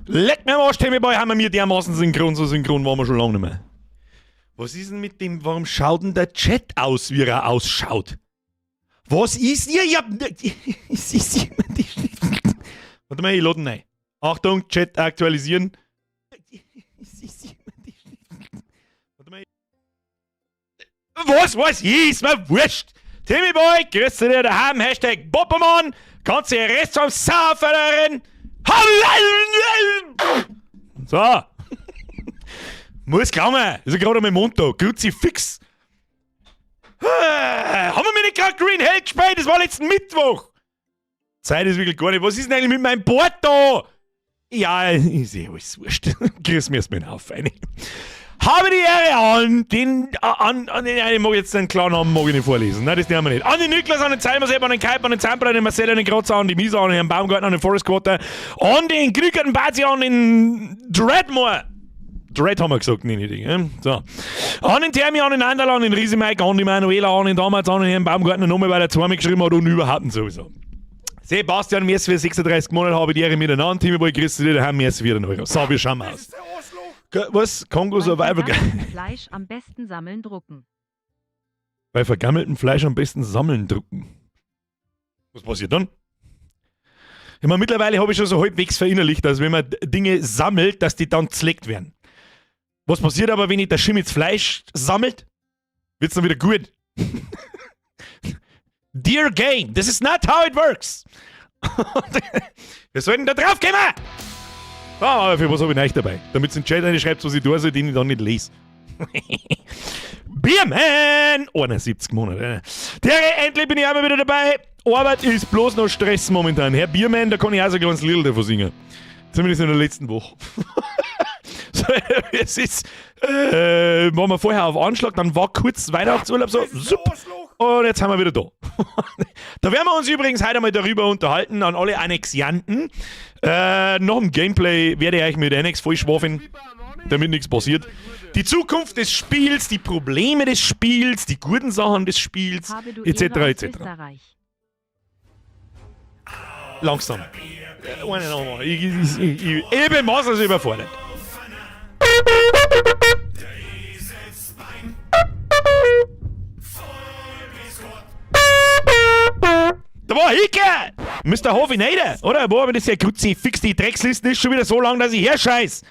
Leck mir am Arsch, Timmy Boy, haben wir mir dermaßen synchron, so synchron waren wir schon lange nicht mehr. Was ist denn mit dem, warum schaut denn der Chat aus, wie er ausschaut? Was ist ihr? Ich hab, es ist jemand, die Warte mal, ich lade rein. Achtung, Chat aktualisieren. Es ist jemand, die Warte mal. Was weiß ich, ist mir wurscht. Timmy Boy, grüß dich daheim, Hashtag Boppermann. Kannst du den Rest vom Saufen. So. Muss glauben, ist ja gerade einmal Montag. Kruzifix. Haben wir nicht gerade Green Hell gespielt? Das war letzten Mittwoch. Zeit ist wirklich gar nicht. Was ist denn eigentlich mit meinem Bord da? Ja, ist eh alles wurscht. Grüß mir erstmal auf, eine. Habe die Ehre an den, an, an den, ich mag jetzt den Klarnamen mag ich nicht vorlesen. Nein, das nehmen wir nicht. An den Niklas, an den Zeimersepp, an den Kuiper, an den Zamper, an den Marcel, an den Kratzer, an die Misa, an den Herrn Baumgartner, an den Forest Quarter, an den Krügerten Bazi, an den Dreadmore. Dread haben wir gesagt, nee, nicht. Gell? So. An den Thermi, an den Anderl, an den Riese-Mike, an die Manuela, an den damals, an den Herrn Baumgartner, nochmal, weil er zweimal geschrieben hat und überhaupt sowieso. Sebastian, merci für 36 Monate, habe die Ehre miteinander. Timmy Boy, grüß dich daheim, merci für den Euro. So, wir schauen mal aus. Was? Kongo Bei Survival Guide. vergammeltem Fleisch am besten sammeln drucken. Bei vergammeltem Fleisch am besten sammeln drucken. Was passiert dann? Ich meine, mittlerweile habe ich schon so halbwegs verinnerlicht, dass wenn man Dinge sammelt, dass die dann z'legt werden. Was passiert aber, wenn ich das Schimmels Fleisch sammelt? Wird's dann wieder gut? Dear Game, this is not how it works. Wir sollten da drauf kommen! Ah, aber für was habe ich euch dabei? Damit in den Chat schreibt, was ich tue, soll, den ich dann nicht lese. Bierman! 71 Monate. Der, endlich bin ich auch mal wieder dabei. Arbeit ist bloß noch Stress momentan. Herr Biermann, da kann ich auch so ein kleines Lied davon singen. Zumindest in der letzten Woche. So, es ist, waren wir vorher auf Anschlag, dann war kurz Weihnachtsurlaub, so, zup, und jetzt sind wir wieder da. Da werden wir uns übrigens heute einmal darüber unterhalten, an alle Annexianten. Nach dem Gameplay werde ich euch mit Annex vollschwafeln, damit nichts passiert. Die Zukunft des Spiels, die Probleme des Spiels, die guten Sachen des Spiels, Habe du etc. Ehre aus etc. Österreich. Langsam. Eine nochmal. Ich bin maßlos überfordert. Da war Hicke! Mr. Hofineder, oder? Wo habe ich das ja Kruzifix? Die Dreckslisten ist schon wieder so lang, dass ich herscheiß.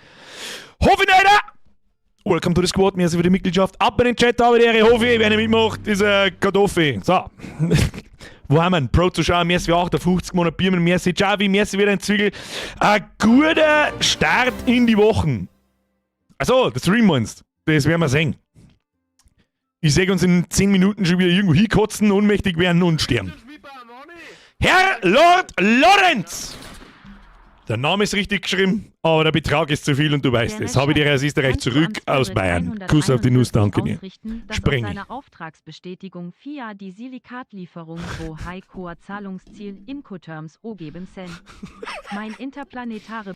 Hofineder! Welcome to the Squad, merci für die Mitgliedschaft. Ab in den Chat, habe die Ehre, Hofi, wer nicht mitmacht, ist eine Kartoffel. So. Wo haben wir ihn? Pro-Zuschauer, merci für 58 Monate Biermann, merci Javi, merci wieder ein Zwiegel. Ein guter Start in die Wochen. Achso, der Stream meinst. Das werden wir sehen. Ich sehe uns in 10 Minuten schon wieder irgendwo hinkotzen, ohnmächtig werden und sterben. Herr Lord Lorenz! Der Name ist richtig geschrieben, aber der Betrag ist zu viel und du weißt Der es. Habe die Chef, aus Österreich kannst du zurück am aus Spirit Bayern. Kuss auf die Nuss, danke dir. 141 ausrichten, dass Spreng auf ich. seiner Auftragsbestätigung FIA die Silikatlieferung pro High Zahlungsziel Incoterms O geben sen. Mein interplanetare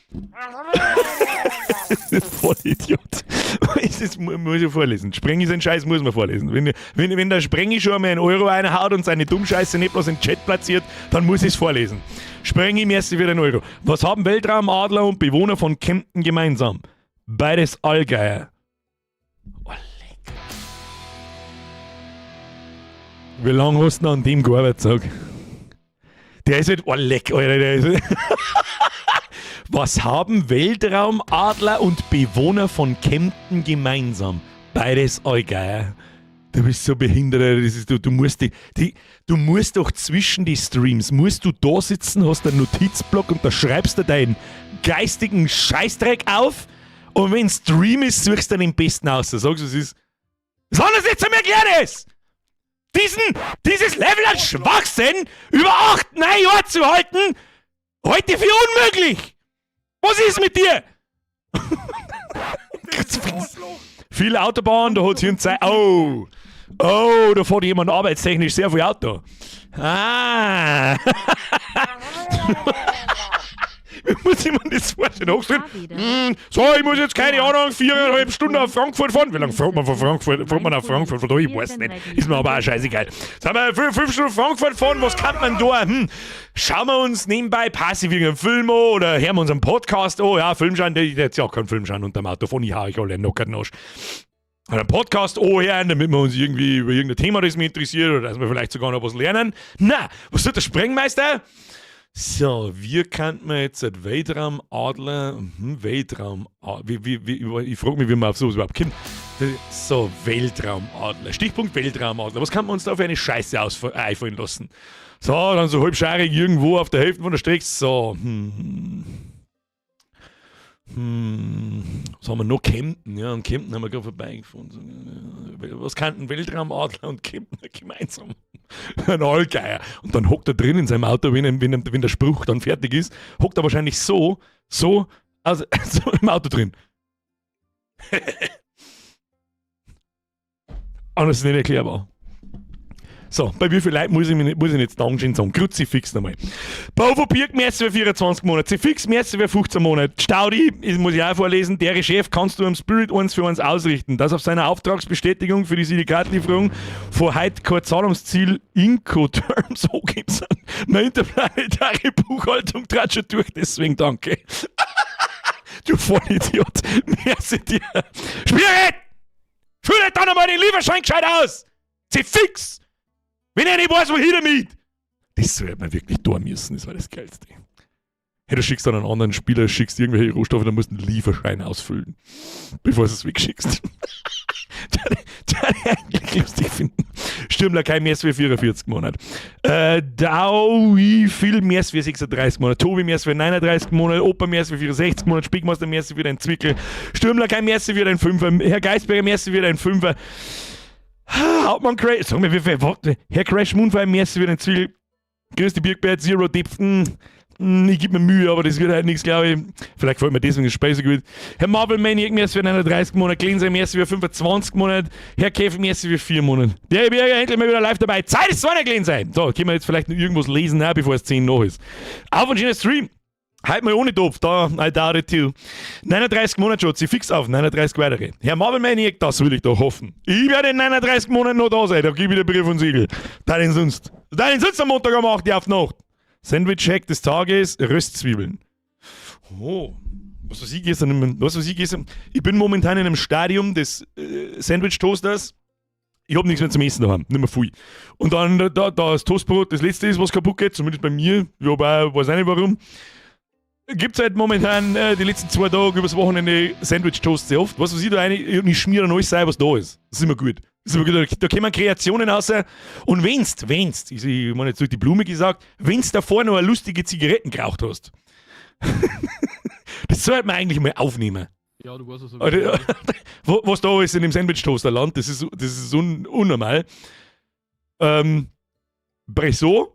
Voll Idiot. Das muss ich vorlesen. Sprengi seinen Scheiß muss man vorlesen. Wenn der Sprengi schon einmal einen Euro einhaut und seine Dummscheiße nicht bloß im Chat platziert, dann muss ich es vorlesen. Sprengi, merci für den Euro. Was haben Weltraumadler und Bewohner von Kempten gemeinsam? Beides Allgeier. Oh, leck. Wie lange hast du noch an dem gearbeitet, sag? Der ist halt, oh leck, Alter, der ist Was haben Weltraumadler und Bewohner von Kempten gemeinsam? Beides Allgeier. Du bist so behindert, Alter. Das ist, du, musst du musst doch zwischen die Streams, musst du da sitzen, hast einen Notizblock und da schreibst du deinen geistigen Scheißdreck auf und wenn Stream ist, suchst du den besten aus. Sagst du, es ist. Sondern nicht zu mir erklären ist! Dieses Level an Schwachsinn über 8, 9 Jahre zu halten, heute für unmöglich! Was ist mit dir? Viel Autobahn, da hat's hier Zeit. Oh! Oh, da fährt jemand arbeitstechnisch sehr viel Auto. Ah! Wie muss ich mir das vorstellen? Hockst du drin? So, ich muss jetzt, keine Ahnung, 4,5 Stunden auf Frankfurt fahren. Wie lange fährt man von Frankfurt, fährt man nach Frankfurt? Von da, ich weiß nicht. Ist mir aber auch scheißegal. Sagen wir, 5 Stunden Frankfurt fahren, was kann man da? Schauen wir uns nebenbei passiv irgendeinen Film an oder hören wir uns einen Podcast an? Ja, Film schauen, der jetzt ja auch keinen Film schauen unter dem Auto von, ich hau euch alle einen Arsch. Einen Podcast anhören, damit wir uns irgendwie über irgendein Thema, das mich interessiert, oder dass wir vielleicht sogar noch was lernen. Na, was tut der Sprengmeister? So, wie kann man jetzt ein Weltraumadler, Weltraumadler, ich frage mich, wie man auf sowas überhaupt kommt. So, Weltraumadler, Stichpunkt Weltraumadler, was kann man uns da für eine Scheiße einfallen lassen? So, dann so halbscharig irgendwo auf der Hälfte von der Strecke, so, was haben wir noch? Kempten, ja, und Kempten haben wir gerade vorbeigefahren. Was kannten Weltraumadler und Kempten gemeinsam? Ein Allgeier. Und dann hockt er drin in seinem Auto, wenn der Spruch dann fertig ist, hockt er wahrscheinlich so, so, also, so im Auto drin. Anders ist nicht erklärbar. So, bei wie viel Leuten muss ich jetzt Dankeschön sagen? Kruzifix nochmal. Bau Birk, merci für 24 Monate. Fix, merci für 15 Monate. Staudi, das muss ich auch vorlesen. Der Chef, kannst du am Spirit eins für uns ausrichten, dass auf seiner Auftragsbestätigung für die Silikatlieferung vor heute kein Zahlungsziel Incoterms angegeben sind. Meine interplanetare Buchhaltung trat schon durch, deswegen danke. Du Vollidiot. Merci dir. Spirit! Füll dann einmal den Lieferschein gescheit aus! Zefix! Wenn er nicht weiß, wohin damit! Das sollte man wirklich tun müssen, das war das Geilste. Hey, du schickst dann einen anderen Spieler, schickst irgendwelche Rohstoffe, dann musst du einen Lieferschein ausfüllen, bevor du es wegschickst. Das ich eigentlich lustig finden. Stürmler kein mehr für 44 Monate. Daui viel mehr für 36 Monate. Tobi mehr für 39 Monate. Opa mehr für 64 Monate. Spickmeister mehr für den Zwickel. Stürmler kein mehr für den Fünfer. Herr Geisberger mehr für den Fünfer. Hauptmann Crash, sag mir, wie viel, Herr Crash Moonfire, merci für den Zwickel. Grüß die Birkbert, Zero Depth, ich gebe mir Mühe, aber das wird halt nichts, glaube ich. Vielleicht gefällt mir deswegen das Spiel so gut. Herr Marvel Maniac, merci für 39 Monate. Cleanser, merci für 25 Monate. Herr Käfer, merci für 4 Monate. Der Berger, endlich mal wieder live dabei. Zeit ist zwar nicht clean sein. So, können wir jetzt vielleicht noch irgendwas lesen, ne, bevor es 10 noch ist. Auf und schöner Stream. Halt mal ohne Topf, da, I doubt it too. 39 Monate schon, sie fix auf, 39 weitere. Herr Marvel Maniac, das will ich doch hoffen. Ich werde in 39 Monaten noch da sein, da gebe ich dir Brief und Siegel. Da denn sonst. Da denn sonst am Montag um 8 Uhr auf Nacht. Sandwich-Hack des Tages, Röstzwiebeln. Oh, was weiß ich gestern, was weiß ich gestern? Ich bin momentan in einem Stadium des Sandwich-Toasters. Ich hab nichts mehr zum Essen daheim, nicht mehr viel. Und dann da das Toastbrot, das letzte ist, was kaputt geht, zumindest bei mir. Ich hab auch, weiß auch nicht warum. Gibt es halt momentan die letzten 2 Tage übers Wochenende Sandwich-Toast sehr oft. Was weiß ich da rein, ich schmier dann alles rein, was da ist. Das ist immer gut. Das ist immer gut. Da kommen Kreationen raus. Und wenn's, ich meine jetzt durch die Blume gesagt, wenn's davor noch eine lustige Zigaretten geraucht hast. Das sollte man eigentlich mal aufnehmen. Ja, du weißt es. Alter, was da ist in dem Sandwich-Toaster-Land, das ist unnormal. Bresso.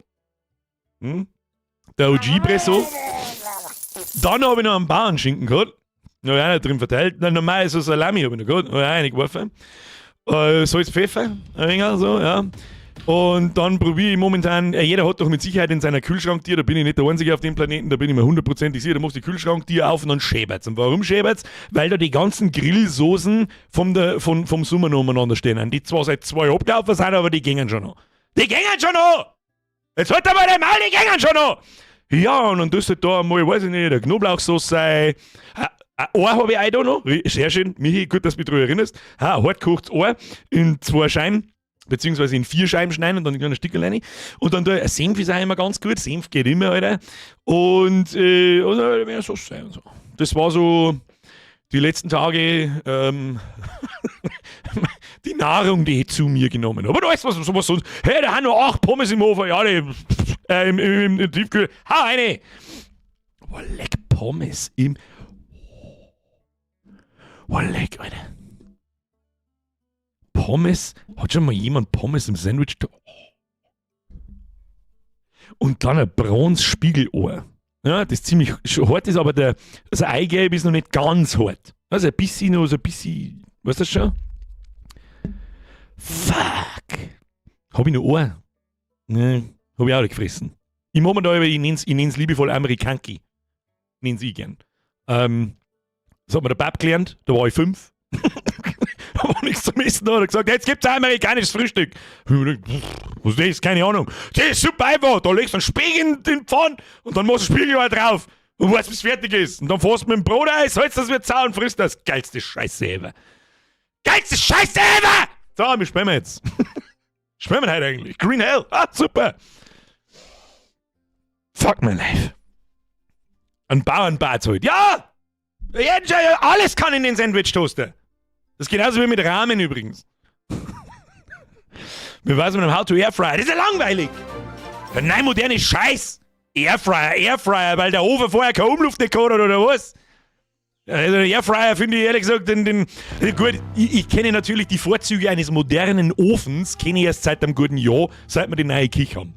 Der OG Bresso. Dann habe ich noch einen Bauernschinken gehabt. Noch einer drin verteilt. Nein, normal so Salami habe ich noch gehabt. Habe ich auch reingeworfen. Salz, Pfeffer, ein wenig so, ja. Und dann probiere ich momentan, jeder hat doch mit Sicherheit in seiner Kühlschranktür, da bin ich nicht der Einzige auf dem Planeten, da bin ich mir hundertprozentig sicher, da machst du die Kühlschranktür auf und dann schäbert's. Und warum schäbert's? Weil da die ganzen Grillsoßen vom Sommer noch umeinander stehen. Die zwar seit 2 abgelaufen sind, aber die gingen schon noch. Die gingen schon noch! Jetzt halt einmal den Maul, die gingen schon noch! Ja, und dann tust du da einmal, weiß ich nicht, der Knoblauchsoße sein. Ein Ohr habe ich auch da noch. Sehr schön, Michi, gut, dass du mich daran erinnerst. Ha, ein hartgekochtes Ohr in 2 Scheiben, beziehungsweise in 4 Scheiben schneiden und dann ein kleines Stückchen rein. Und dann da, ein Senf ist auch immer ganz gut, Senf geht immer, Alter. Und mehr Soße sein und so. Das war so die letzten Tage, die Nahrung, die ich zu mir genommen habe. Aber du weißt, was sonst. Hey, da haben noch 8 Pommes im Ofen, ja, die im Tiefkühl. Ha, eine! Boah, leck Pommes im. Boah, leck, Alter. Pommes? Hat schon mal jemand Pommes im Sandwich? Und dann ein Bronze-Spiegelohr. Ja, das ziemlich hart ist, aber das Eigelb ist noch nicht ganz hart. Also ein bisschen noch, so ein bisschen, weißt du das schon? Fuck! Hab ich noch Ohr? Nee, hab ich auch nicht gefressen. Ich mach mir da, ich nenn's liebevoll Amerikanki. Nenn's ich gern. Das hat mir der Bab gelernt, da war ich 5. Da war nichts zum Essen, da hat er gesagt, jetzt gibt's ein amerikanisches Frühstück. Was ist das? Keine Ahnung. Das ist super einfach. Da legst du einen Speck in den Pfann und dann machst du Spiegelei drauf. Und weißt, bis fertig ist. Und dann fährst du mit dem Brot ein, salzt das wird sau und frisst das. Geilste Scheiße ever. Geilste Scheiße ever! So, wir spielen jetzt. Spielen wir heute eigentlich? Green Hell. Ah, super. Fuck my life. Ein Bauernbad halt. Ja! Ja, alles kann in den Sandwich-Toaster. Das ist genauso wie mit Ramen übrigens. Wie war's mit dem How to Airfryer? Das ist ja langweilig. Der neue moderne Scheiß. Airfryer, Airfryer, weil der Ofen vorher keine Umluft nicht gehabt hat oder was? Also Airfryer finde ich ehrlich gesagt, gut, ich kenne natürlich die Vorzüge eines modernen Ofens, kenne ich erst seit einem guten Jahr, seit wir die neue Küche haben.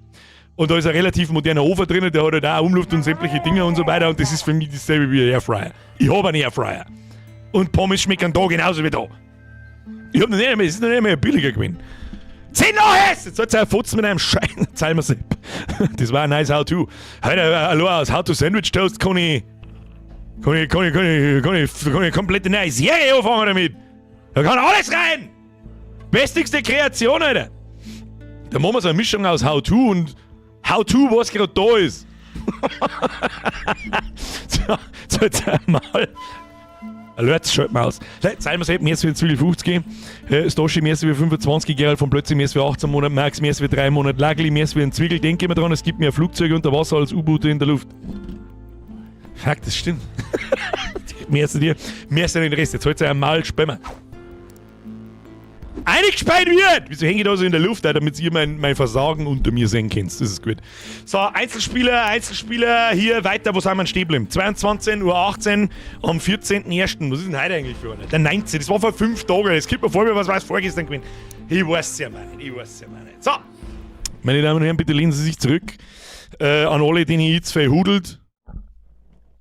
Und da ist ein relativ moderner Ofen drin, der hat halt auch Umluft und sämtliche Dinge und so weiter und das ist für mich dasselbe wie ein Airfryer. Ich habe einen Airfryer. Und Pommes schmecken da genauso wie da. Ich hab noch nicht einmal, es ist noch nicht einmal billiger gewesen. 10 nach! Jetzt hat ein Fotzen mit einem Schein. Zeig mir's. Das war ein nice How-To. Heute, allein aus How to Sandwich Toast kann ich eine komplette neue Serie anfangen damit. Da kann alles rein! Bestigste Kreation, Alter. Da machen wir so eine Mischung aus How-To und How-To, was gerade da ist. So, so, jetzt einmal. Alert, schalt mal aus. Zeigen wir es, mehr für 50. Stoshi mehr für 25, Gerald von Plötzlich mehr für 18 Monate, Max mehr für 3 Monate, Lagli mehr für ein Zwiegel. Denke immer dran, es gibt mehr Flugzeuge unter Wasser als U-Boote in der Luft. Fuck, das stimmt. Mehr zu dir, mehr zu den Rest. Jetzt holt's einmal Spemmer. Eingespeit wird! Wieso hänge ich da so in der Luft, Alter, damit ihr mein Versagen unter mir sehen könnt? Das ist gut. So, Einzelspieler, Einzelspieler, hier weiter, wo sind wir stehen geblieben? 22.18 Uhr am 14.01. Was ist denn heute eigentlich für einer? Der 19. Das war vor 5 Tagen. Es kommt mir vor, wie was war es vorgestern gewesen. Ich weiß ja mal nicht, ich weiß ja mal nicht. So, meine Damen und Herren, bitte lehnen Sie sich zurück. An alle, denen ich jetzt verhudelt.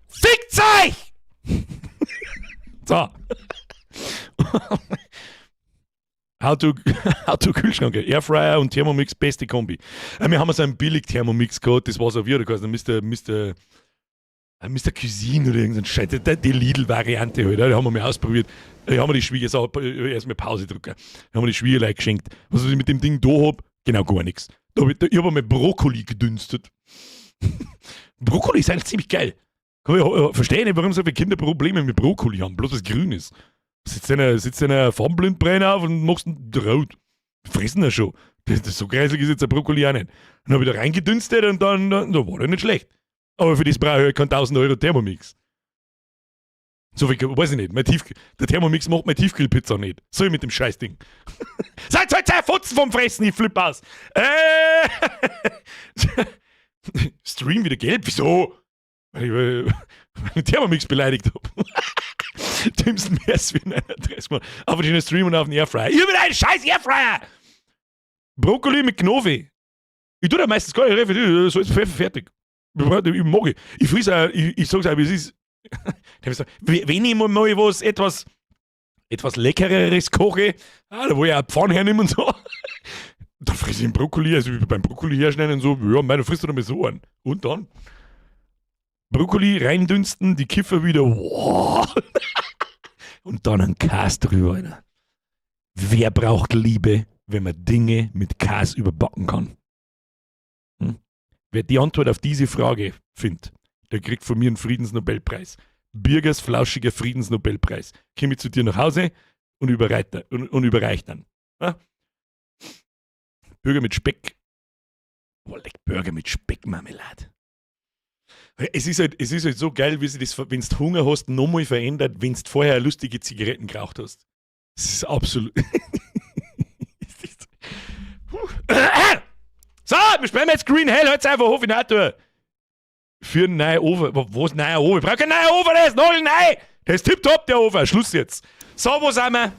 Fickt euch! So. How to Kühlschrank, Airfryer und Thermomix, beste Kombi. Wir haben so einen billig Thermomix gehabt, das war so, wie hat der geheißen, Mr. Cuisine oder irgendein Scheiß, die Lidl-Variante halt, die haben wir mal ausprobiert. Die haben wir die Schwieger, so, erstmal Pause drücken. Die haben wir die Schwiegerleute geschenkt. Was ich mit dem Ding da hab, genau gar nichts. Ich hab einmal Brokkoli gedünstet. Brokkoli ist eigentlich ziemlich geil. Ich verstehe nicht, warum so viele Kinder Probleme mit Brokkoli haben, bloß weil es grün ist. Sitzt einer Farbenblindbrenner auf und machst einen rot. Fressen das schon. So kreislig ist jetzt ein Brokkoli auch nicht. Dann hab ich da reingedünstet und dann war der nicht schlecht. Aber für das brauche ich halt keinen 1000 Euro Thermomix. So viel, weiß ich nicht. Der Thermomix macht meine Tiefkühlpizza nicht. So ich mit dem Scheißding. Seid halt zwei Fotzen vom Fressen, ich flipp aus. Stream wieder gelb? Wieso? Weil ich den Thermomix beleidigt hab. Timson mehr als wie 39 Mal. Auf den Stream und auf den Airfryer. Ich hab einen scheiß Airfryer! Brokkoli mit Knofi. Ich tue da meistens gar nicht, so ist Pfeffer fertig. Ich mag ich. Ich friss auch, ich sag's auch, wie es ist. Wenn ich mal was etwas Leckereres koche, da wo ich auch Pfanne hernehme und so, dann friss ich einen Brokkoli, also beim Brokkoli herschneiden und so, ja, meine frisst du dann mal so an. Und dann Brokkoli reindünsten, die Kiffer wieder, wow. Und dann ein Käse drüber, Alter. Wer braucht Liebe, wenn man Dinge mit Käse überbacken kann? Wer die Antwort auf diese Frage findet, der kriegt von mir einen Friedensnobelpreis. Birgers flauschiger Friedensnobelpreis. Komm ich zu dir nach Hause und überreich dann. Ja? Burger mit Speck. Boah, leck, Burger mit Speckmarmelade. Es ist halt so geil, wie sich das, wenn du Hunger hast, nochmal verändert, wenn du vorher lustige Zigaretten geraucht hast. Das ist absolut. Puh. So, wir spielen jetzt Green Hell, halt's einfach hoch in Natur. Für einen neuen Ofen. Was neuer Ofen? Ich brauch keinen neuen Ofen, der ist neu. Der ist tipptopp, der Ofen. Schluss jetzt. So, wo sind wir?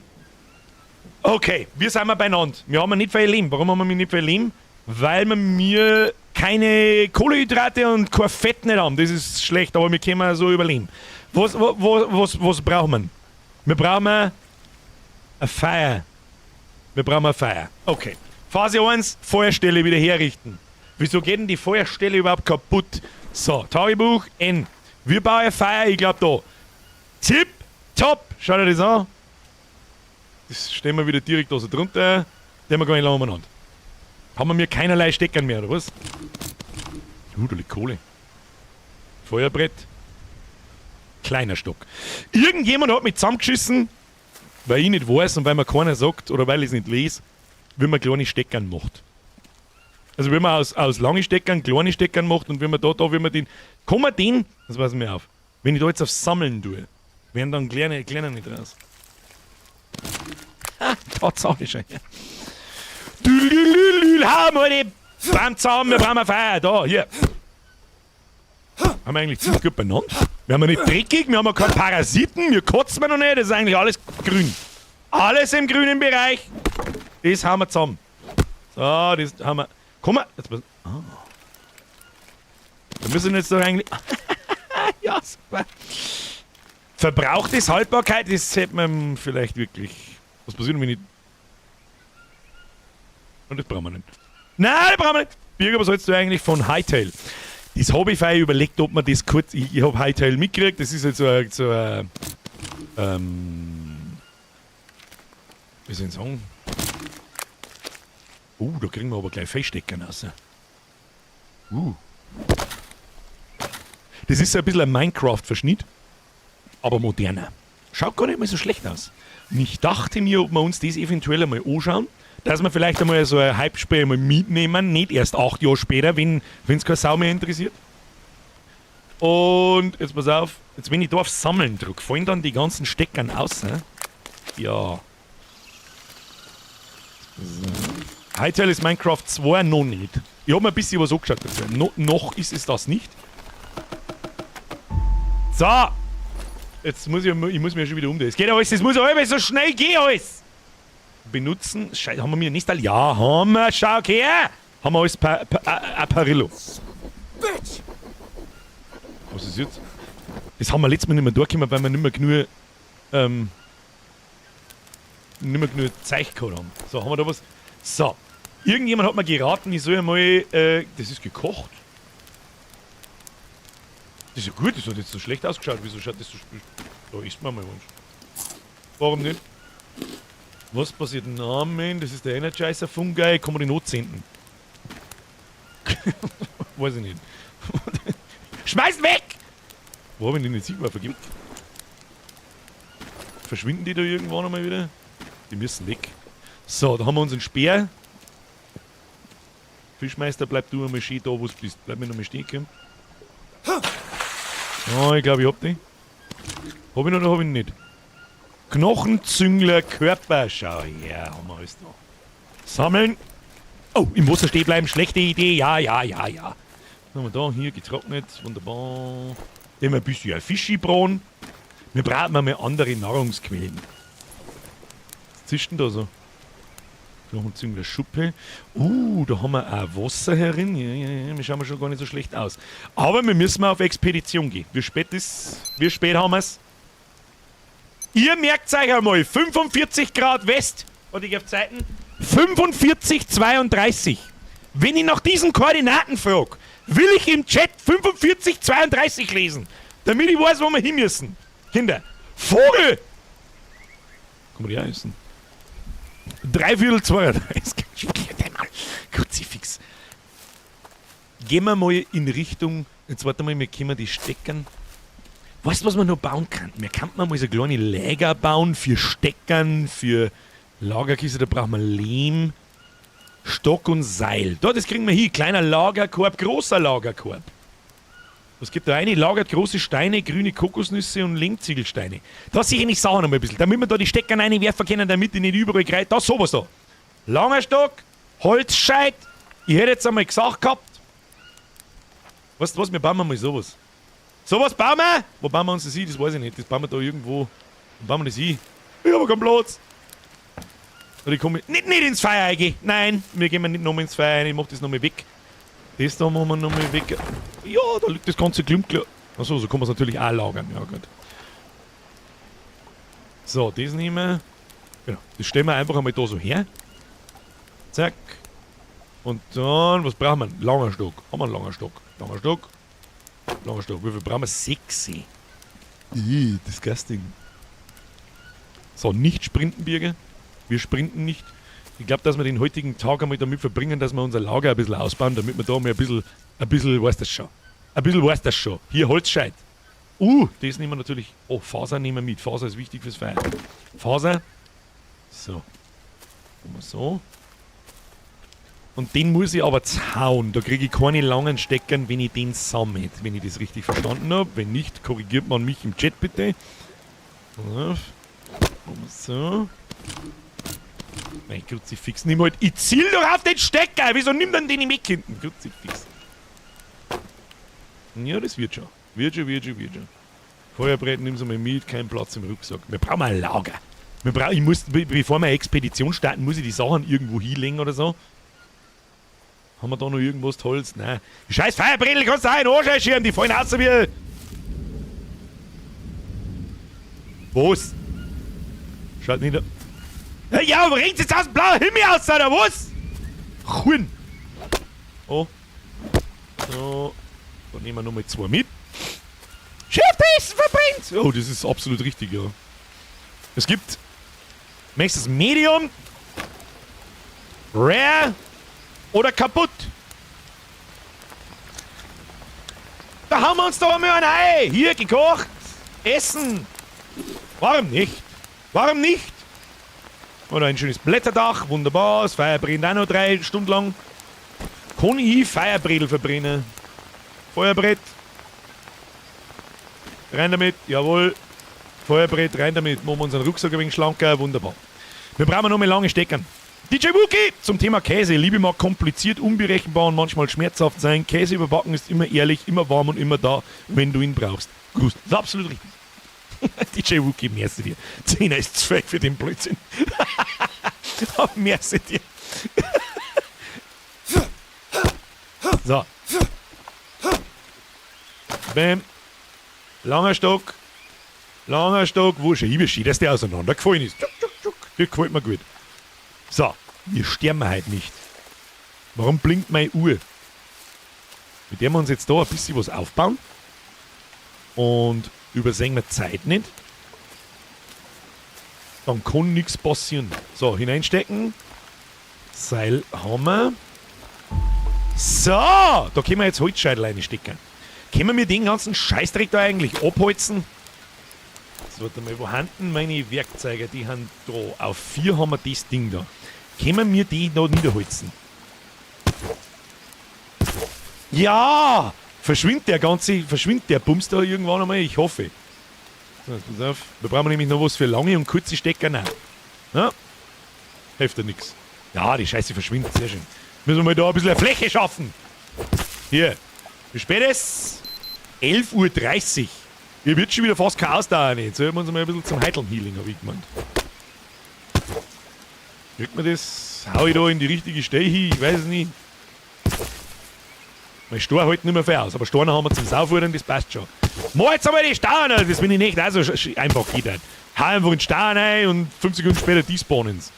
Okay, wir sind wir beieinander. Wir haben nicht viel Leben. Warum haben wir nicht viel Leben? Weil wir mir keine Kohlenhydrate und kein Fett nicht haben. Das ist schlecht, aber wir können so überleben. Was brauchen wir? Wir brauchen eine Feier. Wir brauchen eine Feier. Okay. Phase 1, Feuerstelle wieder herrichten. Wieso geht denn die Feuerstelle überhaupt kaputt? So, Tagebuch N. Wir bauen ein Feuer, ich glaube da. Tipp, top! Schau dir das an. Das stellen wir wieder direkt da so drunter. Den wir gar nicht lange umeinander. Haben wir mir keinerlei Steckern mehr, oder was? Da liegt Kohle. Feuerbrett. Kleiner Stock. Irgendjemand hat mich zusammengeschissen, weil ich nicht weiß und weil mir keiner sagt oder weil ich es nicht lese, wie man kleine Steckern macht. Also wenn man aus langen Steckern kleine Steckern macht und wenn man da, wenn man den. Kann man den, das weiß ich mir auf, wenn ich da jetzt auf Sammeln tue, werden dann kleine nicht raus. Ah, Tatsache schon. Dülülülül, haben wir die Bam zusammen, wir brauchen ein Feuer. Da, hier. Haben wir eigentlich ziemlich gut benannt. Wir haben ja nicht dreckig, wir haben ja keine Parasiten, wir kotzen wir noch nicht, das ist eigentlich alles grün. Alles im grünen Bereich. Das haben wir zusammen. So, das haben wir. Komm mal. Jetzt, ah. Wir müssen jetzt doch eigentlich. Ja, super. Verbraucht ist Haltbarkeit, das hätte man vielleicht wirklich. Was passiert, wenn ich. Und das brauchen wir nicht. Nein, das brauchen wir nicht. Birger, was hältst du eigentlich von Hytale? Das habe ich fein überlegt, ob man das kurz. Ich habe Hytale mitgekriegt, das ist jetzt so ein, wie soll ich sagen? Oh, da kriegen wir aber gleich Feststeckern raus. Das ist so ein bisschen ein Minecraft-Verschnitt, aber moderner. Schaut gar nicht mal so schlecht aus. Und ich dachte mir, ob wir uns das eventuell einmal anschauen, dass wir vielleicht einmal so ein Hype-Spiel einmal mitnehmen, nicht erst 8 Jahre später, wenn es keine Sau mehr interessiert. Und jetzt pass auf, jetzt wenn ich da auf Sammeln drücke, fallen dann die ganzen Steckern aus. Ne? Ja. So. Hytale ist Minecraft 2 noch nicht. Ich habe mir ein bisschen was angeschaut dazu. No, noch ist es das nicht. So! Jetzt muss ich muss mich ja schon wieder umdrehen. Es geht ja alles, es muss ja alles so schnell gehen alles! Benutzen. Scheiße, haben wir mir nicht all. Ja, haben wir. Schau, okay. Haben wir alles pa pa Apparillo. Bitch! Was ist jetzt? Das haben wir letztes Mal nicht mehr durchgekommen, weil wir nicht mehr genug Zeug gehabt haben. So, haben wir da was? So. Irgendjemand hat mir geraten, ich soll einmal. Das ist gekocht. Das ist ja gut, das hat jetzt so schlecht ausgeschaut. Wieso schaut das so? Da isst man mal was. Warum nicht? Was passiert? Namen, das ist der Energizer Fungi. Kann man den anzünden? Weiß ich nicht. Schmeiß weg! Wo hab ich denn jetzt hingeworfen? Geh weg. Verschwinden die da irgendwann einmal wieder? Die müssen weg. So, da haben wir unseren Speer. Fischmeister, bleib du einmal schön da, wo du bist. Bleib mir noch mal stehen, komm. Oh, ich glaube, ich hab die. Hab ich noch oder hab ich ihn nicht? Knochenzüngler, Körper. Schau her, haben wir alles da. Sammeln. Oh, im Wasser stehen bleiben, schlechte Idee. Ja. Was haben wir da? Hier getrocknet. Wunderbar. Dem ein bisschen Fischibron. Wir brauchen mal andere Nahrungsquellen. Was zischt denn da so? Knochenzüngler Schuppe. Da haben wir auch Wasser herin. Ja, wir schauen schon gar nicht so schlecht aus. Aber wir müssen mal auf Expedition gehen. Wie spät haben wir's? Ihr merkt euch einmal, 45 Grad West. Und ich auf Zeiten. 45, 32. Wenn ich nach diesen Koordinaten frage, will ich im Chat 45, 32 lesen. Damit ich weiß, wo wir hin müssen. Kinder. Vogel! Kann man die auch essen? 1:45. Einmal. Kruzifix. Gehen wir mal in Richtung. Jetzt warte mal, wir können die Steckern. Weißt du, was man noch bauen kann? Wir könnten mal so kleine Läger bauen für Steckern, für Lagerkiste, da brauchen wir Lehm, Stock und Seil. Da, das kriegen wir hin. Kleiner Lagerkorb, großer Lagerkorb. Was gibt da rein? Lagert große Steine, grüne Kokosnüsse und Lehmziegelsteine. Da sehe ich nicht Sachen noch mal ein bisschen, damit wir da die Stecker reinwerfen können, damit die nicht überall greifen. Da, sowas da. Langer Stock, Holzscheit. Ich hätte jetzt einmal gesagt gehabt. Weißt du was, wir bauen mal sowas. Sowas bauen wir? Wo bauen wir uns das hin? Das weiß ich nicht. Das bauen wir da irgendwo. Wo bauen wir das hin? Ich habe keinen Platz. Oder ich komme nicht ins Feuer eingehen. Nein, wir gehen nicht nochmal ins Feuer rein. Ich mach das nochmal weg. Das da machen wir nochmal weg. Ja, da liegt das ganze Klümpel. Achso, so kann man es natürlich auch lagern. Ja, gut. So, das nehmen wir. Genau, das stellen wir einfach einmal da so her. Zack. Und dann, was brauchen wir? Langer Stock. Haben wir einen langen Stock? Langer Stock. Langer Stock. Wie viel brauchen wir? 6. Ih, disgusting. So, nicht sprinten, Birger. Wir sprinten nicht. Ich glaube, dass wir den heutigen Tag einmal damit verbringen, dass wir unser Lager ein bisschen ausbauen, damit wir da mal ein bisschen, weißt das schon. Ein bisschen weißt das schon. Hier, Holzscheit. Das nehmen wir natürlich. Oh, Faser nehmen wir mit. Faser ist wichtig fürs Feuer. Faser. So. Machen wir so. Und den muss ich aber zauen. Da kriege ich keine langen Steckern, wenn ich den sammle. Wenn ich das richtig verstanden habe. Wenn nicht, korrigiert man mich im Chat bitte. So. Mein Kruzifix, nimm halt. Ich ziel doch auf den Stecker! Wieso nimmt denn den nicht mit hinten? Kruzifix. Ja, das wird schon. Wird schon, wird schon, wird schon. Feuerbrett, nimm's einmal mit, kein Platz im Rucksack. Wir brauchen ein Lager. Wir brauchen, ich muss, bevor wir eine Expedition starten, muss ich die Sachen irgendwo hinlegen oder so. Haben wir da noch irgendwas Tolles? Nein. Die scheiß Feuerbredel kannst du auch in den Arsch einschieben, die fallen aus wie. Was? Schaut nicht. Ja, aber regt's jetzt aus dem blauen Himmel aus, oder was? Chuin. Oh. So. Da nehmen wir nochmal 2 mit. Chef, der Essen verbrennt! Oh, das ist absolut richtig, ja. Es gibt. Nächstes Medium. Rare. Oder kaputt. Da haben wir uns doch einmal ein Ei. Hier gekocht. Essen. Warum nicht? Warum nicht? Oder ein schönes Blätterdach. Wunderbar. Das Feuer brennt auch noch 3 Stunden lang. Kann ich Feuerbredel verbrennen? Feuerbrett. Rein damit. Jawohl. Feuerbrett, rein damit. Machen wir unseren Rucksack ein wenig schlanker. Wunderbar. Wir brauchen noch mal lange Steckern. DJ Wookie zum Thema Käse. Liebe mag kompliziert, unberechenbar und manchmal schmerzhaft sein. Käse überbacken ist immer ehrlich, immer warm und immer da, wenn du ihn brauchst. Gruß. Das ist absolut richtig. DJ Wookie, merci dir. 10 ist zu viel für den Blödsinn. Merci dir. So. Bam. Langer Stock. Langer Stock. Wo schon? Ich schön, dass der auseinandergefallen ist. Tschuk, tschuk, tschuk. Das gefällt mir gut. So, wir sterben heute nicht. Warum blinkt meine Uhr? Mit der wir uns jetzt da ein bisschen was aufbauen. Und übersehen wir Zeit nicht. Dann kann nichts passieren. So, hineinstecken. Seil haben wir. So, da können wir jetzt Holzscheitel reinstecken. Können wir den ganzen Scheißdreck da eigentlich abholzen? So, warte mal, wo haben denn meine Werkzeuge? Die haben da. Auf 4 haben wir das Ding da. Können wir die da niederholzen? Ja! Verschwindet der ganze, verschwindet der Bums da irgendwann einmal? Ich hoffe. So, jetzt pass auf. Da brauchen wir nämlich noch was für lange und kurze Stecker. Nein. Ja? Hilft ja nix. Ja, die Scheiße verschwindet. Sehr schön. Müssen wir mal da ein bisschen eine Fläche schaffen. Hier. Wie spät ist? 11:30 Uhr. Hier wird schon wieder fast kein Ausdauer. Jetzt sollten wir uns mal ein bisschen zum Heiteln healing, hab ich gemeint. Kriegt man das? Hau ich da in die richtige Stelle hin? Ich weiß es nicht. Mein Stor hält nicht mehr viel aus, aber Steine haben wir zum Saufudern, das passt schon. Mach jetzt einmal die Steine, das bin ich nicht, also einfach geht nicht. Hau einfach in den Stein rein und 5 Sekunden später despawnen sie.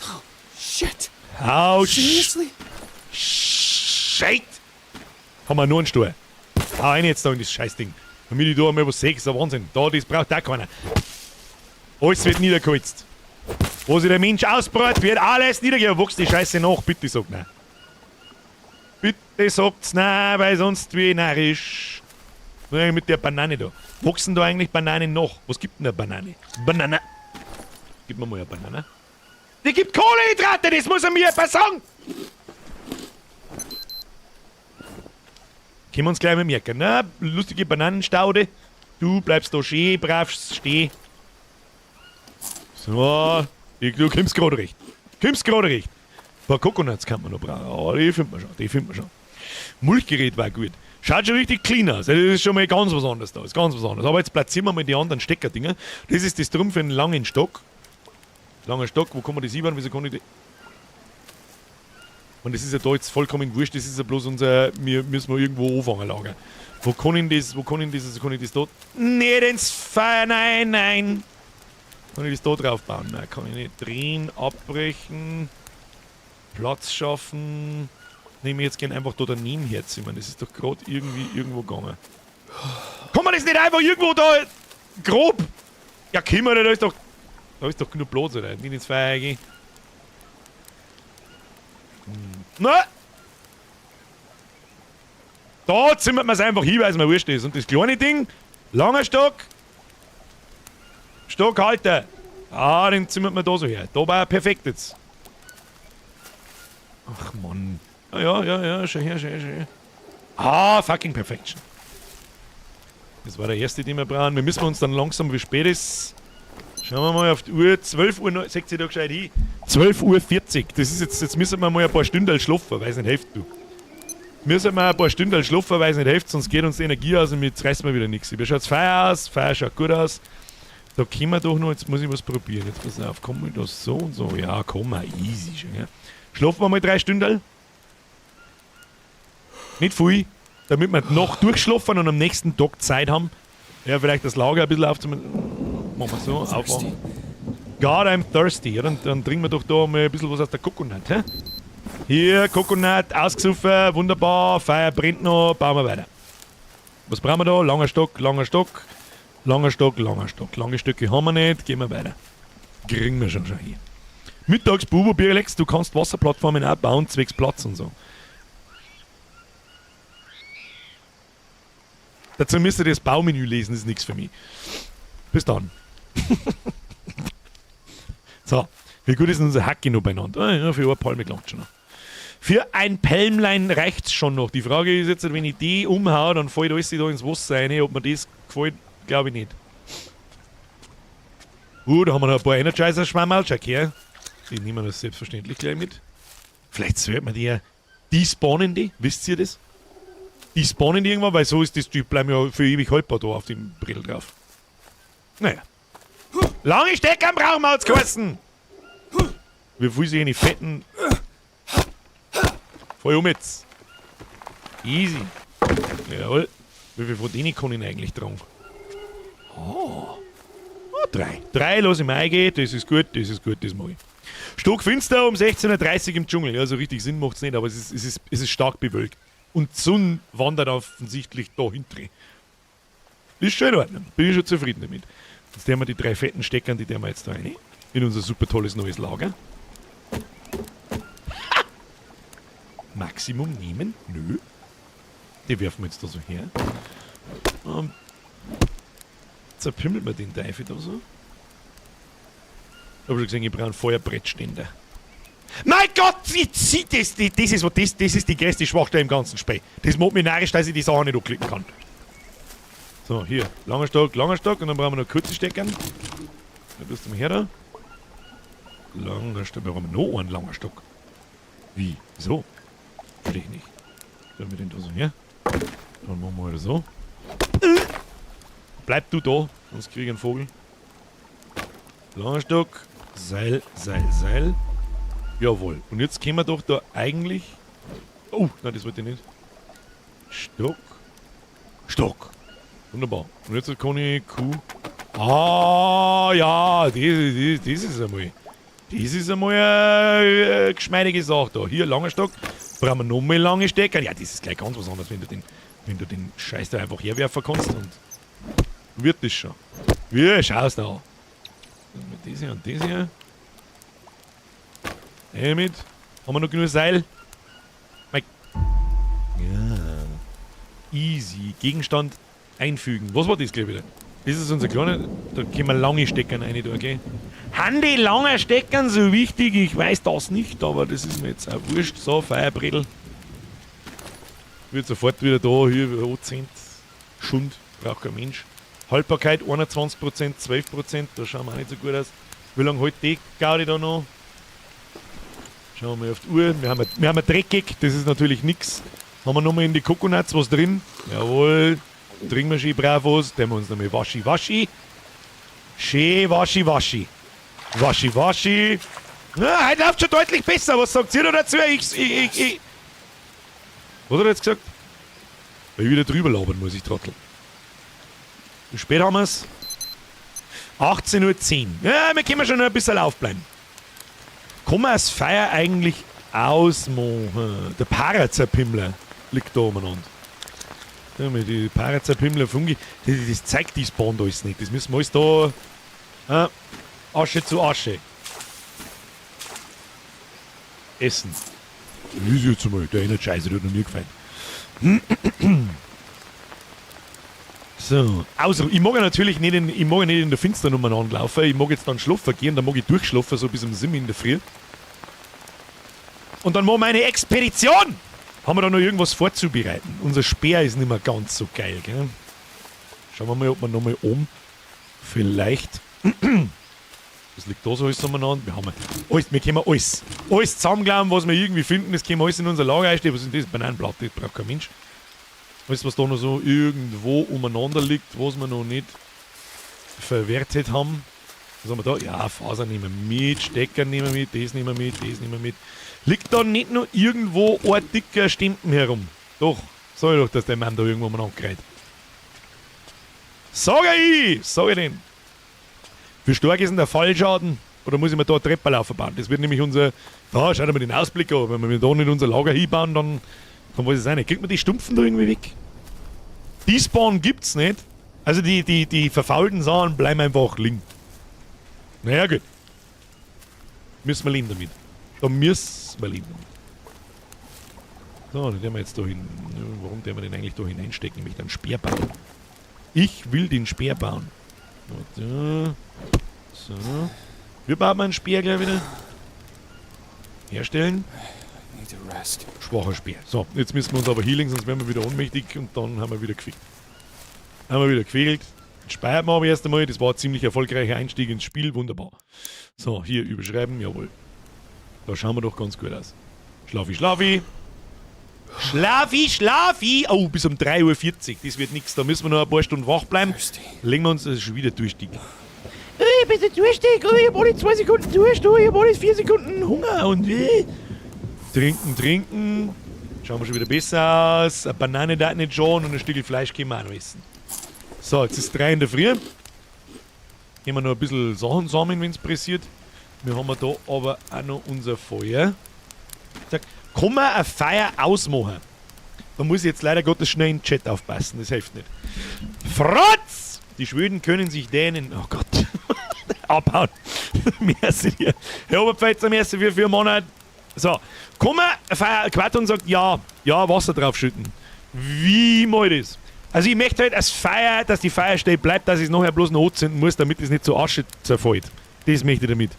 Oh, shit. Au, Seriously? Shit. Haben wir nur einen Stuhl. Hau rein jetzt da in das Scheißding. Damit ich da einmal was sehe, ist der Wahnsinn. Da, das braucht auch keiner. Alles wird niedergeholzt. Wo sich der Mensch ausbreitet, wird alles niedergehen. Wächst die Scheiße nach, bitte sag nein. Bitte sagt's nein, weil sonst wie narrisch. Was ist mit der Banane da? Wachsen da eigentlich Bananen noch? Was gibt denn eine Banane? Banane. Gib mir mal eine Banane. Die gibt Kohlenhydrate, das muss er mir jemand sagen! Können wir uns gleich mal merken. Na, lustige Bananenstaude. Du bleibst da schön brav stehen. So, du kommst gerade recht. Kommst gerade recht. Ein paar Coconuts kann man noch brauchen. Oh, die findet man schon, die findet man schon. Mulchgerät war gut. Schaut schon richtig clean aus. Das ist schon mal ganz was anderes da. Ist ganz was anderes. Aber jetzt platzieren wir mal die anderen Steckerdinger. Das ist das drum für einen langen Stock. Langer Stock, wo kann man das einbauen? Wieso kann ich das? Und das ist ja da jetzt vollkommen wurscht, das ist ja bloß unser, wir müssen wir irgendwo anfangen lagern. Wo kann ich das, wo kann ich das, also kann ich das da? Nicht ins Feuer, nein, nein! Kann ich das da drauf bauen? Nein, kann ich nicht. Drehen, abbrechen, Platz schaffen. Nehme ich jetzt gern einfach da daneben herzimmern. Das ist doch gerade irgendwie irgendwo gegangen. Kann man das nicht einfach irgendwo da grob? Ja, können wir nicht, da ist doch genug Platz, oder? Nicht ins Feuer gehen. Na! Da zimmert man's einfach hin, weil's mir wurscht ist. Und das kleine Ding, langer Stock, Stockhalter. Ah, den zimmert man da so her. Da war er perfekt jetzt. Ach Mann. Ja, ja, ja, ja, schau her, schau her, schau her. Ah, fucking perfection. Das war der erste, den wir brauchen. Wir müssen uns dann langsam, wie spät ist. Schauen wir mal auf die Uhr. 12 Uhr, seht ihr da gescheit hin? 12:40 Uhr. Das ist jetzt, jetzt müssen wir mal ein paar Stunden schlafen, weil's nicht hilft, du. Müssen wir ein paar Stunden schlafen, weil's nicht hilft, sonst geht uns die Energie aus und jetzt reißen wir wieder nichts. Wie schaut's Feuer aus? Feuer schaut gut aus. Da können wir doch noch, jetzt muss ich was probieren. Jetzt pass auf, kommen wir da so und so. Ja, komm mal, easy schon, ja. Schlafen wir mal 3 Stunden. Nicht viel, damit wir noch durchschlafen und am nächsten Tag Zeit haben. Ja, vielleicht das Lager ein bisschen aufzumachen. Machen wir so, Thirsty. aufwachen. God, I'm thirsty. Ja, dann trinken wir doch da mal ein bisschen was aus der Coconut, hä? Hier, Coconut, ausgesoffen, wunderbar, Feuer brennt noch, bauen wir weiter. Was brauchen wir da? Langer Stock, langer Stock, langer Stock, langer Stock. Lange Stöcke haben wir nicht, gehen wir weiter. Kriegen wir schon hier. Mittags, Bubu, Birlex, du kannst Wasserplattformen auch bauen, zwecks Platz und so. Dazu müsst ihr das Baumenü lesen, das ist nichts für mich. Bis dann. So, wie gut ist denn unser Hacki noch beieinander? Ah, ja, für eine Palme gelangt schon noch. Für ein Palmlein reicht's schon noch. Die Frage ist jetzt, wenn ich die umhau, dann fällt alles da ins Wasser rein. Ob mir das gefällt, glaub ich nicht. Da haben wir noch ein paar Energizer-Schwammerl. Schau her. Die nehmen wir das selbstverständlich gleich mit. Vielleicht sollte man die ja... Die spawnen die, wisst ihr das? Die spawnen die irgendwann, weil so ist das, die bleiben ja für ewig haltbar da auf dem Brettel drauf. Naja. Lange Stecker brauchen wir, hat's geheißen! Wie viel sich in die fetten... Voll um jetzt. Easy. Jawohl. Wie viel von denen kann ich denn eigentlich tragen? Oh. Oh, 3. 3 lass ich mir eingehen. Das ist gut, das ist gut, das mag ich. Stockfinster um 16:30 Uhr im Dschungel. Ja, so richtig Sinn macht's nicht, aber es ist stark bewölkt. Und die Sonne wandert offensichtlich da hinten. Ist schon in Ordnung. Bin ich schon zufrieden damit. Jetzt haben wir die 3 fetten Steckern, die tun wir jetzt da rein. In unser super tolles neues Lager. Ha! Maximum nehmen? Nö. Die werfen wir jetzt da so her. Zerpimmelt man den Teufel da so? Ich hab schon gesehen, ich brauche einen Feuerbrettständer. Mein Gott, ich zieh das, die, das ist, das, das ist die größte Schwachstelle im ganzen Spiel. Das macht mich narrisch, dass ich die Sache nicht anklicken kann. So, hier. Langer Stock, langer Stock. Und dann brauchen wir noch kurze Steckern. Da bist du mal her da. Langer Stock. Wir brauchen noch einen langen Stock. Wie? Wieso? Verstehe ich nicht. Sollen wir den da so her? Dann machen wir halt so. Bleib du da, sonst krieg ich einen Vogel. Langer Stock. Seil, Seil, Seil. Jawohl. Und jetzt können wir doch da eigentlich... Oh, nein, das wollte ich nicht. Stock. Stock. Wunderbar. Und jetzt kann ich Q... Ah, ja, das ist einmal... Das ist einmal eine geschmeidige Sache da. Hier, langer Stock. Brauchen wir nochmal lange Stecker. Ja, das ist gleich ganz was anderes, wenn du den Scheiß da einfach herwerfen kannst. Und wird das schon. Wie schaust du da? Mit das hier und das hier. Hey, mit. Haben wir noch genug Seil? Mike. Ja. Easy. Gegenstand einfügen. Was war das gleich wieder? Das ist unser kleiner. Da können wir lange Steckern rein, da, okay? Handy, lange Steckern, so wichtig. Ich weiß das nicht, aber das ist mir jetzt auch wurscht. So, Feuerbredel. Wird sofort wieder da. Hier, O10. Schund. Braucht kein Mensch. Haltbarkeit 21%, 12%. Da schauen wir auch nicht so gut aus. Wie lange hält die Gaudi da noch? Schauen wir mal auf die Uhr. Wir haben ein dreckig, das ist natürlich nix. Haben wir nochmal in die Coconuts was drin? Jawohl. Trinken wir schön brav was. Dann wir uns nochmal Waschi Waschi. Schön Waschi Waschi. Waschi Waschi. Na, heute läuft schon deutlich besser. Was sagt ihr da dazu? Ich. Was hat er jetzt gesagt? Weil ich wieder drüber labern muss, ich Trottel. Wie spät haben wir's? 18:10 Uhr. Ja, wir können schon noch ein bisschen aufbleiben. Kann man das Feuer eigentlich Ausmachen. Der Parazerpimmler liegt da umeinander. Da haben wir die Parazerpimmler Fungi. Das zeigt die Spawn da alles nicht. Das müssen wir alles da. Asche zu Asche. Essen. Das ist jetzt einmal. Der Energizer, der hat noch nie gefallen. So, außer, ich mag ja natürlich nicht in, ich mag ja nicht in der Finsternis umeinander laufen. Ich mag jetzt dann schlafen gehen, dann mag ich durchschlafen, so bis um 7 in der Früh. Und dann machen wir eine Expedition! Haben wir da noch irgendwas vorzubereiten? Unser Speer ist nicht mehr ganz so geil, gell? Schauen wir mal, ob wir nochmal oben vielleicht. Was liegt da so alles umeinander? Wir haben alles, wir können alles. Alles zusammenklauen, was wir irgendwie finden, das können wir alles in unser Lager einstellen. Was ist denn das? Bananenblatt, das braucht kein Mensch. Alles, was da noch so irgendwo umeinander liegt, was wir noch nicht verwertet haben. Was haben wir da? Ja, Faser nehmen wir mit, Stecker nehmen wir mit, das nehmen wir mit, das nehmen wir mit. Liegt da nicht noch irgendwo ein dicker Stimpen herum? Doch, sag ich doch, dass der Mann da irgendwo umeinander gerät. Sag ich! Sag ich denn! Wie stark ist denn der Fallschaden? Oder muss ich mir da eine Treppe laufen bauen? Das wird nämlich unser... Da, schau dir mal den Ausblick an. Wenn wir da nicht unser Lager hinbauen, dann weiß ich es auch nicht. Kriegt man die Stumpfen da irgendwie weg? Die Spawn gibt's nicht. Also die verfaulten Sachen bleiben einfach liegen. Naja, gut. Müssen wir leben damit. Da müssen wir leben damit. So, den werden wir jetzt da hin. Warum werden wir den eigentlich da hineinstecken? Ich möchte einen Speer bauen. Ich will den Speer bauen. Warte. So. Wir bauen mal einen Speer gleich wieder. Herstellen. Schwacher Speer. So, jetzt müssen wir uns aber healing, sonst werden wir wieder ohnmächtig und dann haben wir wieder gefickt. Haben wir wieder gefehlt. Jetzt speichern wir aber erst einmal. Das war ein ziemlich erfolgreicher Einstieg ins Spiel. Wunderbar. So, hier überschreiben. Jawohl. Da schauen wir doch ganz gut aus. Schlafi, schlafi. Schlafi, schlafi. Oh, bis um 3:40 Uhr. Das wird nix. Da müssen wir noch ein paar Stunden wach bleiben. Thirsty. Legen wir uns, das ist schon wieder durstig. Ich bin so durstig. Oh, ich hab alle 2 Sekunden Durst. Oh, ich hab alle 4 Sekunden Hunger. Und trinken, trinken. Schauen wir schon wieder besser aus. Eine Banane darf nicht schon und ein Stück Fleisch können wir auch noch essen. So, jetzt ist 3 in der Früh. Gehen wir noch ein bisschen Sachen sammeln, wenn's pressiert. Wir haben da aber auch noch unser Feuer. Zack. Kann man ein Feuer ausmachen? Da muss ich jetzt leider Gottes schnell in den Chat aufpassen, das hilft nicht. Franz! Die Schweden können sich dehnen. Oh Gott. Abhauen. Merci dir. Herr Oberpfälzer, merci für 4 Monate. So, kann man ein Feuer, Quaton sagt ja, ja, Wasser draufschütten. Wie mach ich das? Also ich möchte halt als Feuer, dass die Feuerstelle bleibt, dass ich es nachher bloß noch anzünden muss, damit es nicht zu Asche zerfällt. Das möchte ich damit.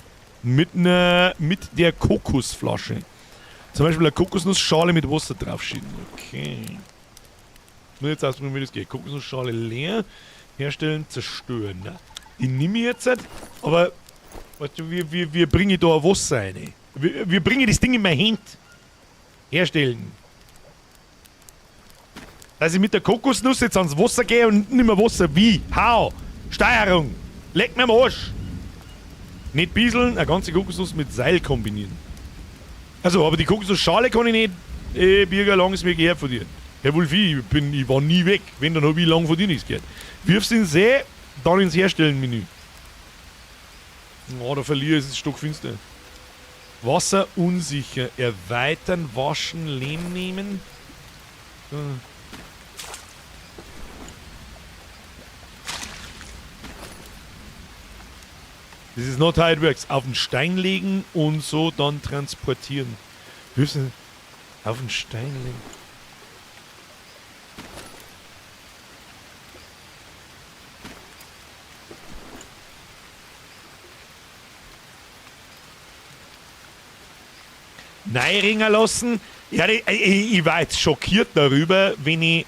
Mit der Kokosflasche. Zum Beispiel eine Kokosnussschale mit Wasser draufschütten. Okay. Nur jetzt ausprobieren, wie das geht. Kokosnussschale leer, herstellen, zerstören. Na, die nehme ich jetzt nicht, aber weißt du, wie bringe ich da Wasser rein? Wie bringe ich das Ding in meine Hände? Herstellen. Dass ich mit der Kokosnuss jetzt ans Wasser gehe und nicht mehr Wasser. Wie? How? Steuerung. Leck mir am Arsch. Nicht bieseln, eine ganze Kokosnuss mit Seil kombinieren. Also, aber die Kokosnussschale kann ich nicht. Birger, lang ist mir gehört von dir. Herr Wolfi, ich war nie weg. Wenn, dann hab ich lang von dir nichts gehört. Wirf's in den See, dann ins Herstellen-Menü. Oh, da verliere ich, es ist stockfinster. Wasser unsicher. Erweitern, waschen, Lehm nehmen. So. Das ist not how it works. Auf den Stein legen und so dann transportieren. Wissen, auf den Stein legen. Neiringer lassen. Ja, ich war jetzt schockiert darüber, wenn ich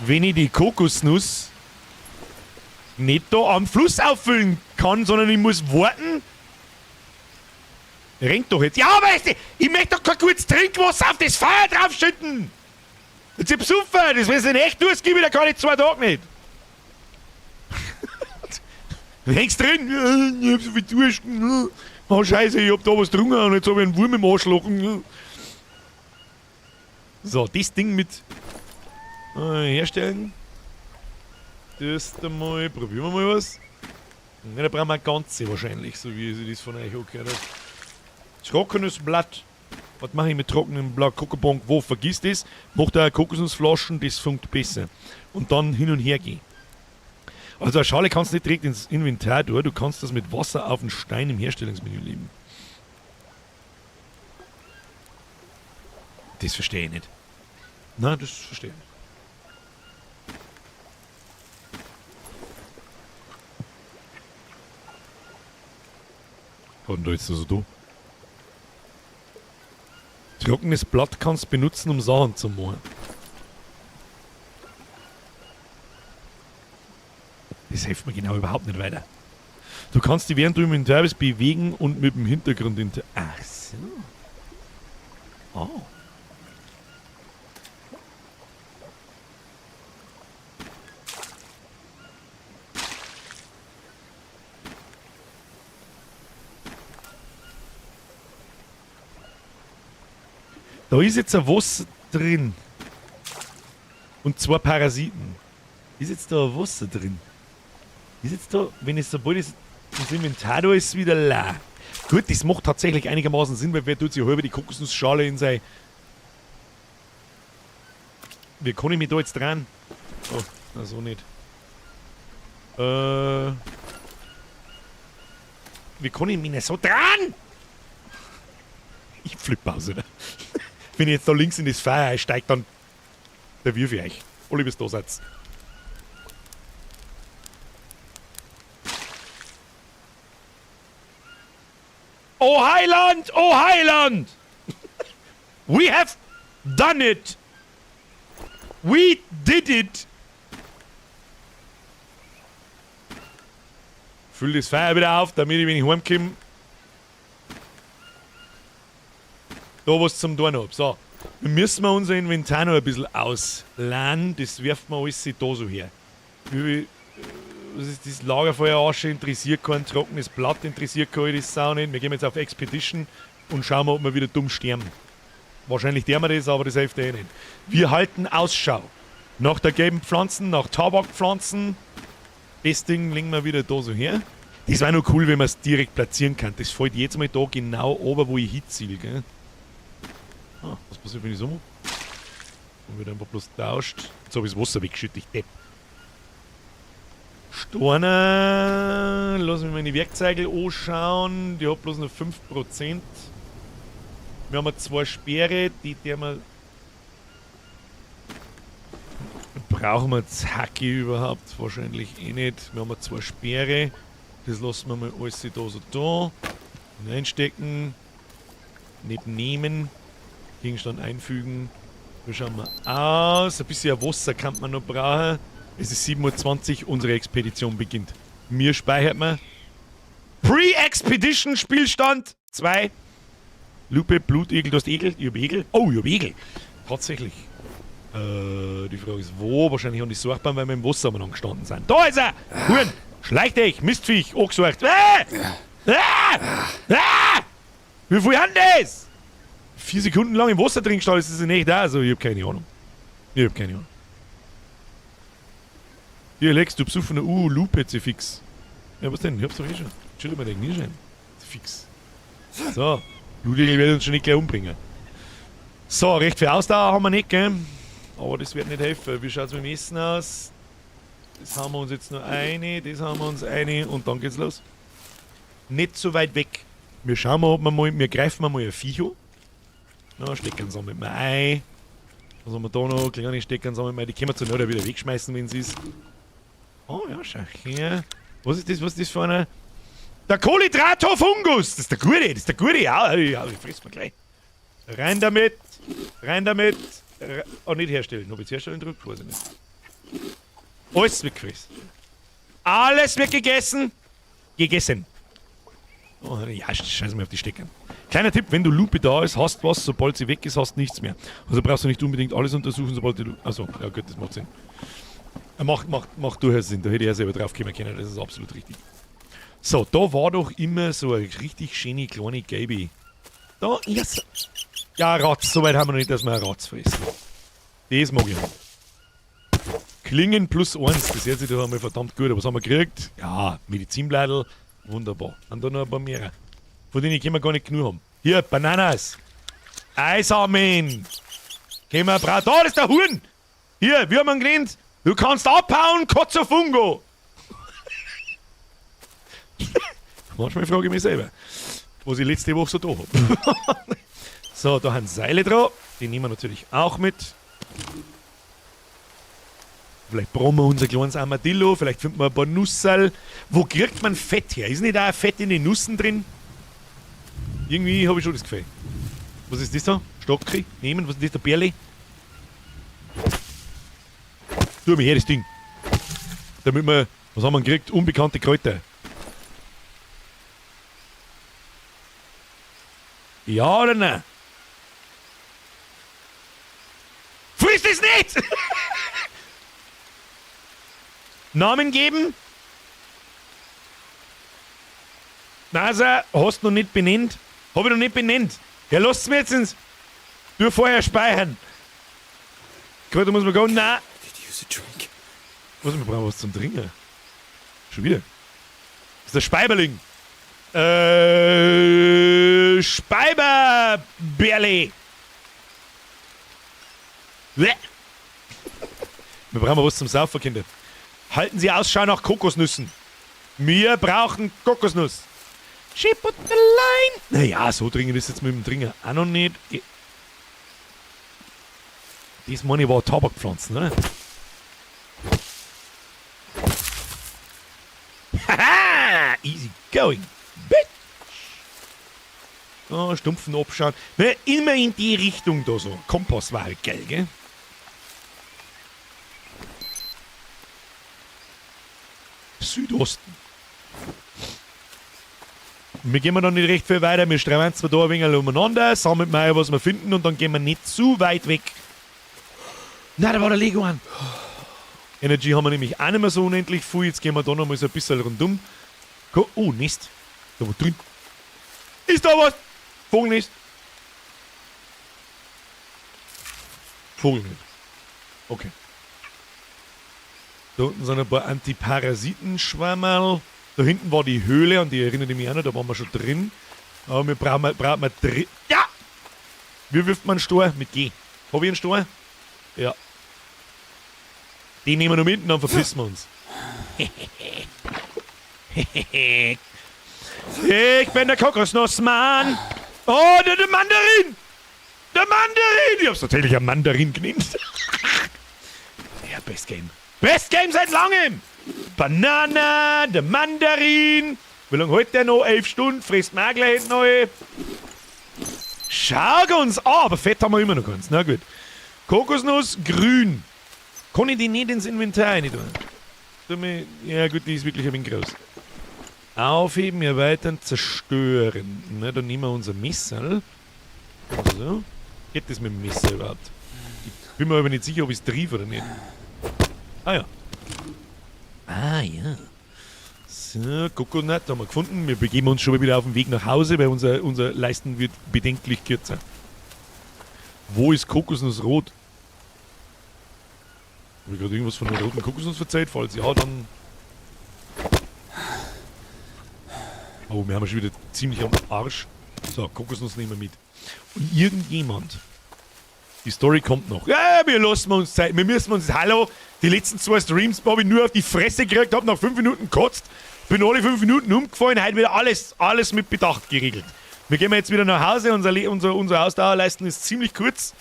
die Kokosnuss nicht da am Fluss auffüllen kann, sondern ich muss warten. Rennt doch jetzt. Ja, aber ich möchte doch kein gutes Trinkwasser auf das Feuer draufschütten. Jetzt ich besoffen, das weiß ich nicht echt durchgebe, da kann ich 2 Tage nicht. Du hängst drin, ich hab so viel Durst. Oh Scheiße, ich hab da was getrunken und jetzt hab ich einen Wurm im Arschloch. So, das Ding mit herstellen. Das einmal, probieren wir mal was. Ja, da brauchen wir eine ganze wahrscheinlich, so wie ich das von euch angehört habe. Trockenes Blatt. Was mache ich mit trockenem Blatt? Kokobonk, wo? Vergiss das. Mach da Kokosnussflaschen, das funkt besser. Und dann hin und her gehen. Also eine Schale kannst du nicht direkt ins Inventar tun, du kannst das mit Wasser auf den Stein im Herstellungsmenü legen. Das verstehe ich nicht. Nein, das verstehe ich nicht. Was denn da jetzt so da? Trockenes Blatt kannst du benutzen, um Sachen zu machen. Das hilft mir genau überhaupt nicht weiter. Du kannst dich, während du im Inventar bist, bewegen und mit dem Hintergrund inter... Ach so. Oh. Da ist jetzt ein Wasser drin. Und 2 Parasiten. Ist jetzt da ein Wasser drin? Ist jetzt da, wenn ich sobald ich das Inventar da ist, wieder leer. Gut, das macht tatsächlich einigermaßen Sinn, weil wer tut sich halber die Kokosnussschale in sein... Wie kann ich mich da jetzt dran? Oh, na so nicht. Wie kann ich mich denn so dran? Ich flippe aus, oder? Wenn ich jetzt da links in das Feuer einsteige, dann da wirf ich euch. Alle bis da seid. Oh Heiland! Oh Heiland! We have done it! We did it! Füll das Feuer wieder auf, damit ich, wenn ich heimkomme, da was zum tun hab. So, dann müssen wir unser Inventar noch ein bisschen ausleihen. Das werfen wir alles da so her. Wie, was ist das Lagerfeuer Asche interessiert kein trockenes Blatt interessiert kein, das auch nicht. Wir gehen jetzt auf Expedition und schauen mal, ob wir wieder dumm sterben. Wahrscheinlich sterben wir das, aber das hilft eh nicht. Wir halten Ausschau. Nach der gelben Pflanzen, nach Tabakpflanzen. Das Ding legen wir wieder da so her. Das wäre nur cool, wenn man es direkt platzieren kann. Das fällt jetzt mal da genau oben, wo ich hinziehe, gell? Ah, was passiert, wenn ich so mache? Und wird einfach bloß tauscht. Jetzt hab ich das Wasser weggeschüttet, ich Depp. Steine. Lass mich meine Werkzeuge anschauen. Die hat bloß noch 5%. Wir haben 2 Speere, die der wir. Brauchen wir jetzt Hacke überhaupt? Wahrscheinlich eh nicht. Wir haben 2 Speere. Das lassen wir mal alles da so da. Hineinstecken. Nicht nehmen. Gegenstand einfügen. Da schauen wir aus. Ein bisschen Wasser kann man noch brauchen. Es ist 7:20 Uhr, unsere Expedition beginnt. Mir speichert man. Pre-Expedition Spielstand 2. Lupe, Blutegel, du hast Egel? Ich hab Egel. Oh, ich hab Egel. Tatsächlich. Die Frage ist, wo? Wahrscheinlich an die Sorgbahn, weil wir im Wasser am gestanden sind. Da ist er! Huren! Schleich dich! Mistviech! Angesucht! Ah! Ah! Ah! Wie viel haben das? 4 Sekunden lang im Wasser drin gestanden, ist das nicht da? Also, ich hab keine Ahnung. Ich hab keine Ahnung. Hier, Lex, du besoffener Lupe, sie fix. Ja, was denn? Ich hab's doch eh schon. Chill mal den Gnieschein. Fix. So. Blutegel wird uns schon nicht gleich umbringen. So, recht viel Ausdauer haben wir nicht, gell? Aber das wird nicht helfen. Wie schaut's mit dem Essen aus? Das haben wir uns jetzt noch eine, das haben wir uns eine und dann geht's los. Nicht so weit weg. Wir schauen mal, ob wir mal, wir greifen mal ein Viech an. Na, stecken sammeln wir ein. Was haben wir da noch? Kleine Steckern sammeln wir ein. Die können wir zur Not auch wieder wegschmeißen, wenn sie ist. Oh ja, schau her. Was ist das? Was ist das für einer? Der Kohlenhydratofungus! Das ist der Gute, das ist der Gute. Ja, ja, ich fress mal gleich. Rein damit! Rein damit! Oh, nicht herstellen. Ob ich jetzt herstellen drücke, weiß ich nicht. Alles wird gefressen. Alles wird gegessen! Gegessen. Oh, ja, scheiß mal auf die Stecker. Kleiner Tipp, wenn du Lupe da ist, hast was, sobald sie weg ist, hast nichts mehr. Also brauchst du nicht unbedingt alles untersuchen, sobald die Lupe... Achso, ja gut, das macht Sinn. Macht durchaus Sinn, da hätte ich ja selber drauf kommen können, das ist absolut richtig. So, da war doch immer so eine richtig schöne kleine gelbe. Da ist... Ja, Ratz, so weit haben wir noch nicht, dass wir einen Ratz fressen. Das mag ich noch. Klingen plus 1, das hört sich doch einmal verdammt gut. Aber was haben wir gekriegt? Ja, Medizinbladel, wunderbar. Und dann noch ein paar mehr. Von denen können wir gar nicht genug haben. Hier, Bananas. Eisamen. Gehen wir bra. Da ist der Huhn. Hier, wie haben wir ihn genannt? Du kannst abhauen, Kotzofungo. Manchmal frage ich mich selber, was ich letzte Woche so da hab. So, da haben Seile dran. Die nehmen wir natürlich auch mit. Vielleicht brauchen wir unser kleines Armadillo, vielleicht finden wir ein paar Nusserl. Wo kriegt man Fett her? Ist nicht auch Fett in den Nüssen drin? Irgendwie habe ich schon das Gefühl. Was ist das da? Stocki? Nehmen? Was ist das da? Bärli? Tu mir her das Ding. Damit wir, was haben wir gekriegt? Unbekannte Kräuter. Ja oder nein? Friss es nicht! Namen geben? NASA, hast du noch nicht benannt? Hab ich noch nicht benannt. Ja, lasst's mir jetzt ins. Du vorher speichern. Gut, da muss man gehen. Nein. Was, wir brauchen was zum Trinken. Schon wieder. Das ist der Speiberling. Speiberbärli. Bäh. Wir brauchen was zum Saufen, Kinder. Halten Sie Ausschau nach Kokosnüssen. Wir brauchen Kokosnuss. Schipperlein. Naja, so dringend ist jetzt mit dem Trinken auch noch nicht. Das meine ich war Tabakpflanzen, oder? Haha! Easy going, bitch! Oh, stumpfen Abschauen. Ne, immer in die Richtung da so. Kompass war halt geil, gell? Südosten. Wir gehen dann nicht recht viel weiter. Wir streifen zwar da ein wenig umeinander, sammeln mal, was wir finden und dann gehen wir nicht zu weit weg. Nein, da war der Leguan. Energy haben wir nämlich auch nicht mehr so unendlich viel. Jetzt gehen wir da noch mal so ein bisschen rundum. Oh, Nest. Da war drin. Ist da was? Vogelnest. Vogelnest. Okay. Da unten sind ein paar Antiparasitenschwammerl. Da hinten war die Höhle, an die erinnere ich mich auch noch, da waren wir schon drin. Aber wir brauchen, brauchen wir drin. Ja! Wie wirft man einen Stor? Mit G. Hab ich einen Stor? Ja. Den nehmen wir noch mit und dann verpissen wir uns. Ich bin der Kokosnussmann. Oh, der Mandarin! Der Mandarin! Ich hab's tatsächlich ein Mandarin genannt. Ja, Best Game. Best Game seit langem! Banana, der Mandarin. Wie lange hält der noch? 11 Stunden. Frisst mir auch gleich neu. Schau uns an. Aber Fett haben wir immer noch ganz. Na gut. Kokosnuss, grün. Kann ich die nicht ins Inventar rein tun? Ja gut, die ist wirklich ein wenig groß. Aufheben, erweitern, zerstören. Na, dann nehmen wir unser Messerl. So. Geht das mit dem Messer überhaupt? Ich bin mir aber nicht sicher, ob ich es triff oder nicht. Ah ja. Ah ja. So, Coconut haben wir gefunden. Wir begeben uns schon mal wieder auf den Weg nach Hause, weil unser Leisten wird bedenklich kürzer. Wo ist Kokosnuss rot? Habe ich gerade irgendwas von der roten Kokosnuss verzeiht? Falls ja, dann... Oh, wir haben schon wieder ziemlich am Arsch. So, Kokosnuss nehmen wir mit. Und irgendjemand... Die Story kommt noch. Ja, wir lassen uns Zeit. Wir müssen uns... Hallo, die letzten 2 Streams habe ich nur auf die Fresse gekriegt, hab nach 5 Minuten gekotzt, bin alle 5 Minuten umgefallen, heute wieder alles mit Bedacht geregelt. Wir gehen jetzt wieder nach Hause, unser Ausdauerleisten ist ziemlich kurz.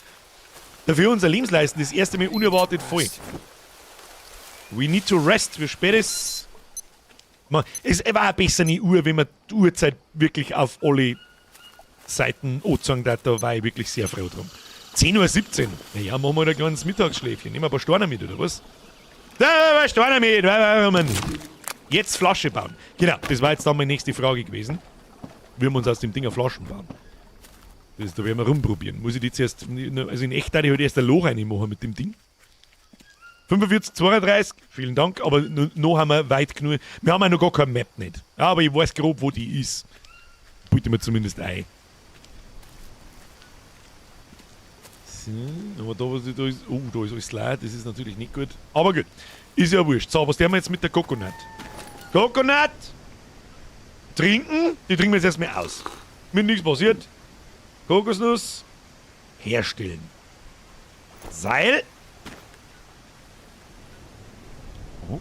Dafür unser Lebensleisten das erste Mal unerwartet voll. We need to rest. Wie spät ist... Man, es war auch besser eine Uhr, wenn man die Uhrzeit wirklich auf alle Seiten anzeigen darf. Da war ich wirklich sehr froh drum. 10:17 Uhr. Naja, machen wir da ein kleines Mittagsschläfchen. Nehmen wir ein paar Steine mit, oder was? Da, ein paar Steine mit. Jetzt Flasche bauen. Genau, das war jetzt dann meine nächste Frage gewesen. Wir haben uns aus dem Ding eine Flaschen bauen. Das, da werden wir rumprobieren. Muss ich die zuerst, also in echt, da ich halt erst ein Loch reinmachen mit dem Ding. 45, 32, vielen Dank, aber noch haben wir weit genug. Wir haben ja noch gar keine Map nicht. Ja, aber ich weiß grob, wo die ist. Bitte mir zumindest ein. So, aber da, was da ist, oh, da ist alles leer, das ist natürlich nicht gut. Aber gut, ist ja wurscht. So, was tun wir jetzt mit der Coconut? Coconut! Trinken, die trinken wir jetzt erstmal aus. Mir nichts passiert. Kokosnuss. Herstellen. Seil. Oh.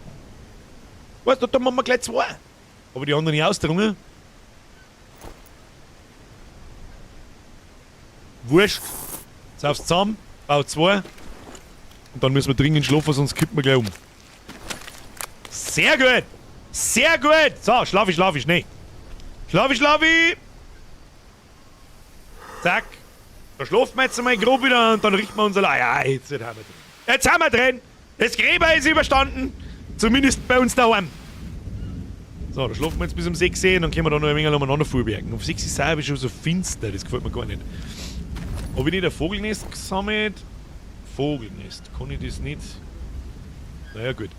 Weißt du, da machen wir gleich zwei. Aber die anderen nicht ausdrungen. Wurscht. Sauf's zusammen, bau zwei. Und dann müssen wir dringend schlafen, sonst kippen wir gleich um. Sehr gut! Sehr gut! So, schlaf ich, schlaf ich, nee. Schlaf ich, schlaf ich! Zack. Da schlafen wir jetzt einmal grob wieder und dann richten wir unser... Ja, jetzt haben wir drin. Jetzt haben wir drin! Das Gräber ist überstanden! Zumindest bei uns daheim. So, da schlafen wir jetzt bis um 6 Uhr und dann können wir da noch ein wenig umeinander vorbergen. Um 6 Uhr ist es schon so finster, das gefällt mir gar nicht. Habe ich nicht ein Vogelnest gesammelt? Vogelnest, kann ich das nicht? Naja, gut.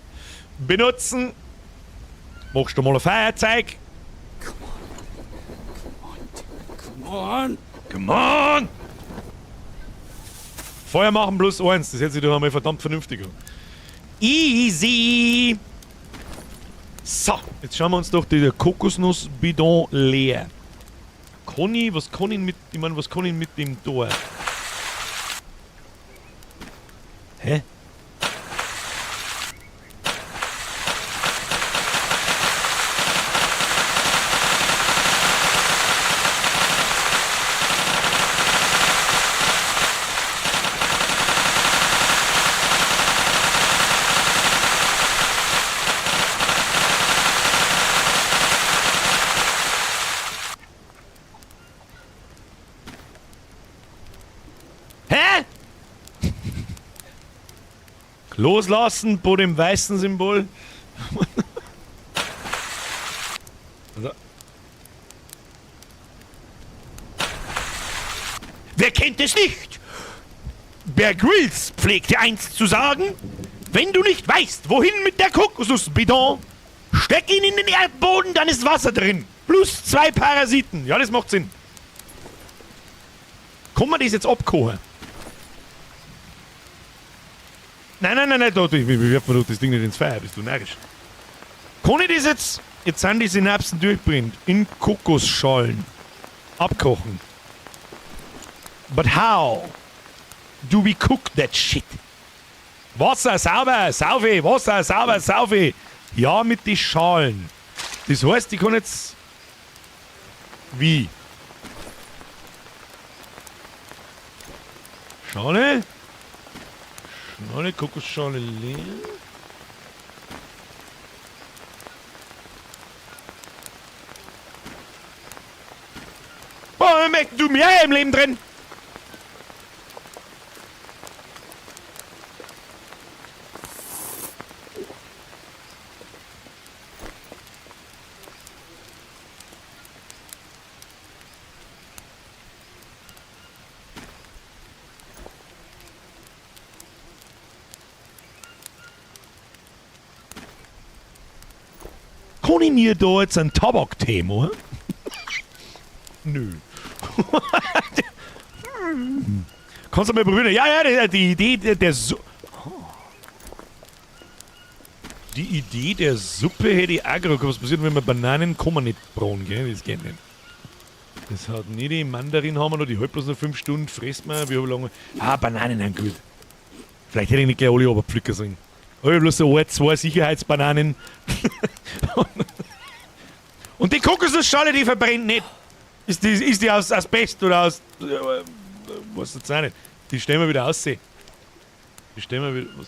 Benutzen! Machst du mal ein Feuerzeug? Come on. Come on! Feuer machen plus 1, das hört sich doch einmal verdammt vernünftig an. Easy! So, jetzt schauen wir uns doch die Kokosnussbidon leer. Kann ich, was kann ich mit, ich meine, was kann ich mit dem Tor? Hä? Hä? Loslassen vor dem weißen Symbol. Also. Wer kennt es nicht? Bear Grylls pflegte einst zu sagen, wenn du nicht weißt, wohin mit der Kokosnussbidon, steck ihn in den Erdboden, dann ist Wasser drin. Plus 2 Parasiten. Ja, das macht Sinn. Kann man das jetzt abkochen? Nein, nein, nein, nein, da, ich werf mir doch das Ding nicht ins Feuer, bist du narrisch. Kann ich das jetzt... Jetzt sind die Synapsen durchbrennt. In Kokosschalen. Abkochen. But how do we cook that shit? Wasser, sauber, saufe, Wasser, sauber, saufe. Ja, mit den Schalen. Das heißt, ich kann jetzt... Wie? Schale? Schale, Kokosschale leer. Boah, möchtest du mehr im Leben drin? Kann ich mir da jetzt einen Tabaktee machen? Nö. Kannst du mal probieren? Ja, ja, die Idee der Die Idee der Suppe hätte ich auch gerade. Was passiert, wenn wir Bananen kann man nicht brauen, gell? Das geht nicht. Das hat nicht die Mandarin haben wir noch, die hält bloß noch 5 Stunden, fressen wir, wie lange. Ah, Bananen sind gut. Vielleicht hätte ich nicht gleich alle runterpflücken sollen. Hab ich bloß so 1, 2 Sicherheitsbananen. Und die Kokosnussschale, die verbrennt nicht. Ist die aus Asbest oder aus... weiß jetzt auch nicht. Die stellen wir wieder aus. Die stellen wir wieder... Was?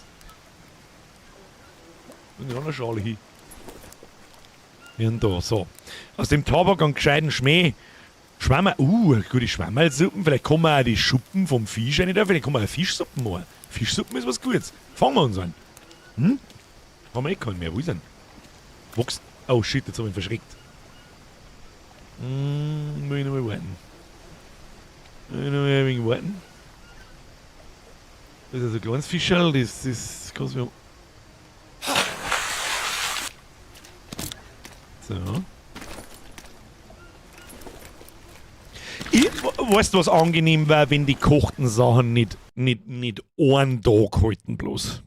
Und die andere Schale hin. Ja, und da, so. Aus dem Tabak einen gescheiten Schmäh. Schwammer, gute Schwammerlsuppen. Vielleicht kann man auch die Schuppen vom Fisch rein da. Vielleicht kann man auch Fischsuppen machen. Fischsuppen ist was Gutes. Fangen wir uns an. Hm? Haben wir eh keinen mehr. Wo ist er denn? Wächst. Oh shit, jetzt hab ich ihn verschreckt. Muss ich noch mal warten. Muss ich noch mal ein wenig warten. Das ist also ein kleines Fischerl, das kannst du mir. So. Weißt du, was angenehm war, wenn die gekochten Sachen nicht einen Tag halten bloß?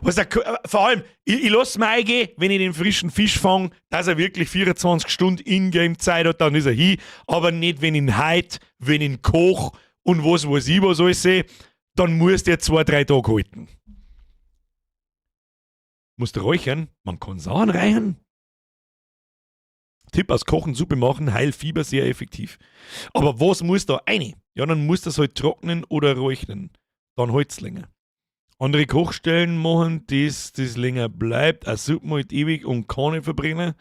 Was der, vor allem, ich lasse mir eingehen, wenn ich den frischen Fisch fange, dass er wirklich 24 Stunden Ingame-Zeit hat, dann ist er hin. Aber nicht, wenn ich ihn heute, wenn ich ihn koch und was weiß ich, was alles sehe, dann muss der 2, 3 Tage halten. Musst du räuchern? Man kann Sachen räuchern. Tipp aus Kochen, Suppe machen, Heilfieber, sehr effektiv. Aber was muss da rein? Ja, dann muss das halt trocknen oder räuchern. Dann halt's länger. Andere Kochstellen machen, dass das länger bleibt. Eine Suppe halt ewig und kann nicht verbrennen.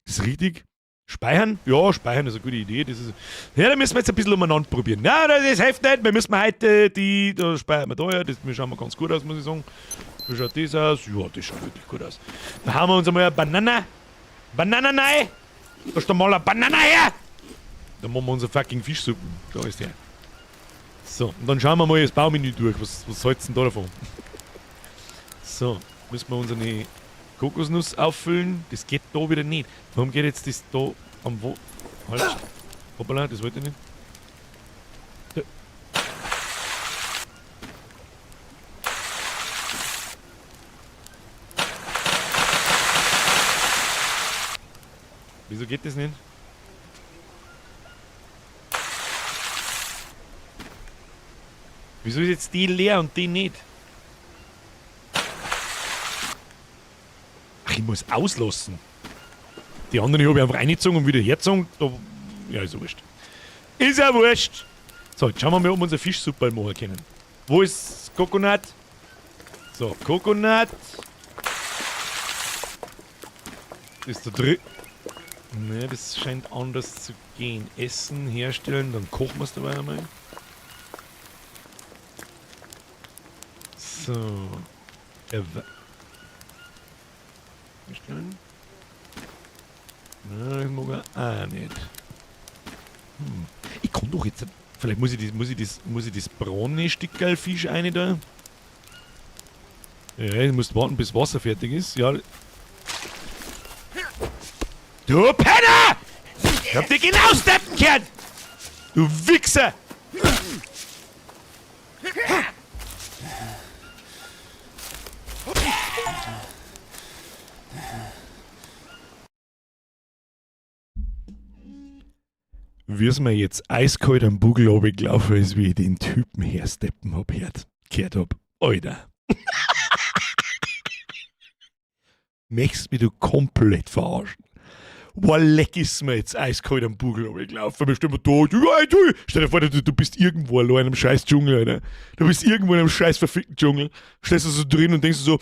Das ist richtig. Speichern? Ja, speichern ist eine gute Idee. Das ist, ja, da müssen wir jetzt ein bisschen umeinander probieren. Ja, das hilft nicht. Wir müssen heute die, da speichern wir da ja. Das schaut mal ganz gut aus, muss ich sagen. Wie schaut das aus? Ja, das schaut wirklich gut aus. Dann hauen wir uns einmal eine Banana. Banana rein. Da ist doch mal eine Banana her! Dann machen wir unsere fucking Fischsuppen. Da ist der. So, und dann schauen wir mal das Baumenü durch. Was hältst du denn da davon? So, müssen wir unsere Kokosnuss auffüllen. Das geht da wieder nicht. Warum geht jetzt das da am Wo... Halt. Hoppala, das wollte ich nicht. Da. Wieso geht das nicht? Wieso ist jetzt die leer und die nicht? Ach, ich muss auslassen. Die anderen habe ich einfach reingezogen und wieder hergezogen. Da, ja, ist ja wurscht. Ist ja wurscht. So, jetzt schauen wir mal, ob wir unsere Fischsuppe machen können. Wo ist Coconut? So, Coconut. Ist da drin. Ne, das scheint anders zu gehen. Essen herstellen, dann kochen wir's dabei einmal. So. Herstellen. Na, das mag er auch nicht. Ich kann doch jetzt. Vielleicht muss ich das braune Stückerl Fisch rein da. Ja, ich muss warten, bis Wasser fertig ist. Ja. Du Penner! Ich hab dich genau steppen können! Du Wichser! Wie es mir jetzt eiskalt am Bugel runtergelaufen ist, wie ich den Typen hersteppen hab, gehört hab. Alter. Möchtest mich du komplett verarschen? Boah, leck ist mir jetzt eiskalt am Bugel runtergelaufen. Wir stehen da, ja, du. Stell dir vor, du bist irgendwo allein in einem scheiß Dschungel, Alter. Du bist irgendwo in einem scheiß verfickten Dschungel. Stehst du so drin und denkst so,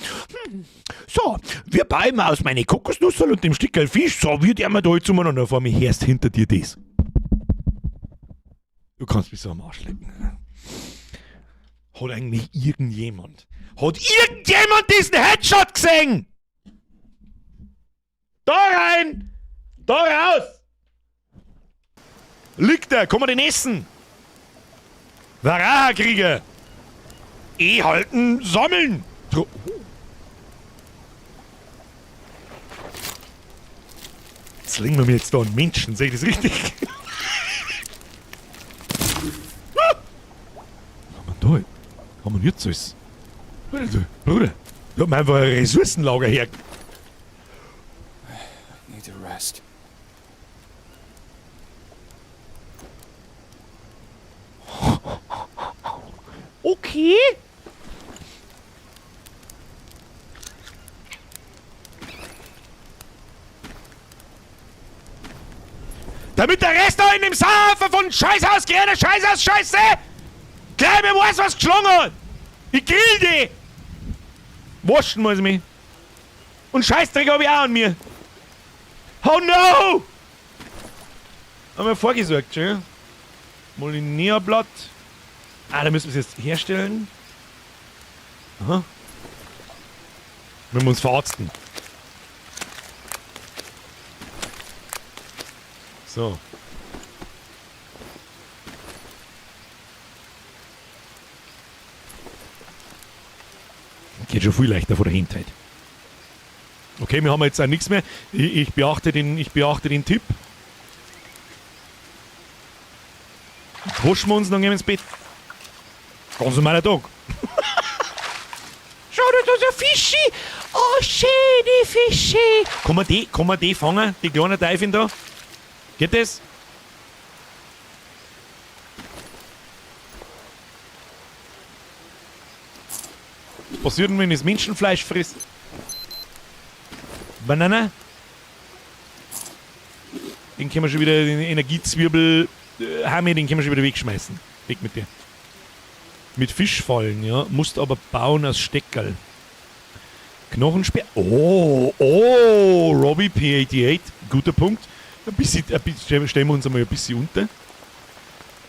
so, wir bauen aus meine Kokosnussel und dem Stickerl Fisch, so, wir der da jetzt umeinander. Vor mir herrscht hinter dir das. Du kannst mich so am Arsch lecken. Hat eigentlich irgendjemand, hat irgendjemand diesen Headshot gesehen? Da rein! Da raus! Liegt er? Kann man den essen? Varaha-Krieger! Eh halten, sammeln! Oh. Jetzt legen wir mir jetzt da einen Menschen, sehe ich das richtig? Was haben wir da? Haben wir jetzt alles? Bruder, da haben wir einfach ein Ressourcenlager her. Need to rest. Okay. Damit der Rest da in dem Saufen von Scheißhaus geht, Scheißhaus, Scheiße! Gleich mir weiß, was geschlagen hat! Ich grill die! Waschen muss ich mich. Und Scheißdreck hab ich auch an mir. Oh no! Haben wir vorgesorgt, schön. Molinia-Blatt. Ah, da müssen wir es jetzt herstellen. Aha. Wenn wir uns verarzten. So. Geht schon viel leichter vor der Hindheit. Okay, wir haben jetzt auch nichts mehr. Ich beachte den Tipp. Jetzt waschen wir uns und dann gehen wir ins Bett. Ganz normaler Tag. Schau dir das ja Fischi! Oh, schöne Fischi! Kann man die fangen, die kleinen Teufel da? Geht das? Was passiert denn, wenn ich das Menschenfleisch friss? Banana? Den können wir schon wieder, den Energiezwirbel, Hami, den können wir schon wieder wegschmeißen. Weg mit dir. Mit Fischfallen, ja. Musst aber bauen aus Steckerl. Knochenspeer. Oh, oh, Robbie P88. Guter Punkt. Ein bisschen stellen wir uns einmal ein bisschen unter.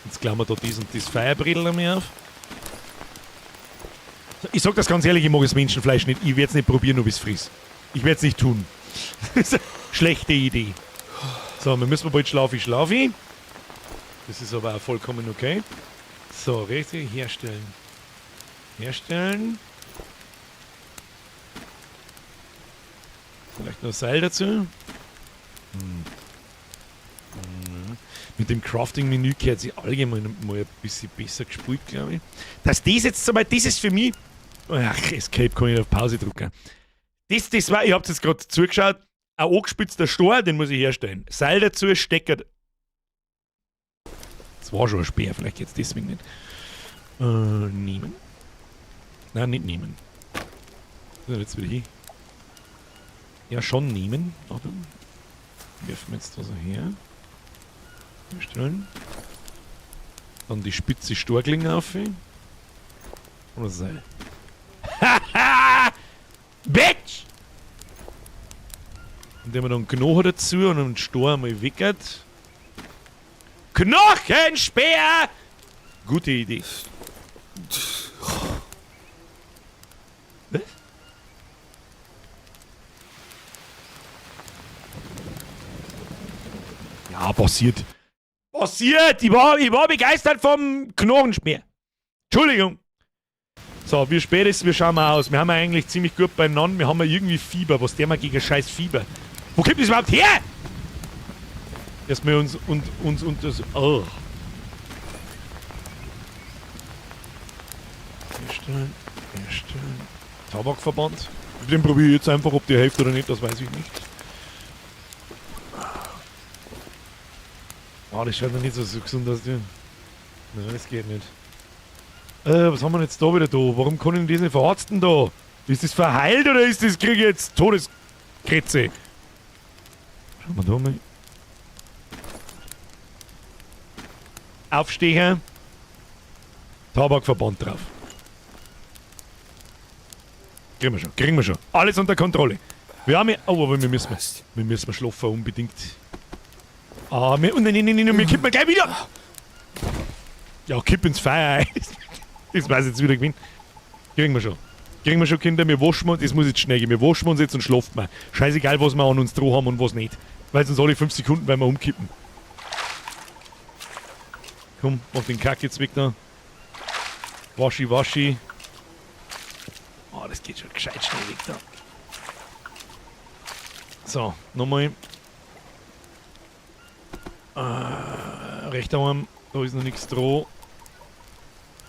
Jetzt klauen wir da dies und das Feuerbredel einmal auf. Ich sag das ganz ehrlich, ich mag das Menschenfleisch nicht. Ich werde es nicht probieren, ob ich es friss. Ich werde es nicht tun. Schlechte Idee. So, wir müssen bald schlafi, schlafi. Das ist aber auch vollkommen okay. So, richtig, herstellen. Herstellen. Vielleicht noch Seil dazu. Mit dem Crafting-Menü gehört sich allgemein mal ein bisschen besser gespielt, glaube ich. Dass das jetzt zum Beispiel, das ist für mich. Ach, Escape kann ich auf Pause drücken. Das war, ich hab's jetzt gerade zugeschaut, ein angespitzter Stor, den muss ich herstellen. Seil dazu, Stecker. Das war schon ein Speer, vielleicht geht's deswegen nicht. Nehmen. Nein, nicht nehmen. So, jetzt wieder hin. Ja, schon nehmen. Achtung. Werfen wir jetzt da so her. Herstellen. Dann die spitze Storklinge auf. Oder Seil. Haha! Bitch! Und dann haben wir dann Knochen dazu und einen Stor mal wickert. Knochenspeer! Gute Idee. Was? Ja, passiert. Passiert! Ich war begeistert vom Knochenspeer. Entschuldigung. So, wie spät ist es? Wir schauen mal aus. Wir haben ja eigentlich ziemlich gut beieinander. Wir haben ja irgendwie Fieber. Was der mal gegen scheiß Fieber? Wo kommt das überhaupt her? Erstmal uns und uns und das. Oh. Herstellen, herstellen. Tabakverband. Den probiere ich jetzt einfach, ob die hilft oder nicht, das weiß ich nicht. Ah, das schaut noch nicht so gesund aus. Du. Nein, das geht nicht. Was haben wir denn jetzt da wieder da? Warum kann ich denn das nicht verarzten da? Ist das verheilt oder ist das, krieg ich jetzt Todeskrätze? Schauen wir da mal. Aufstehen. Tabakverband drauf. Kriegen wir schon, kriegen wir schon. Alles unter Kontrolle. Wir haben ja. Oh, aber wir müssen schlafen unbedingt. Ah, wir, oh, nein, nein, nein, nein, wir kippen gleich wieder. Ja, kipp ins Feuer ein. Das weiß ich jetzt wieder gewinnen. Kriegen wir schon. Kriegen wir schon, Kinder. Wir waschen uns, das muss jetzt schnell gehen. Wir waschen uns jetzt und schlafen wir. Scheißegal, was wir an uns dran haben und was nicht. Weil sonst alle 5 Sekunden, weil wir umkippen. Komm, mach den Kack jetzt weg da. Waschi, waschi. Oh, das geht schon gescheit schnell weg da. So, nochmal. Rechter Arm, da ist noch nichts dran.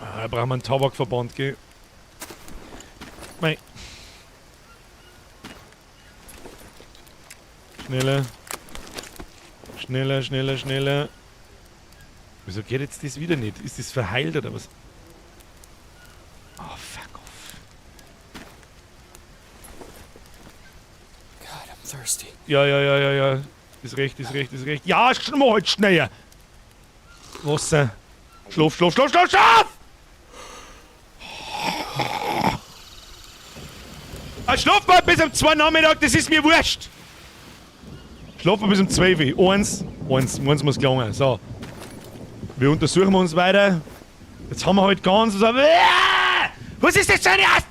Da brauchen wir einen Tabakverband, gell? Mei. Schneller. Schneller, schneller, schneller. Wieso geht jetzt das wieder nicht? Ist das verheilt oder was? Oh, fuck off. God, I'm thirsty. Ja. Ist recht, ist recht, ist recht. Ja, mach halt schneller. Wasser. Schlaf, schlaf, schlaf, schlaf, schlaf! Ah, schlaf mal bis um 2 Nachmittag, das ist mir wurscht. Schlaf mal bis um 12 Uhr. Eins, eins, eins muss gelangen. So. Wir untersuchen uns weiter. Jetzt haben wir halt ganz so. Was ist das für eine Ast?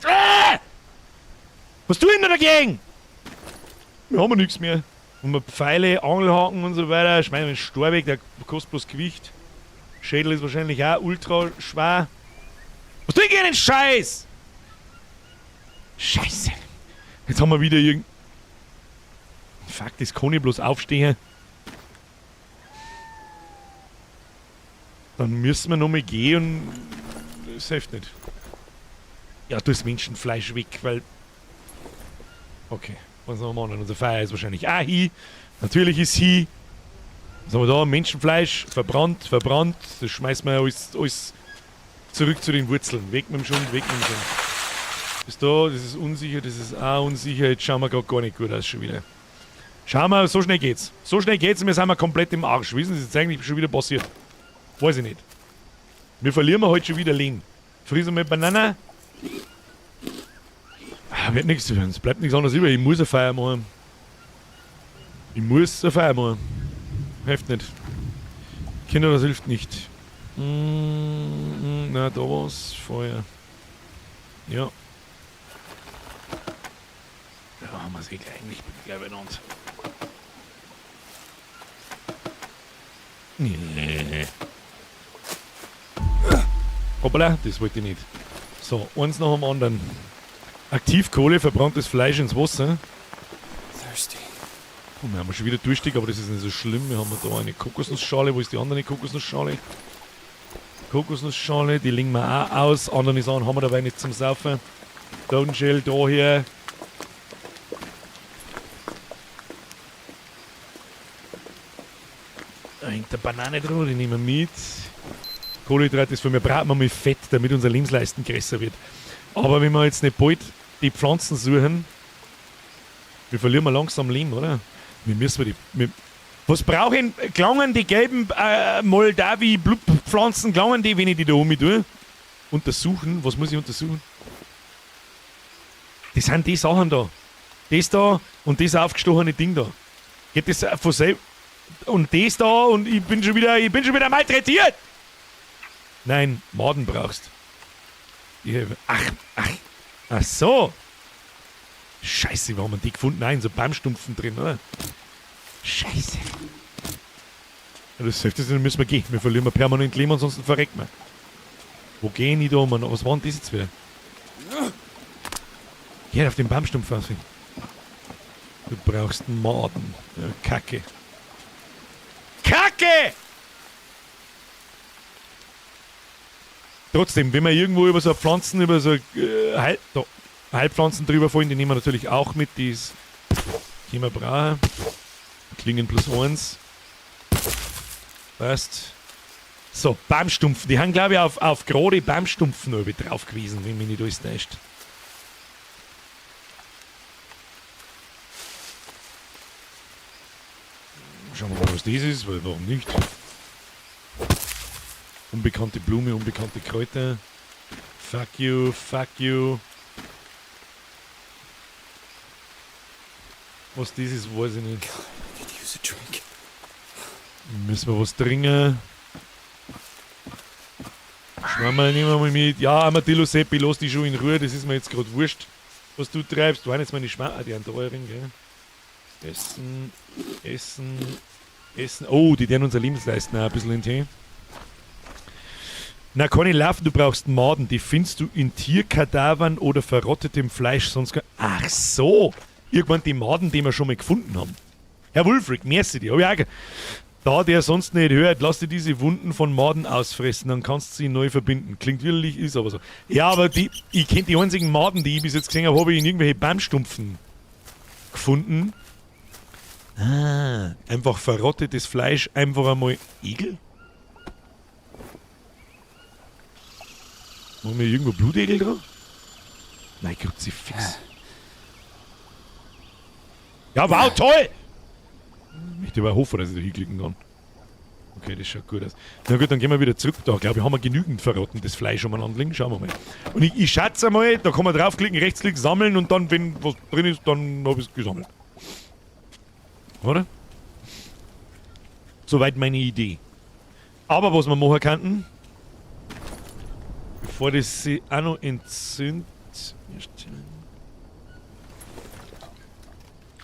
Was tue ich denn dagegen? Wir haben ja nichts mehr. Und wir Pfeile, Angelhaken und so weiter. Schmeißen wir den Stor weg, der kostet bloß Gewicht. Schädel ist wahrscheinlich auch ultra schwer. Was tue ich gegen den Scheiß? Scheiße. Jetzt haben wir wieder irgend. Fuck, das kann ich bloß aufstehen. Dann müssen wir nochmal gehen und. Das hilft nicht. Ja, du das Menschenfleisch weg, weil. Okay, was noch machen? Unser Feuer ist wahrscheinlich auch hi. Natürlich ist hi. Was haben wir da? Menschenfleisch, verbrannt, verbrannt. Das schmeißen wir alles zurück zu den Wurzeln. Weg mit dem Schund, weg mit dem Schund. Ist da, das ist unsicher, das ist auch unsicher. Jetzt schauen wir grad gar nicht gut aus schon wieder. Schauen wir, so schnell geht's. So schnell geht's und wir sind wir komplett im Arsch. Wie ist denn das jetzt eigentlich schon wieder passiert? Weiß ich nicht. Wir verlieren heute schon wieder Leben. Friesen mit Banana. Ah, wird nichts, es bleibt nichts anderes über. Ich muss eine Feier machen. Ich muss eine Feier machen. Hilft nicht. Kinder, das hilft nicht. Na, da war's. Feuer. Ja. Ja, haben wir's eh gleich. Eigentlich bin ich gleich beieinander. Nee. Hoppala, das wollte ich nicht. So, eins nach dem anderen. Aktivkohle, verbranntes Fleisch ins Wasser. Thirsty. Oh, wir haben schon wieder durstig, aber das ist nicht so schlimm. Wir haben da eine Kokosnussschale. Wo ist die andere Kokosnussschale? Kokosnussschale, die legen wir auch aus. Andere Sachen haben wir dabei nicht zum Saufen. Stone Shell da her. Da hängt eine Banane dran, die nehmen wir mit. Kohlenhydrat ist von mir, brauchen wir mal Fett, damit unser Lebensleisten größer wird. Aber wenn wir jetzt nicht bald die Pflanzen suchen, wir verlieren mal langsam Leben, oder? Wir müssen die, wir, was brauchen, klangen die gelben Moldavi-Blubpflanzen, klangen die, wenn ich die da oben tue? Untersuchen, was muss ich untersuchen? Das sind die Sachen da. Das da und das aufgestochene Ding da. Geht das von selbst? Und das da und ich bin schon wieder malträtiert! Nein, Maden brauchst. Ich, ach, ach, ach so. Scheiße, wo haben wir die gefunden? Nein, so Baumstumpfen drin, oder? Scheiße. Ja, das hilft jetzt nicht, dann müssen wir gehen. Wir verlieren wir permanent Leben, ansonsten verrecken wir. Wo gehen die da um? Was war denn das jetzt wieder? Geh auf den Baumstumpf raus. Du brauchst Maden. Ja, Kacke. Kacke! Trotzdem, wenn wir irgendwo über so Pflanzen, über so da, Heilpflanzen drüber fallen, die nehmen wir natürlich auch mit, die ist können wir brauchen. Klingen plus 1. Passt. So, Baumstumpfen. Die haben, glaub ich, auf gerade Baumstumpfen oben drauf gewesen, wenn mich nicht alles täuscht. Schauen wir mal, was das ist, weil warum nicht? Unbekannte Blume, unbekannte Kräuter. Fuck you, fuck you. Was das ist, weiß ich nicht. God, I could use a drink. Müssen wir was trinken? Schwammerl nehmen wir mal mit. Ja, Armadillo Seppi, lass dich schon in Ruhe, das ist mir jetzt grad wurscht, was du treibst. Waren jetzt meine Schwammerl, ah, die haben da drin, gell? Essen, Essen, Essen. Oh, die werden unser Lebensleisten auch ein bisschen in Tee. Na, keine Larven, du brauchst Maden. Die findest du in Tierkadavern oder verrottetem Fleisch. Sonst gar-, ach so! Irgendwann die Maden, die wir schon mal gefunden haben. Herr Wulfric, merci dir. Hab ich auch ge-, da der sonst nicht hört, lass dir diese Wunden von Maden ausfressen, dann kannst du sie neu verbinden. Klingt widerlich, ist aber so. Ja, aber die, ich kenn die einzigen Maden, die ich bis jetzt gesehen hab, hab ich in irgendwelche Baumstumpfen gefunden. Ah, einfach verrottetes Fleisch, einfach einmal Egel? Haben wir irgendwo Blutegel dran? Nein, Kruzifix. Ja, wow, toll! Ich möchte aber hoffen, dass ich da hinklicken kann. Okay, das schaut gut aus. Na gut, dann gehen wir wieder zurück. Da, glaub ich, haben wir genügend verrottendes Fleisch umeinander liegen. Schauen wir mal. Und ich schätze mal, da kann man draufklicken, rechtsklick, sammeln und dann, wenn was drin ist, dann hab ich's gesammelt. Oder? Soweit meine Idee. Aber was wir machen könnten, bevor das sich auch noch entzündet,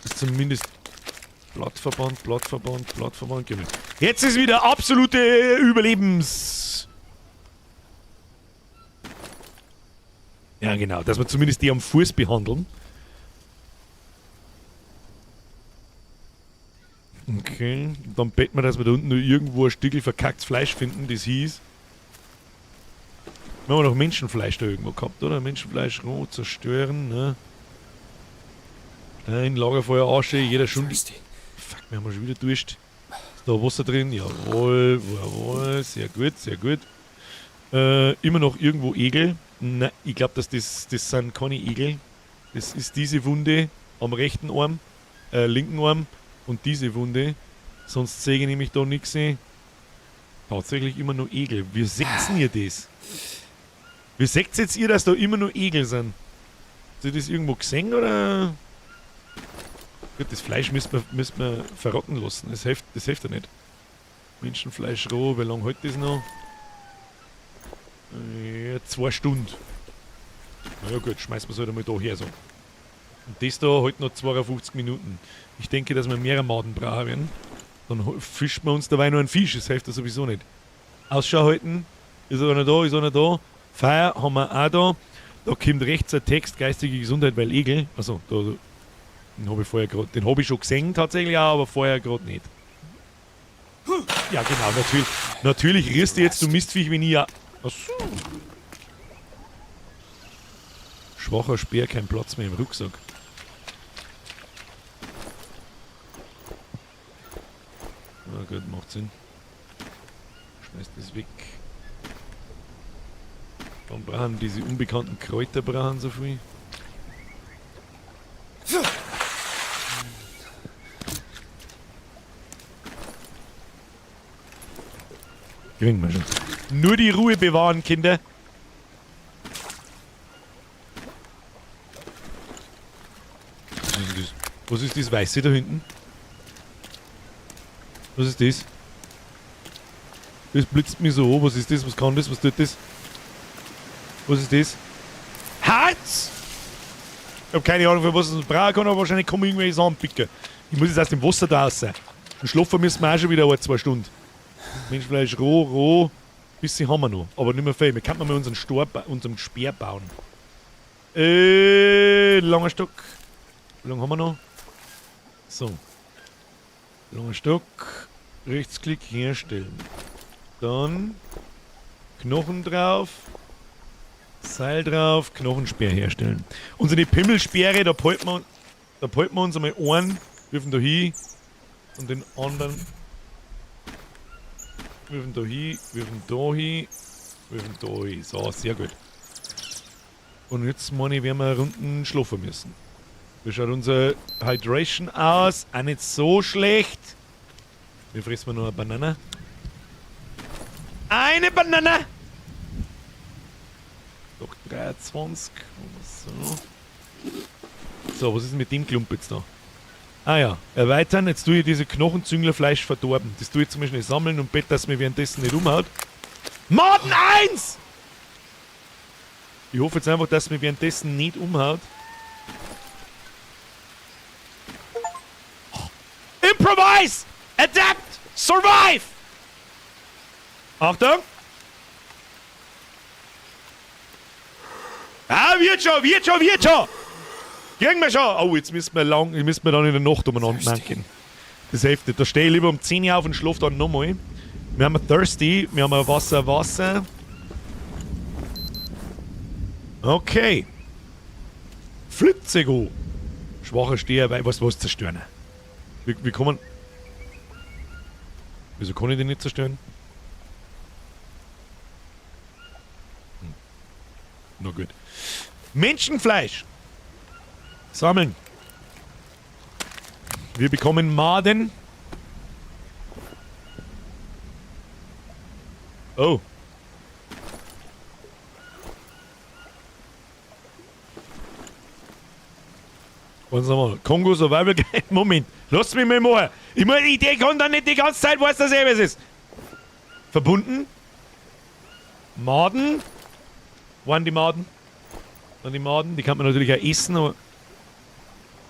ist zumindest Blattverband, Blattverband, Blattverband. Genau. Jetzt ist wieder absolute Überlebens... Ja, genau, dass wir zumindest die am Fuß behandeln. Okay, dann beten wir, dass wir da unten nur irgendwo ein Stückel verkacktes Fleisch finden, das hieß. Wir haben noch Menschenfleisch da irgendwo gehabt, oder? Menschenfleisch roh zerstören, ne? Ein Lagerfeuer anschauen, jeder schon. Thirsty. Fuck, wir haben schon wieder Durst. Ist da Wasser drin? Jawohl, jawohl. Sehr gut, sehr gut. Immer noch irgendwo Egel. Nein, ich glaub, dass das sind keine Egel. Das ist diese Wunde am rechten Arm, linken Arm und diese Wunde. Sonst sehe ich nämlich da nix. Tatsächlich immer nur Egel. Wie seht ihr das? Wie seht jetzt ihr, dass da immer nur Egel sind? Habt ihr das irgendwo gesehen oder? Gut, das Fleisch müsst man verrotten lassen. Das hilft ja nicht. Menschenfleisch roh, wie lange hält das noch? Ja, 2 Stunden. Na ja gut, schmeißen wir's halt einmal da her so. Und das da hält noch 52 Minuten. Ich denke, dass wir mehrere Maden brauchen werden. Dann fischt man uns dabei nur einen Fisch, das hilft ja sowieso nicht. Ausschau halten, ist einer da, ist einer da. Feuer haben wir auch da. Da kommt rechts ein Text, geistige Gesundheit, weil Egel. Also, da, den hab ich vorher grad, den hab ich schon gesehen tatsächlich auch, aber vorher grad nicht. Ja, genau, natürlich. Natürlich rührst du jetzt, du Mistviech, wenn ich ja. Achso. Schwacher Speer, kein Platz mehr im Rucksack. Na gut, macht Sinn. Schmeiß das weg. Dann brauchen diese unbekannten Kräuter brauchen so viel. Kriegen wir schon. Nur die Ruhe bewahren, Kinder. Was ist das? Was ist das Weiße da hinten? Was ist das? Das blitzt mich so an. Was ist das? Was kann das? Was tut das? Was ist das? Harz! Ich hab keine Ahnung, für was es brauchen kann, aber wahrscheinlich kann man irgendwelche Sachen picken. Ich muss jetzt aus dem Wasser da raus. Und schlafen müssen wir auch schon wieder 1, 2 Stunden. Menschenfleisch roh, roh. Bisschen haben wir noch, aber nicht mehr viel. Wir könnten mal unseren Speer bauen. Langer Stock. Wie lange haben wir noch? So. Langer Stock. Rechtsklick herstellen. Dann Knochen drauf. Seil drauf, Knochenspeer herstellen. Unsere Pimmelspeere, da behalten wir uns einmal einen, wirfen da hin und den anderen wirfen da hin, wirfen da hin, wirfen da hin. So, sehr gut. Und jetzt meine ich, werden wir unten schlafen müssen. Wie schaut unser Hydration aus? Auch nicht so schlecht. Wir fressen noch eine Banane. Eine Banane! Doch 23. So. So, was ist denn mit dem Klump jetzt da? Ah ja, erweitern. Jetzt tue ich diese Knochenzünglerfleisch verdorben. Das tue ich zum Beispiel sammeln und bett, dass mir währenddessen nicht umhaut. Maden 1! Ich hoffe jetzt einfach, dass mir währenddessen nicht umhaut. Improvise! Adapt! Survive! Achtung! Ah, wird schon, wird schon, wird schon! Kriegen wir schon! Oh, jetzt müssen wir lang, jetzt müssen wir dann in der Nacht umeinander gehen. Das hilft nicht. Da stehe ich lieber um 10 Uhr auf und schlafe dann nochmal. Wir haben Thirsty, wir haben Wasser, Wasser. Okay. Flitzego. Schwacher Steher, weil was, was zerstören? Wie kann man. Wieso kann ich den nicht zerstören? Na gut. Menschenfleisch. Sammeln. Wir bekommen Maden. Oh. Warte mal. Kongo Survival Guide. Moment. Lass mich mal machen. Ich meine, die Idee kann dann nicht die ganze Zeit, weiß, dass er was ist. Verbunden. Maden. Waren die Maden? Waren die Maden? Die kann man natürlich auch essen, aber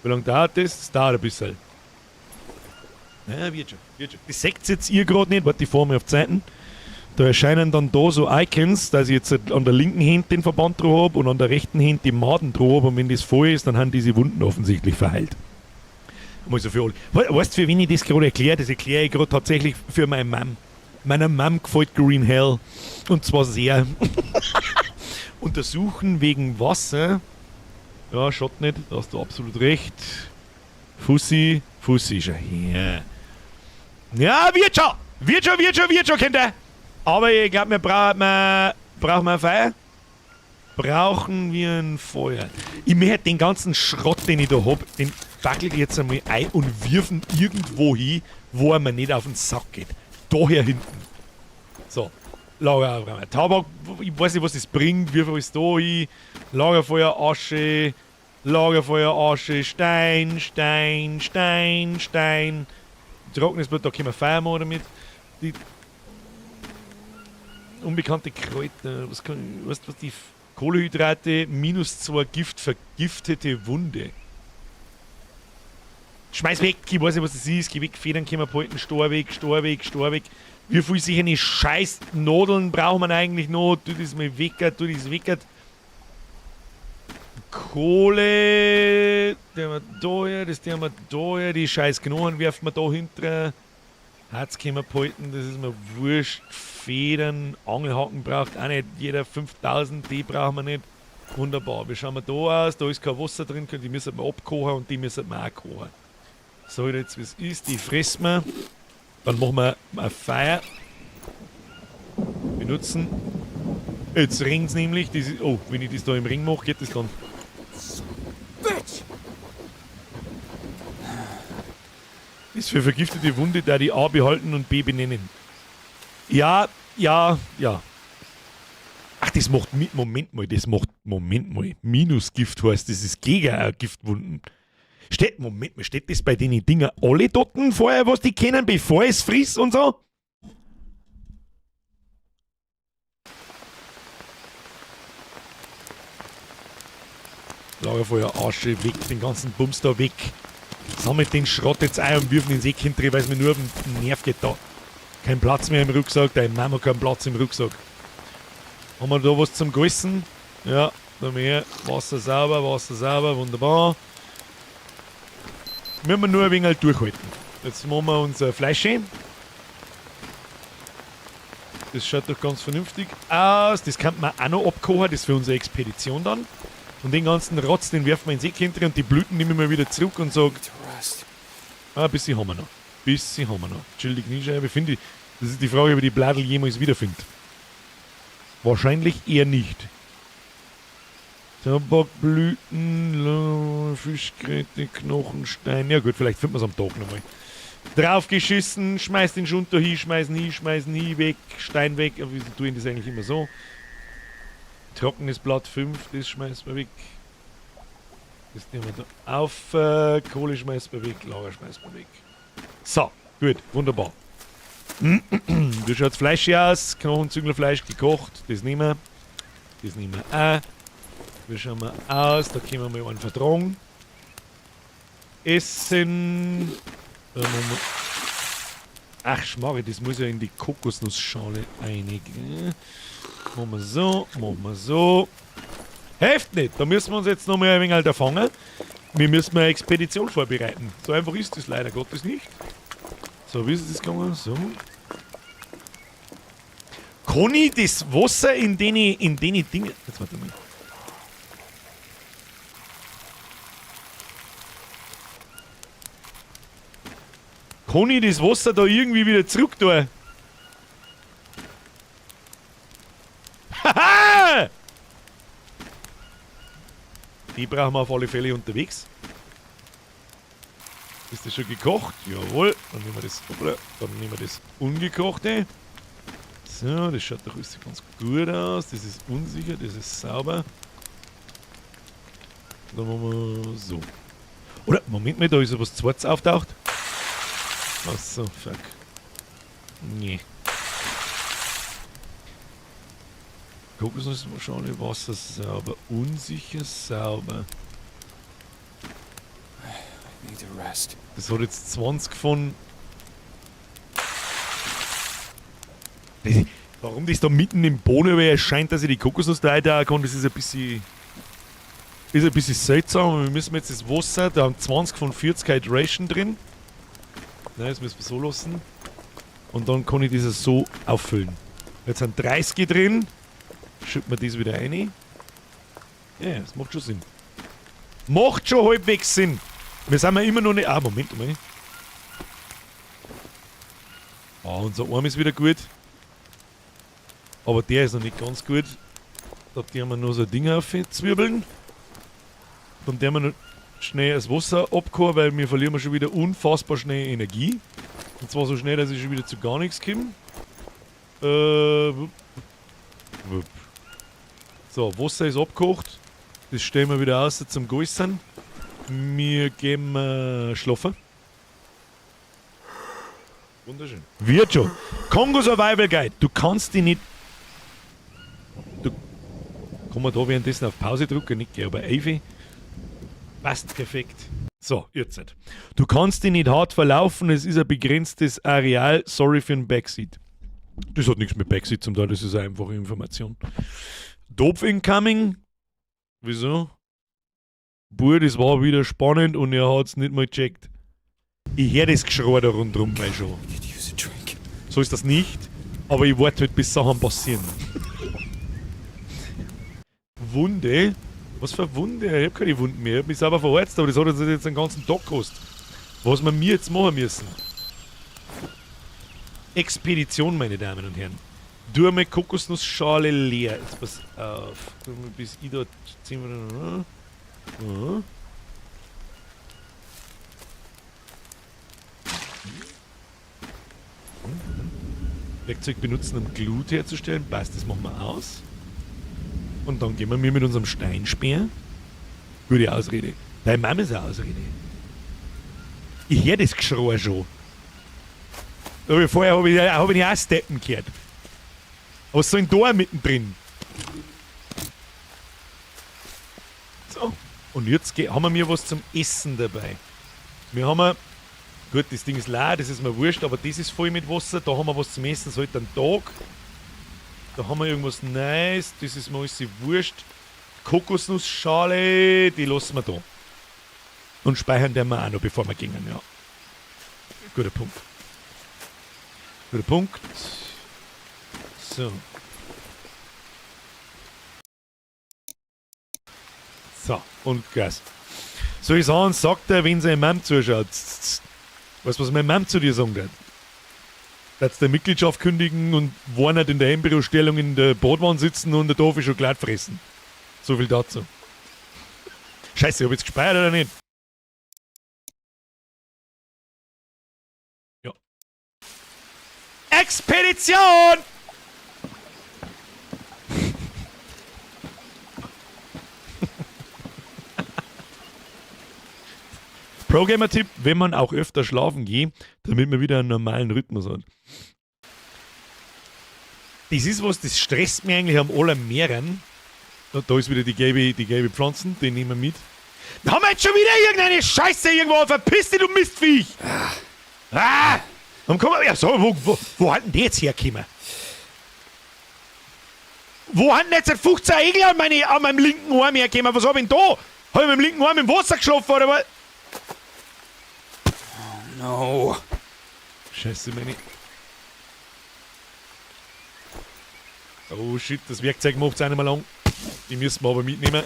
wie lange dauert das? Das dauert ein bisschen. Ja, wird schon, wird schon. Das seht jetzt ihr grad nicht. Warte, ich fahr mal auf die Seiten. Da erscheinen dann da so Icons, dass ich jetzt an der linken Hand den Verband drauf hab und an der rechten Hand die Maden drauf hab. Und wenn das voll ist, dann haben diese Wunden offensichtlich verheilt. Mal so für alle. Weißt du, für wen ich das gerade erkläre? Das erkläre ich gerade tatsächlich für meine Mom. Meiner Mom gefällt Green Hell. Und zwar sehr. Untersuchen wegen Wasser. Ja, schaut nicht, da hast du absolut recht. Fussi, Fussi, schau her. Ja, wird schon! Wird schon, wird schon, wird schon, Kinder! Aber ich glaube, wir brauchen brauchen wir ein Feuer? Brauchen wir ein Feuer? Ich möchte den ganzen Schrott, den ich da hab, den wackel ich jetzt einmal ein und wirf ihn irgendwo hin, wo er mir nicht auf den Sack geht. Daher hinten. So. Lager aufräumen. Tabak, ich weiß nicht, was das bringt, wirf alles da hin. Lagerfeuer, Asche, Lagerfeuer, Asche, Stein, Stein, Stein, Stein. Trockenes Blut, da können wir Feuer machen damit. Die unbekannte Kräuter, was kann, weißt du, was die Kohlehydrate, minus 2 Gift, vergiftete Wunde. Schmeiß weg, ich weiß nicht, was das ist. Geh weg, Federn können wir behalten, Stor weg, Stor weg, Stor weg. Wie viel sich eine scheiß Nadeln braucht man eigentlich noch? Tu das mal weg, tu das weg. Kohle, den wir da her, das tun wir da her, die scheiß Knochen werfen wir da hinten. Harz können wir behalten, das ist mir wurscht. Federn, Angelhaken braucht auch nicht jeder 5000, die brauchen wir nicht. Wunderbar, wie schauen wir da aus? Da ist kein Wasser drin, die müssen wir abkochen und die müssen wir auch kochen. So, jetzt wie es ist, die fressen wir. Dann machen wir ein Feuer. Benutzen. Jetzt regnt's nämlich. Das ist, oh, wenn ich das da im Ring mache, geht das dann. Bitch! Ist für vergiftete Wunde, da die A behalten und B benennen. Ja, ja, ja. Ach, das macht mit, Moment mal, das macht, Moment mal, Minusgift heißt, das ist gegen Giftwunden. Steht, Moment mal, steht das bei den Dinger alle dort vorher, was die kennen, bevor es frisst und so? Lagerfeuer, Asche, weg, den ganzen Bums da weg. Sammelt den Schrott jetzt ein und wirf ihn ins Eck hinter, weil es mir nur auf den Nerv geht da. Kein Platz mehr im Rucksack, deine Mama keinen Platz im Rucksack. Haben wir da was zum Gießen? Ja, da mehr. Wasser sauber, Wasser sauber, wunderbar. Müssen wir nur ein wenig halt durchhalten. Jetzt machen wir unser Fleisch schön. Das schaut doch ganz vernünftig aus. Das kann man auch noch abkochen, das ist für unsere Expedition dann. Und den ganzen Rotz, den werfen wir ins Eck hinter und die Blüten nehmen wir wieder zurück und sagen, ah, ein bisschen haben wir noch. Bisschen haben wir noch. Chill die Kniescheibe, finde ich. Das ist die Frage, ob ich die Bladel jemals wiederfinde. Wahrscheinlich eher nicht. Tabakblüten, Fischgräte, Knochenstein. Ja gut, vielleicht finden wir es am Tag nochmal. Draufgeschissen, schmeiß den Schund da hin, schmeißen hin, schmeißen hin, weg, Stein weg. Aber wieso tue ich das eigentlich immer so? Trockenes Blatt 5, das schmeißen wir weg. Das nehmen wir da auf. Kohle schmeißen wir weg, Lager schmeißen wir weg. So, gut, wunderbar. Wie schaut's Fleisch hier aus? Knochenzünglerfleisch gekocht, das nehmen wir. Das nehmen wir auch. Wie schauen wir aus? Da können wir mal einen vertragen. Essen. Da machen wir. Ach, Schmarre, das muss ja in die Kokosnussschale rein, gell? Machen wir so, machen wir so. Hilft nicht, da müssen wir uns jetzt noch mal ein wenig halt erfangen. Wir müssen eine Expedition vorbereiten. So einfach ist das leider Gottes nicht. So, wie ist das gegangen? So. Kann ich das Wasser in den Dingen... Jetzt warte mal. Kann ich das Wasser da irgendwie wieder zurück tun? Haha! Die brauchen wir auf alle Fälle unterwegs. Ist das schon gekocht? Jawohl. Dann nehmen wir das, hoppla, dann nehmen wir das Ungekochte. So, das schaut doch alles ganz gut aus. Das ist unsicher, das ist sauber. Dann machen wir so. Oder, Moment mal, da ist ja was Zweites auftaucht. Achso, fuck. Nee. Kokosnussschale, Wasser sauber. Unsicher sauber. I need to rest. Das hat jetzt 20 von... Warum das da mitten im Boden erscheint, dass ich die Kokosnuss da auch kann, das ist ein bisschen... Ist ein bisschen seltsam. Wir müssen jetzt das Wasser, da haben 20 von 40 Hydration drin. Nein, das müssen wir so lassen. Und dann kann ich das so auffüllen. Jetzt sind 30 drin. Schütten wir das wieder rein. Ja, das macht schon Sinn. Macht schon halbwegs Sinn. Wir sind ja immer noch nicht. Ah, Moment mal. Ah, unser Arm ist wieder gut. Aber der ist noch nicht ganz gut. Da tun wir noch so ein Ding aufzwirbeln. Dann tun wir noch schnell das Wasser abkochen, weil wir verlieren schon wieder unfassbar schnell Energie. Und zwar so schnell, dass ich schon wieder zu gar nichts komme. Wupp, wupp. So, Wasser ist abgekocht. Das stellen wir wieder aus zum Gäußern. Wir gehen schlafen. Wunderschön. Wird schon. Kongo Survival Guide. Du kannst die nicht. Du. Kann man da währenddessen auf Pause drücken? Nicht, gell, aber Ivy. Passt perfekt. So, jetzt. Nicht. Du kannst dich nicht hart verlaufen, es ist ein begrenztes Areal. Sorry für den Backseat. Das hat nichts mit Backseat zu tun, das ist eine einfache Information. Dopf incoming. Wieso? Bur, das war wieder spannend und er hat's nicht mal gecheckt. Ich hör das Geschrei da rundherum bei schon. I could use a drink. So ist das nicht, aber ich warte halt, bis Sachen passieren. Wunde? Was für Wunde? Ich hab keine Wunden mehr. Ich hab mich selber verheizt, aber das hat uns jetzt den ganzen Tag gekostet. Was wir mir jetzt machen müssen. Expedition, meine Damen und Herren. Du einmal Kokosnussschale leer. Jetzt pass auf. Tu mal bis ich da 10 Minuten. Mhm. Werkzeug benutzen, um Glut herzustellen. Passt, das machen wir aus. Und dann gehen wir mit unserem Steinspeer. Gute Ausrede. Deine Mama ist eine Ausrede. Ich hör das Geschrei schon. Aber vorher hab ich, hab ich auch Steppen gehört. Aber was soll denn da mittendrin? So. Und jetzt haben wir was zum Essen dabei. Wir haben. Gut, das Ding ist leer, das ist mir wurscht, aber das ist voll mit Wasser. Da haben wir was zum Essen, so halt einen Tag. Da haben wir irgendwas Neues, das ist mir alles wurscht. Kokosnussschale, die lassen wir da. Und speichern den wir auch noch, bevor wir gehen, ja. Guter Punkt. Guter Punkt. So. So, und Gas. Soll ich sagen, sagt er, wenn seine Mom zuschaut. Weißt du, was meine Mom zu dir sagen wird? Dass der Mitgliedschaft kündigen und war nicht in der Embryostellung in der Badwanne sitzen und eine Tafel Schokolade fressen. So viel dazu. Scheiße, hab ich jetzt gespeichert oder nicht? Ja. Expedition! Pro-Gamer-Tipp, wenn man auch öfter schlafen geht, damit man wieder einen normalen Rhythmus hat. Das ist was, das stresst mich eigentlich am allermehren. Da ist wieder die gelbe Pflanzen, die nehmen wir mit. Da haben wir jetzt schon wieder irgendeine Scheiße irgendwo. Verpiss dich, du Mistviech! Ah! Dann komm, ja, so, wo hat denn die jetzt hergekommen? Wo hat denn jetzt 15 Egel an meinem linken Arm hergekommen? Was hab ich denn da? Hab ich mit dem linken Arm im Wasser geschlafen oder was? Oh no. Scheiße, meine. Oh shit, das Werkzeug macht's auch nicht mehr lang. Die müssen wir aber mitnehmen.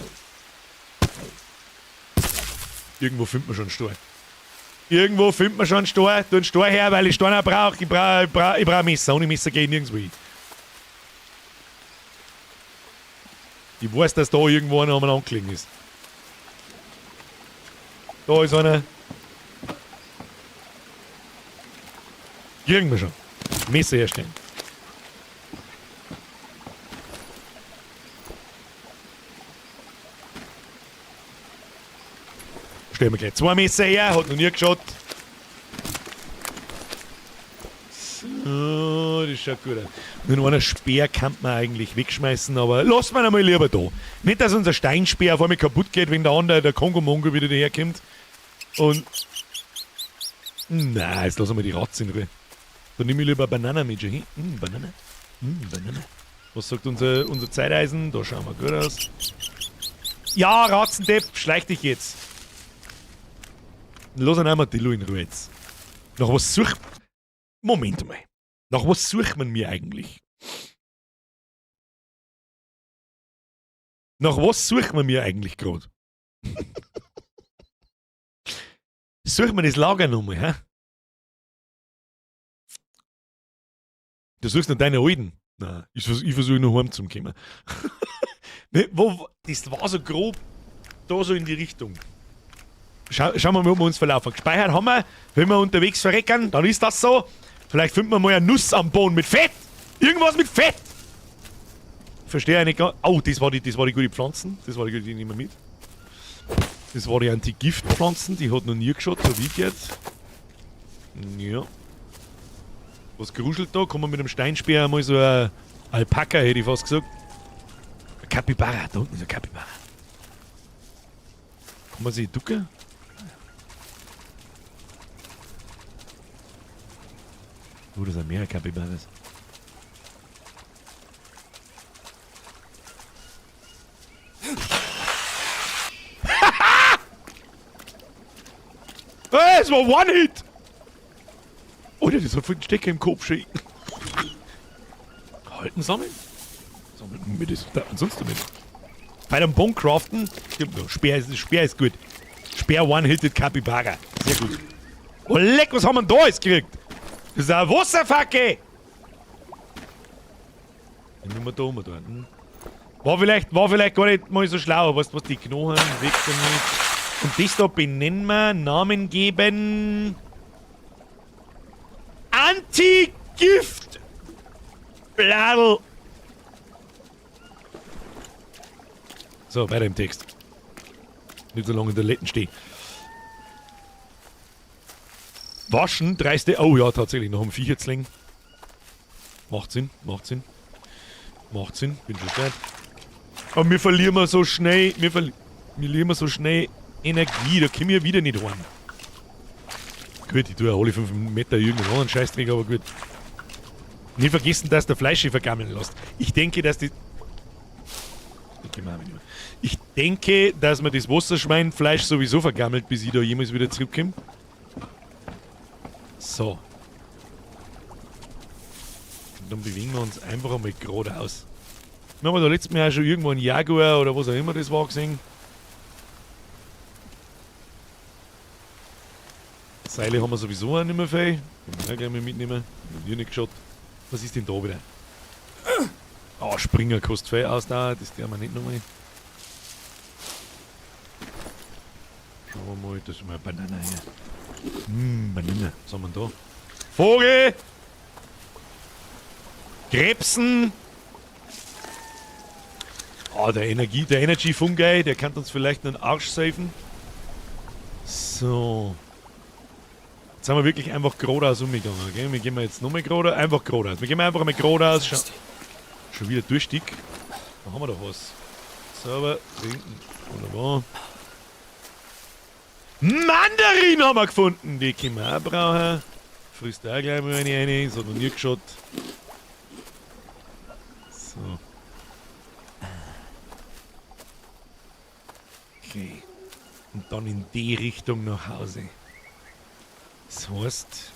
Irgendwo findet man schon einen Stein. Irgendwo findet man schon einen Stein. Tu einen Stein her, weil ich Stein auch brauche. Ich brauch ein Messer. Ohne Messer gehe ich nirgendwo hin. Ich weiß, dass da irgendwo einer einmal angelegen ist. Da ist einer. Kriegen wir schon. Messer herstellen. Stellen wir gleich 2 Messer her, hat noch nie geschaut. So, das schaut gut aus. Nur einen Speer kann man eigentlich wegschmeißen, aber lassen wir ihn einmal lieber da. Nicht, dass unser Steinspeer auf einmal kaputt geht, wenn der andere, der Kongo-Mongo, wieder daherkommt. Und. Na, jetzt lassen wir die Ratze in Ruhe. Dann nehme ich lieber Banana mit schon hin. Banana. Banana. Was sagt unser Zeiteisen? Da schauen wir gut aus. Ja, Ratzendepp, schleich dich jetzt. Lass ihn einmal Dillo in Ruhe jetzt. Nach was sucht. Moment mal. Nach was sucht man mir eigentlich? Nach was sucht man mir eigentlich grad? Suchen wir das Lager nochmal, hä? Du suchst noch deine Alten. Nein, ich versuche nur heim zu kommen. Ne, das war so grob da so in die Richtung. Schauen wir mal, ob wir uns verlaufen. Gespeichert haben wir, wenn wir unterwegs verrecken, dann ist das so. Vielleicht finden wir mal eine Nuss am Boden mit Fett. Irgendwas mit Fett. Verstehe ich nicht ganz. Oh, das war die gute Pflanzen. Das war die gute, die nehmen wir mit. Das war die Antigiftpflanzen, die hat noch nie geschaut, so wie ich jetzt. Ja. Was gruschelt da? Kann man mit einem Steinspeer mal so ein Alpaka, hätte ich fast gesagt. Ein Kapibara, da unten ist ein Kapibara. Kann man sich ducken? Oh, das sind mehrere Kapibaras. Hey, es war One-Hit! Oh, das hat voll den Stecker im Kopf schicken. Halten sammeln? Sammeln wir das da ansonsten damit. Bei dem Bone Craften, ja, Speer ist gut. Speer One-Hitted Capybara. Sehr gut. Oh, leck, was haben wir denn da jetzt gekriegt? Das ist eine Wasserfackel! Den müssen wir da oben tun. Hm? War vielleicht gar nicht mal so schlau, weißt du was, die Knochen, weg damit. Und das da benennen wir, Namen geben. Anti-Gift! Bladel! So, weiter im Text. Nicht so lange in der Letten stehen. Waschen, dreiste. Oh ja, tatsächlich, noch ein Viecherzling. Macht Sinn, macht Sinn. Macht Sinn, bin schon bereit. Aber wir verlieren wir so schnell. Wir verlieren wir so schnell Energie, da kommen wir wieder nicht heim. Gut, ich tue ja alle 5 Meter irgendeinen anderen Scheißdreck, aber gut. Nicht vergessen, dass der Fleisch sich vergammeln lässt. Ich denke, dass die. Ich geh mal mit ihm. Ich denke, dass man das Wasserschweinfleisch sowieso vergammelt, bis ich da jemals wieder zurückkomme. So. Und dann bewegen wir uns einfach einmal geradeaus. Wir haben da letztes Mal auch schon irgendwo einen Jaguar oder was auch immer das war gesehen. Seile haben wir sowieso auch nicht mehr viel. Können wir auch gleich mal mitnehmen. Hab ich nicht geschaut. Was ist denn da wieder? Ah, Springer kostet viel aus da. Das tun wir nicht nochmal. Schauen wir mal, das ist mal eine Banane hier. Banane. Was haben wir denn da? Vogel! Krebsen! Ah, der Energy Fungi, der kann uns vielleicht einen Arsch safen. So. Jetzt sind wir wirklich einfach geradeaus umgegangen, okay? Wir gehen jetzt nochmal geradeaus, einfach geradeaus. Wir gehen einfach mal geradeaus. Schon wieder durstig. Da haben wir doch was. Sauber, trinken. Wunderbar. Mandarin haben wir gefunden! Die können wir auch brauchen. Frisst auch gleich mal eine rein. Das hat noch nie geschaut. So. Okay. Und dann in die Richtung nach Hause. Das heißt...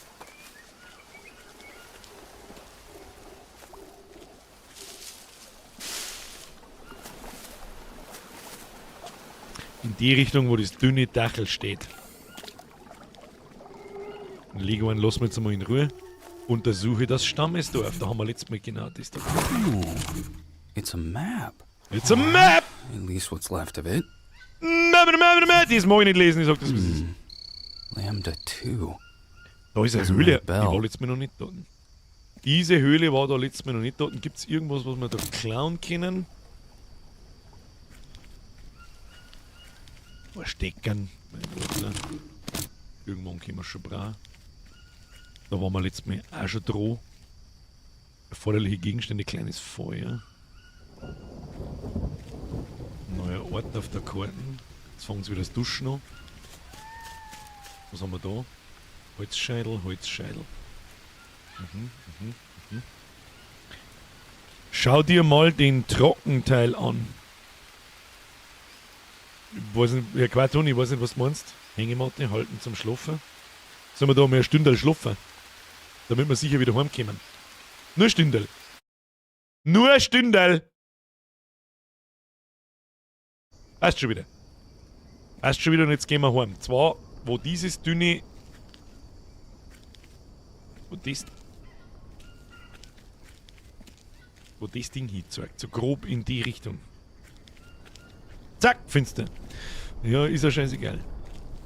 In die Richtung, wo das dünne Dachel steht. Leguan lassen wir jetzt einmal in Ruhe. Untersuche das Stammesdorf. Da haben wir letztes Mal genau das da. Ooh, it's a map. It's a map! At least what's left of it. Map, map, map. Das mag ich nicht lesen, ich sag das, was es ist. Lambda 2. Da ist eine Das ist Höhle. eine Bell. Die war letztes Mal noch nicht da. Diese Höhle war da letztes Mal noch nicht da. Gibt's irgendwas, was wir da klauen können? Verstecken. Mein Gott, ne? Irgendwann können wir schon brauchen. Da waren wir letztes Mal auch schon dran. Erforderliche Gegenstände, kleines Feuer. Neuer Ort auf der Karte. Jetzt fangen sie wieder das Duschen an. Was haben wir da? Holzscheitel, Holzscheitel. Schau dir mal den Trockenteil an. Ich weiß nicht, ja, Quatsch, ich weiß nicht, was du meinst. Hängematte, halten zum Schlafen. Sollen wir da mal eine Stunde schlafen? Damit wir sicher wieder heimkommen. Nur Stündel. Nur Stündel. Passt schon wieder. Passt schon wieder und jetzt gehen wir heim. 2, Wo dieses dünne... Wo das... Wo das Ding hinzeigt. So grob in die Richtung. Zack, finster. Ja, ist ja scheißegal.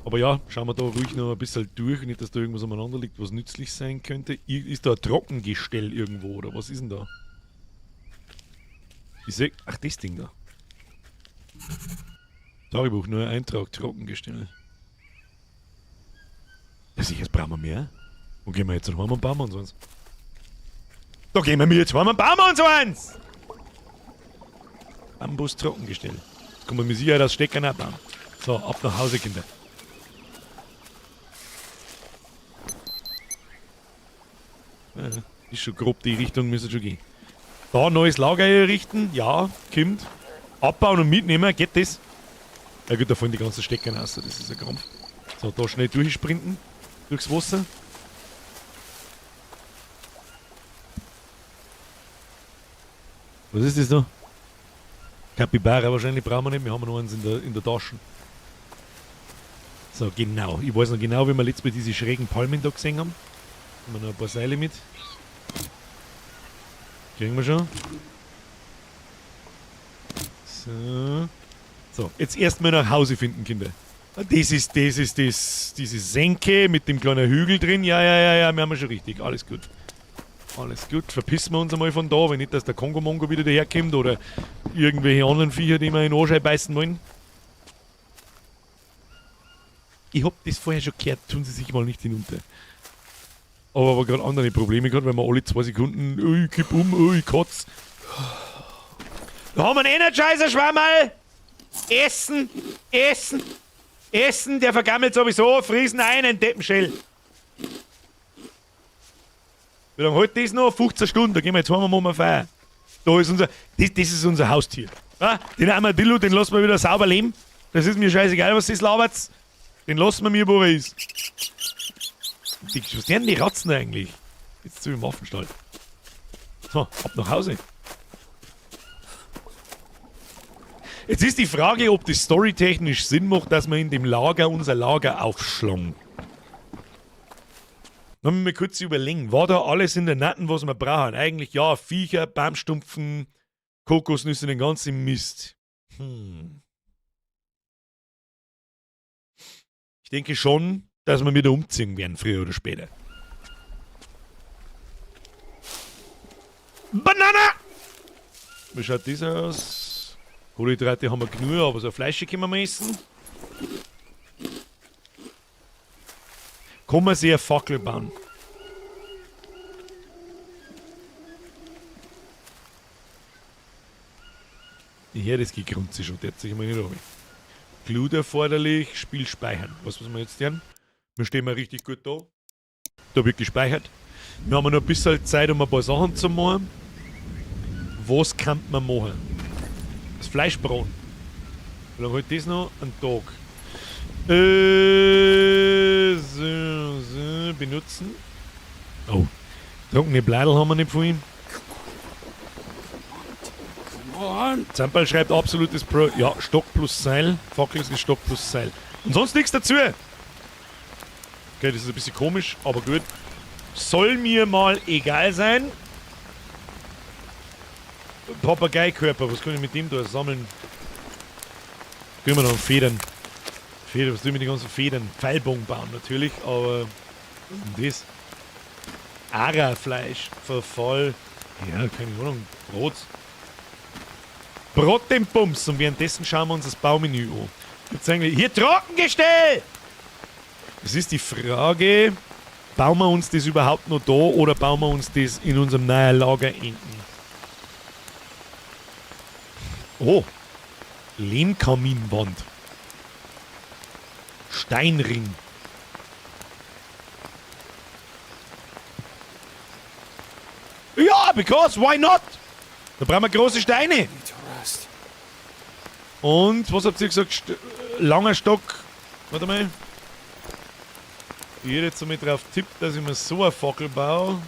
Aber ja, schauen wir da ruhig noch ein bisschen durch. Nicht, dass da irgendwas umeinander liegt, was nützlich sein könnte. Ist da ein Trockengestell irgendwo, oder was ist denn da? Ich seh, ach, das Ding da. Tagebuch, neuer Eintrag, Trockengestell. Ja, sicher, jetzt brauchen wir mehr. Wo gehen wir jetzt heim und bauen wir uns eins? Da gehen wir mir jetzt heim und bauen wir uns eins! Bambus-Trockengestell. Das kann man mit Sicherheit aus Steckern auch bauen. So, ab nach Hause, Kinder. Ja, ist schon grob die Richtung, müsste schon gehen. Da neues Lager errichten, ja, kommt. Abbauen und mitnehmen, geht das? Ja gut, da fallen die ganzen Stecker raus, das ist ein Krampf. So, da schnell durchsprinten, durchs Wasser. Was ist das da? Kapibara wahrscheinlich brauchen wir nicht, wir haben noch eins in der Tasche. So, genau. Ich weiß noch genau, wie wir letztes Mal diese schrägen Palmen da gesehen haben. Haben wir noch ein paar Seile mit. Kriegen wir schon. So. So, jetzt erstmal nach Hause finden, Kinder. Das ist diese Senke mit dem kleinen Hügel drin. Ja, ja, ja, ja, wir haben schon richtig. Alles gut. Alles gut. Verpissen wir uns einmal von da, wenn nicht, dass der Kongo-Mongo wieder daherkommt oder irgendwelche anderen Viecher, die wir in den Arsch beißen wollen. Ich hab das vorher schon gehört, tun Sie sich mal nicht hinunter. Aber gerade andere Probleme gehabt, weil wir alle 2 Sekunden, oh, ich kipp um, oh, ich kotz. Da haben wir einen Energizer-Schwammerl! Essen, Essen, Essen, der vergammelt sowieso, friesen ein, ein Deppenschell. Wie lange hält das noch? 15 Stunden, da gehen wir jetzt heim und machen Feier. Da ist unser, das ist unser Haustier. Ja, den Armadillo, den lassen wir wieder sauber leben. Das ist mir scheißegal, was das labert. Den lassen wir mir, wo er ist. Was sind denn die Ratzen eigentlich? Jetzt zu im Affenstall. So, ab nach Hause. Jetzt ist die Frage, ob das storytechnisch Sinn macht, dass wir in dem Lager unser Lager aufschlagen. Dann müssen wir kurz überlegen, war da alles in der Natten, was wir brauchen? Eigentlich ja, Viecher, Baumstumpfen, Kokosnüsse, den ganzen Mist. Ich denke schon, dass wir wieder umziehen werden, früher oder später. Banana! Wie schaut das aus? Kohlenhydrate haben wir genug, aber so ein Fleisch können wir mal essen. Kann man sich eine Fackel bauen? Ich höre das Gegrunze schon, der hat sich mal nicht runter. Glut erforderlich, Spiel speichern. Was muss man jetzt tun? Wir stehen mal richtig gut da. Da wird gespeichert. Wir haben noch ein bisschen Zeit, um ein paar Sachen zu machen. Was kann man machen? Das Fleisch braten. Wie lange hält das noch? Ein Tag. So, so, benutzen. Oh. Trockene Bladel haben wir nicht vorhin. Zamperl schreibt absolutes Pro. Ja, Stock plus Seil. Fackel ist Stock plus Seil. Und sonst nichts dazu. Okay, das ist ein bisschen komisch, aber gut. Soll mir mal egal sein. Papageikörper, was kann ich mit dem da sammeln? Können wir noch Federn. Federn, was tun wir mit den ganzen Federn? Pfeilbogen bauen natürlich, aber was ist denn das? Ara-Fleisch, Verfall. Ja, keine Ahnung. Brot. Brot den Bums. Und währenddessen schauen wir uns das Baumenü an. Gibt's eigentlich hier Trockengestell! Es ist die Frage, bauen wir uns das überhaupt noch da oder bauen wir uns das in unserem neuen Lager hinten? Oh, Lehmkaminwand. Steinring. Ja, because, why not? Da brauchen wir große Steine. Und, was habt ihr gesagt? Langer Stock. Warte mal. Ich hätte jetzt einmal drauf tippt, dass ich mir so eine Fackel baue.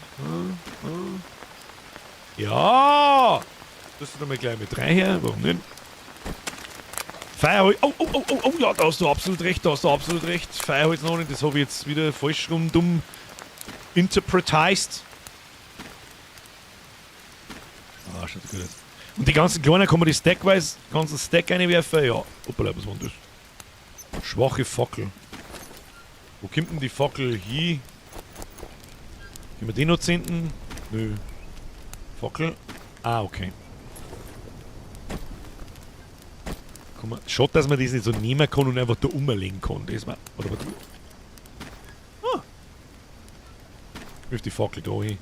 Ja! Das tut mal gleich mit rein her. Warum nicht? Feuerholz. Oh, oh, oh, oh, oh, ja, da hast du absolut recht, da hast du absolut recht. Feuerholz noch nicht, das habe ich jetzt wieder falsch rum dumm interpretized. Ah, schaut gut aus. Und die ganzen kleinen kann man die stackweise, ganzen Stack reinwerfen. Ja, hoppala, was war denn das? Schwache Fackel. Wo kommt denn die Fackel hin? Können wir die noch zünden? Nö. Fackel? Ah, okay. Komm mal, schade, dass man das nicht so nehmen kann und einfach da umlegen kann. Das war, oder was? Ah. Wirf die Fackel da hin.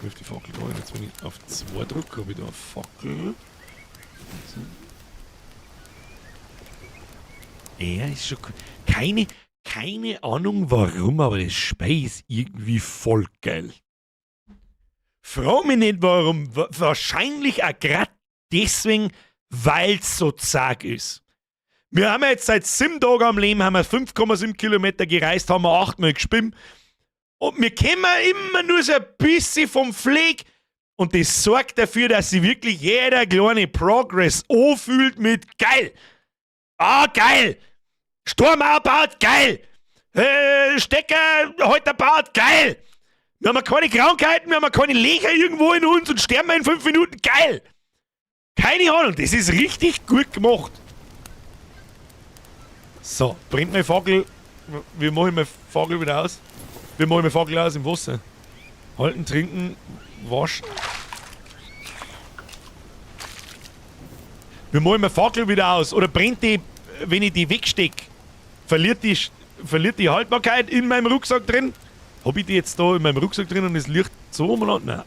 Wirf die Fackel da hin. Jetzt, wenn ich auf 2 drücke, habe ich da eine Fackel. So. Ja, ist schon cool. Keine Ahnung warum, aber das Spiel ist irgendwie voll geil. Frag mich nicht warum. Wahrscheinlich auch grad deswegen, weil's so zag ist. Wir haben ja jetzt seit 7 Tagen am Leben, haben wir 5,7 Kilometer gereist, haben wir 8-mal gespielt. Und wir kommen immer nur so ein bisschen vom Fleck. Und das sorgt dafür, dass sich wirklich jeder kleine Progress anfühlt mit geil. Ah, geil. Sturm abbaut, geil. Stecker heute baut, geil. Wir haben keine Krankheiten, wir haben keine Löcher irgendwo in uns und sterben in 5 Minuten, geil. Keine Ahnung, das ist richtig gut gemacht. So, brennt mein Fackel. Wie mache ich mein Fackel wieder aus? Wie mache ich mein Fackel aus im Wasser? Halten, trinken, waschen. Wie mache ich mein Fackel wieder aus? Oder brennt die, wenn ich die wegsteck, verliert die Haltbarkeit in meinem Rucksack drin? Hab ich die jetzt da in meinem Rucksack drin und das Licht so umeinander? Nein.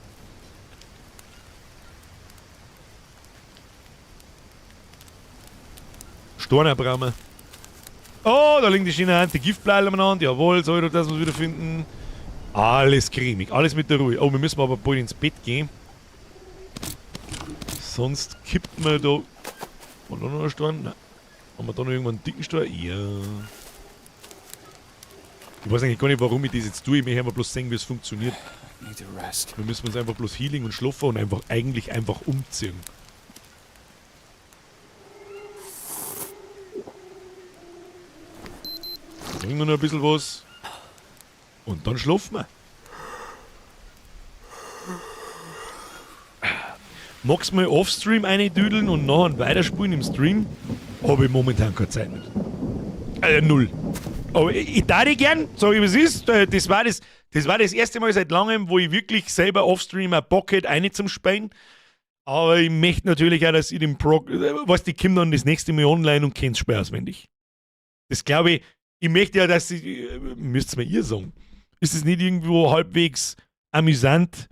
Steine brauchen wir. Oh, da liegen die schönen Anti-Giftbleile umeinander. Jawohl, soll ich das wieder finden. Alles cremig, alles mit der Ruhe. Oh, wir müssen aber bald ins Bett gehen. Sonst kippt man da... Haben wir da noch einen Stein? Nein. Haben wir da noch irgendwann einen dicken Stein? Ja. Ich weiß eigentlich gar nicht, warum ich das jetzt tue. Ich möchte einfach bloß sehen, wie es funktioniert. Need to rest. Wir müssen uns einfach bloß Healing und schlafen und eigentlich einfach umziehen. Trinken wir noch ein bisschen was. Und dann schlafen wir. Magst du mal offstream eindüdeln und nachher weiterspielen im Stream? Hab ich momentan keine Zeit mit. Null. Aber ich tat ich gern, sag ich, was ist. Das war das, das war das erste Mal seit langem, wo ich wirklich selber offstream ein Bock hätte, eine zum Spielen. Aber ich möchte natürlich auch, dass ich den Prog-, weißt du, ich komm dann das nächste Mal online und kenn's Spiel auswendig. Das glaube ich, ich möchte ja, dass ich, müsst's mir ihr sagen. Ist es nicht irgendwo halbwegs amüsant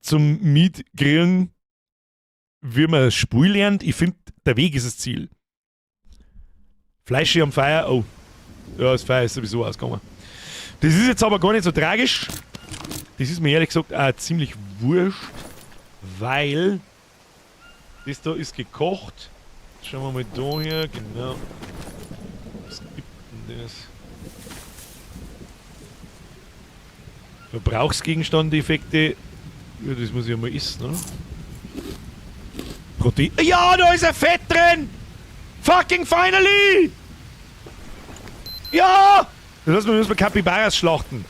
zum Mitkriegen, wie man das Spiel lernt? Ich find, der Weg ist das Ziel. Fleisch am Feuer, oh. Ja, das Feuer ist sowieso ausgegangen. Das ist jetzt aber gar nicht so tragisch. Das ist mir ehrlich gesagt auch ziemlich wurscht, weil das da ist gekocht. Schauen wir mal da her, genau. Was gibt denn das? Verbrauchsgegenstandeffekte. Ja, das muss ich ja mal essen, oder? Protein. Ja, da ist ein Fett drin! Fucking finally! Ja! Das heißt, wir müssen Capybaras schlachten.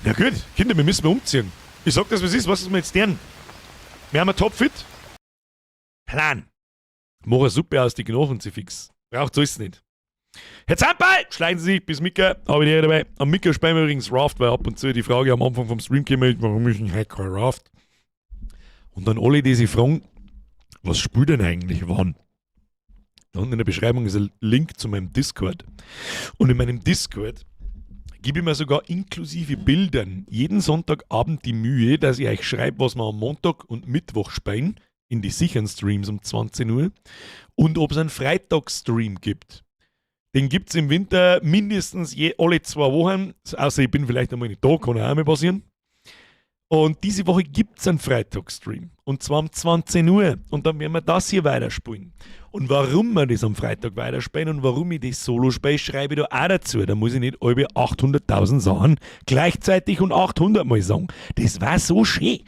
Na gut, Kinder, wir müssen mal umziehen. Ich sag das, was ist, was ist mir jetzt deren? Wir haben ein Topfit. Plan. Mach eine Suppe aus, die Knochen sie fix. Braucht alles nicht. Herr Zamperl, schleichen Sie sich bis Mika, habe ich die dabei. Am Mika spielen wir übrigens Raft, weil ab und zu die Frage am Anfang vom Stream käme, warum ist denn heute kein Raft? Und dann alle, die sich fragen, was spielt denn eigentlich wann? Da unten in der Beschreibung ist ein Link zu meinem Discord. Und in meinem Discord gebe ich mir sogar inklusive Bildern jeden Sonntagabend die Mühe, dass ich euch schreibe, was wir am Montag und Mittwoch spielen, in die sicheren Streams um 20 Uhr, und ob es einen Freitagsstream gibt. Den gibt's im Winter mindestens alle 2 Wochen, außer ich bin vielleicht einmal nicht da, kann auch einmal passieren. Und diese Woche gibt's einen Freitagsstream. Und zwar um 20 Uhr. Und dann werden wir das hier weiterspielen. Und warum wir das am Freitag weiterspielen und warum ich das Solo spiele, schreibe ich da auch dazu. Da muss ich nicht alle 800.000 Sachen gleichzeitig und 800 Mal sagen. Das war so schön.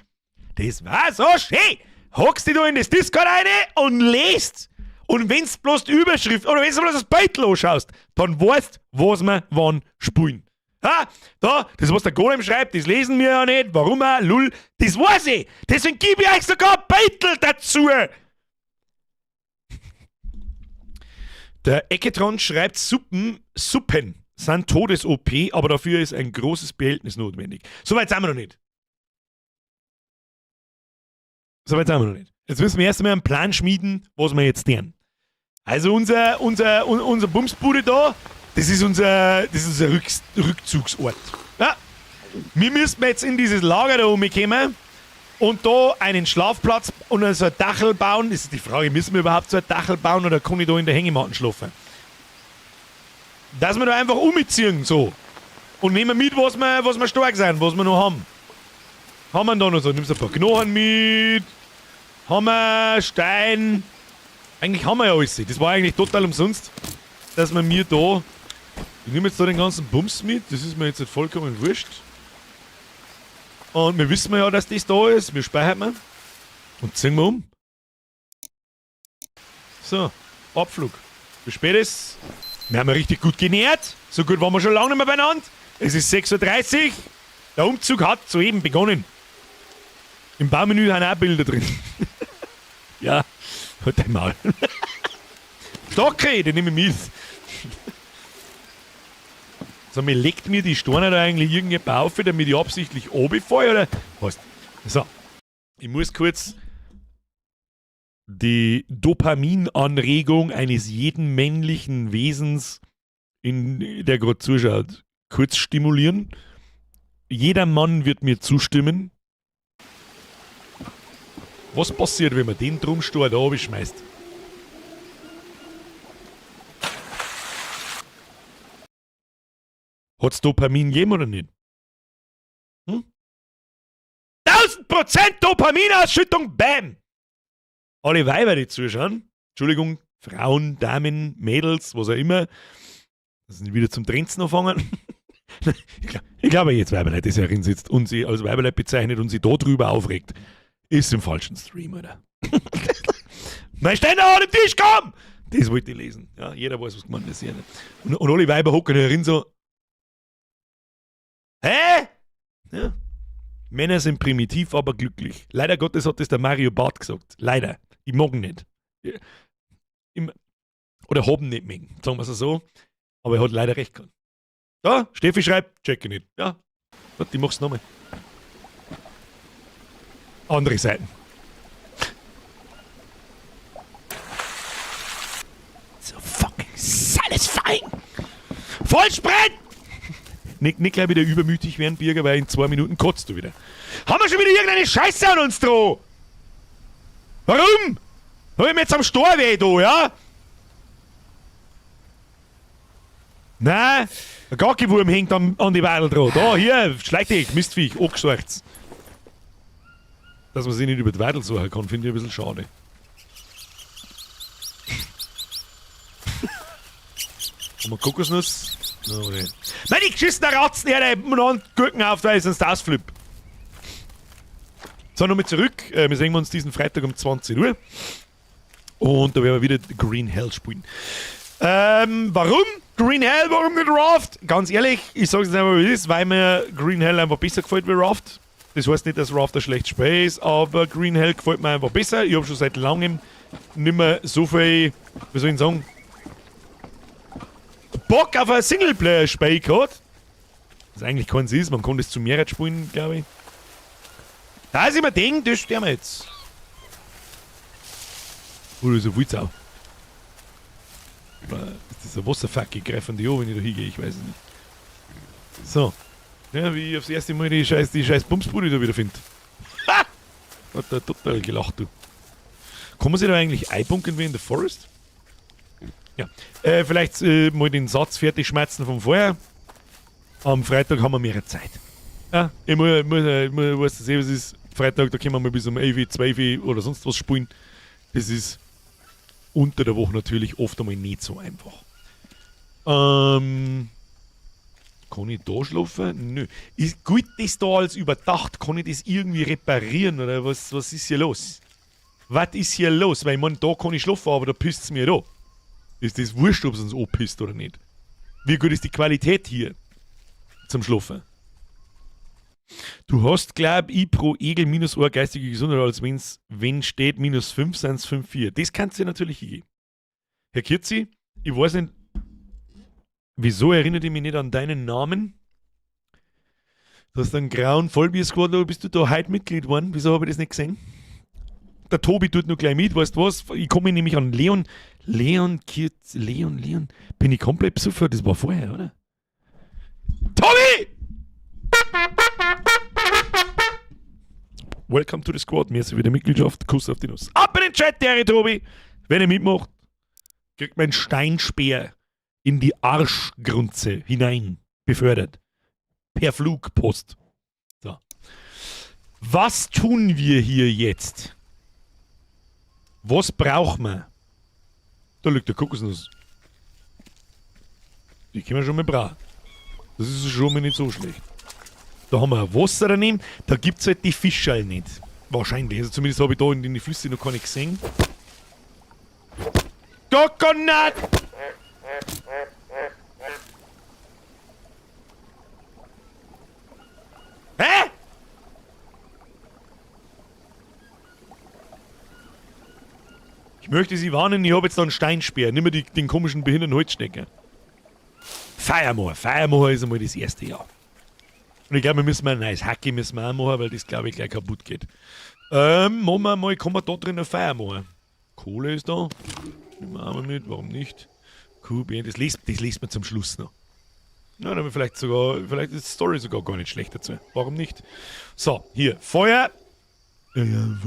Das war so schön. Hockst dich da in das Discord rein und lest. Und wenn's bloß die Überschrift oder wenn's bloß das Beitel anschaust, dann weißt, was wir wann spielen. Ha, da, das was der Golem schreibt, das lesen wir ja nicht. Warum auch? Lull, das weiß ich. Deswegen gebe ich euch sogar ein Beitel dazu. Der Ecetron schreibt, Suppen sind Todes-OP, aber dafür ist ein großes Behältnis notwendig. Soweit sind wir noch nicht. Soweit sind wir noch nicht. Jetzt müssen wir erst einmal einen Plan schmieden, was wir jetzt tun. Also unser Bumsbude da, das ist unser Rückzugsort. Ja. Wir müssen jetzt in dieses Lager da rumkommen und da einen Schlafplatz und so ein Dachel bauen. Das ist die Frage, müssen wir überhaupt so ein Dachel bauen oder kann ich da in der Hängematte schlafen? Dass wir da einfach umziehen, so. Und nehmen mit, was wir stark sind, was wir noch haben. Haben wir da noch so? Nimmst ein paar Knochen mit. Hammer, Stein. Eigentlich haben wir ja alles. Das war eigentlich total umsonst, dass man mir da... Ich nehme jetzt da den ganzen Bums mit. Das ist mir jetzt nicht vollkommen wurscht. Und wir wissen ja, dass das da ist. Wir speichern wir. Und ziehen wir um. So, Abflug. Wie spät ist? Wir haben ja richtig gut genährt. So gut waren wir schon lange nicht mehr beieinander. Es ist 6:30 Uhr. Der Umzug hat soeben begonnen. Im Baumenü sind auch Bilder drin. Ja, halt dein Maul. Stocke, den nehme ich mit. So, mir legt mir die Steine da eigentlich irgendjemand auf, damit ich absichtlich runterfalle, oder? Was? So, ich muss kurz die Dopaminanregung eines jeden männlichen Wesens, der gerade zuschaut, kurz stimulieren. Jeder Mann wird mir zustimmen. Was passiert, wenn man den Trummstor da runterschmeißt? Hat's Dopamin gegeben oder nicht? Hm? 1000% Dopaminausschüttung, bam! Alle Weiber, die zuschauen, Entschuldigung, Frauen, Damen, Mädels, was auch immer, das sind wieder zum Trenzen anfangen. Ich glaube, jetzt Weiberleute, die herin sitzt und sie als Weiberleute bezeichnet und sie da drüber aufregt, ist im falschen Stream, oder? Mein Ständer an den Tisch, komm! Das wollte ich lesen. Ja, jeder weiß, was gemeint ist hier. Und alle Weiber hocken herin so. Hä? Ja. Männer sind primitiv, aber glücklich. Leider Gottes hat das der Mario Barth gesagt. Leider. Ich mag ihn nicht. Oder hab ihn nicht mögen, sagen wir's so. Aber er hat leider recht gehabt. Da, Steffi schreibt, check ich nicht. Ja, warte, ich mach's nochmal. Andere Seiten. So fucking satisfying. Vollsprint! Nicht gleich wieder übermütig werden, Birger, weil in 2 Minuten kotzt du wieder. Haben wir schon wieder irgendeine Scheiße an uns droh? Warum? Hab ich mir jetzt am Stor weh da, ja? Nein, ein Gackiwurm hängt an die Wadel dran. Da, hier, schleich dich, Mistviech, angescheucht's. Dass man sich nicht über die Wadel suchen kann, finde ich ein bisschen schade. Haben wir Kokosnuss? No, nee. Nein, die geschissenen Ratzen, her, die und Gurken auf, da ist ein Starsflip. So, nochmal zurück. Wir sehen uns diesen Freitag um 20 Uhr. Und da werden wir wieder Green Hell spielen. Warum Green Hell, warum nicht Raft? Ganz ehrlich, ich sag's jetzt einfach, wie es ist, weil mir Green Hell einfach besser gefällt wie Raft. Das heißt nicht, dass Raft ein schlechtes Spiel ist, aber Green Hell gefällt mir einfach besser. Ich hab schon seit langem nicht mehr so viel, wie soll ich sagen, Bock auf ein Singleplayer-Spiel gehabt. Was eigentlich keins ist, man kann das zu mehreren spielen, glaub ich. Da ist immer Ding, das sterben wir jetzt. Oh, das ist ein Wulzau. Das ist ein Wasserfuck, ich greife an die an, wenn ich da hingehe, ich weiß es nicht. So. Ja, wie ich aufs erste Mal die scheiß Bumsbude da wieder finde. Ha! Hat der total gelacht, du. Kann man sich da eigentlich einbunkern wie in The Forest? Ja. Vielleicht mal den Satz fertig schmerzen von vorher. Am Freitag haben wir mehr Zeit. Ja, ich muss, weißt du, was ist Freitag, da können wir mal bis um 11, 12 oder sonst was spielen. Das ist unter der Woche natürlich oft einmal nicht so einfach. Kann ich da schlafen? Nö. Ist gut das da als überdacht? Kann ich das irgendwie reparieren oder was ist hier los? Was ist hier los? Weil ich mein, da kann ich schlafen, aber da pisst's mir da. Ist das wurscht, ob's uns anpisst oder nicht? Wie gut ist die Qualität hier zum Schlafen? Du hast, glaub ich, pro Egel minus 1 geistige Gesundheit, als wenn's, wenn steht minus 5, sind's 5,4. Das kannst du natürlich hingeben. Herr Kirzi, ich weiß nicht, wieso erinnert ich mich nicht an deinen Namen? Du hast einen grauen Vollbier-Squad, oder bist du da heute Mitglied geworden? Wieso habe ich das nicht gesehen? Der Tobi tut nur gleich mit, weißt du was? Ich komme nämlich an Leon. Leon Kirz, Leon, Leon. Bin ich komplett besoffen? Das war vorher, oder? Tobi! Welcome to the Squad. Mir ist wieder Mitgliedschaft. Kuss auf die Nuss. Ab in den Chat, der Tobi! Wenn ihr mitmacht, kriegt mein Steinspeer in die Arschgrunze hinein befördert. Per Flugpost. So. Was tun wir hier jetzt? Was braucht man? Da liegt der Kokosnuss. Die können wir schon mal brauchen. Das ist schon mal nicht so schlecht. Da haben wir Wasser daneben. Da gibt's halt die Fischerl nicht. Wahrscheinlich. Also zumindest habe ich da in den Flüssen noch keine gesehen. Coconut! Hä? Ich möchte Sie warnen, ich habe jetzt da einen Steinspeer. Nimm mir den komischen behinderten Holzstecker. Feiermoor. Feiermoor ist einmal das erste Jahr. Und ich glaube, wir müssen mal ein neues Hacki müssen wir auch machen, weil das, glaube ich, gleich kaputt geht. Machen wir mal, kann man da drin ein Feuer machen? Kohle ist da. Nehmen wir auch mal mit, warum nicht? QB, das liest man zum Schluss noch. Na, dann haben wir vielleicht sogar, vielleicht ist die Story sogar gar nicht schlecht dazu. Warum nicht? So, hier, Feuer. Ja, ja,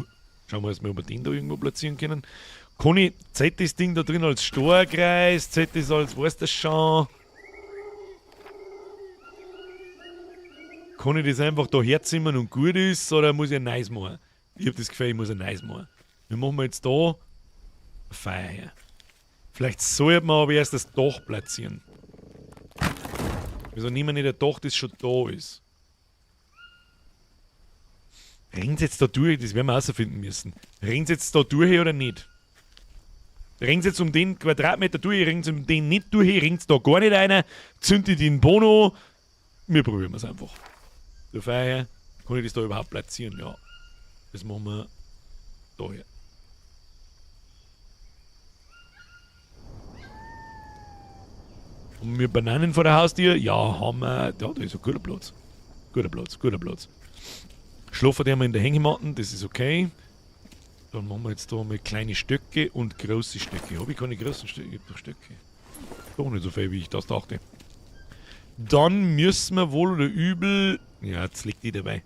schauen wir erstmal, ob wir den da irgendwo platzieren können. Kann ich, zählt das Ding da drin als Storkreis? Zählt das als, weißt du das schon? Kann ich das einfach da herzimmern und gut ist, oder muss ich ein neues machen? Ich hab das Gefühl, ich muss ein neues machen. Wir machen jetzt da ein Feuer her. Vielleicht sollte man aber erst das Dach platzieren. Wieso nehmen wir nicht ein Dach, das schon da ist? Rennt's jetzt da durch? Das werden wir rausfinden müssen. Rennt's jetzt da durch oder nicht? Rennt's jetzt um den Quadratmeter durch, rennt's um den nicht durch, rennt's da gar nicht rein, zündet den Bono. Wir probieren es einfach. So, Feuer her. Kann ich das da überhaupt platzieren? Ja. Das machen wir da her. Haben wir Bananen vor der Haustür? Ja, haben wir. Ja, da ist ein guter Platz. Guter Platz, guter Platz. Schlafen die haben wir in der Hängematten, das ist okay. Dann machen wir jetzt da mal kleine Stöcke und große Stöcke. Hab ich keine großen Stöcke? Ich hab doch Stöcke. Doch nicht so viel, wie ich das dachte. Dann müssen wir wohl oder übel... Ja, jetzt liegt die dabei.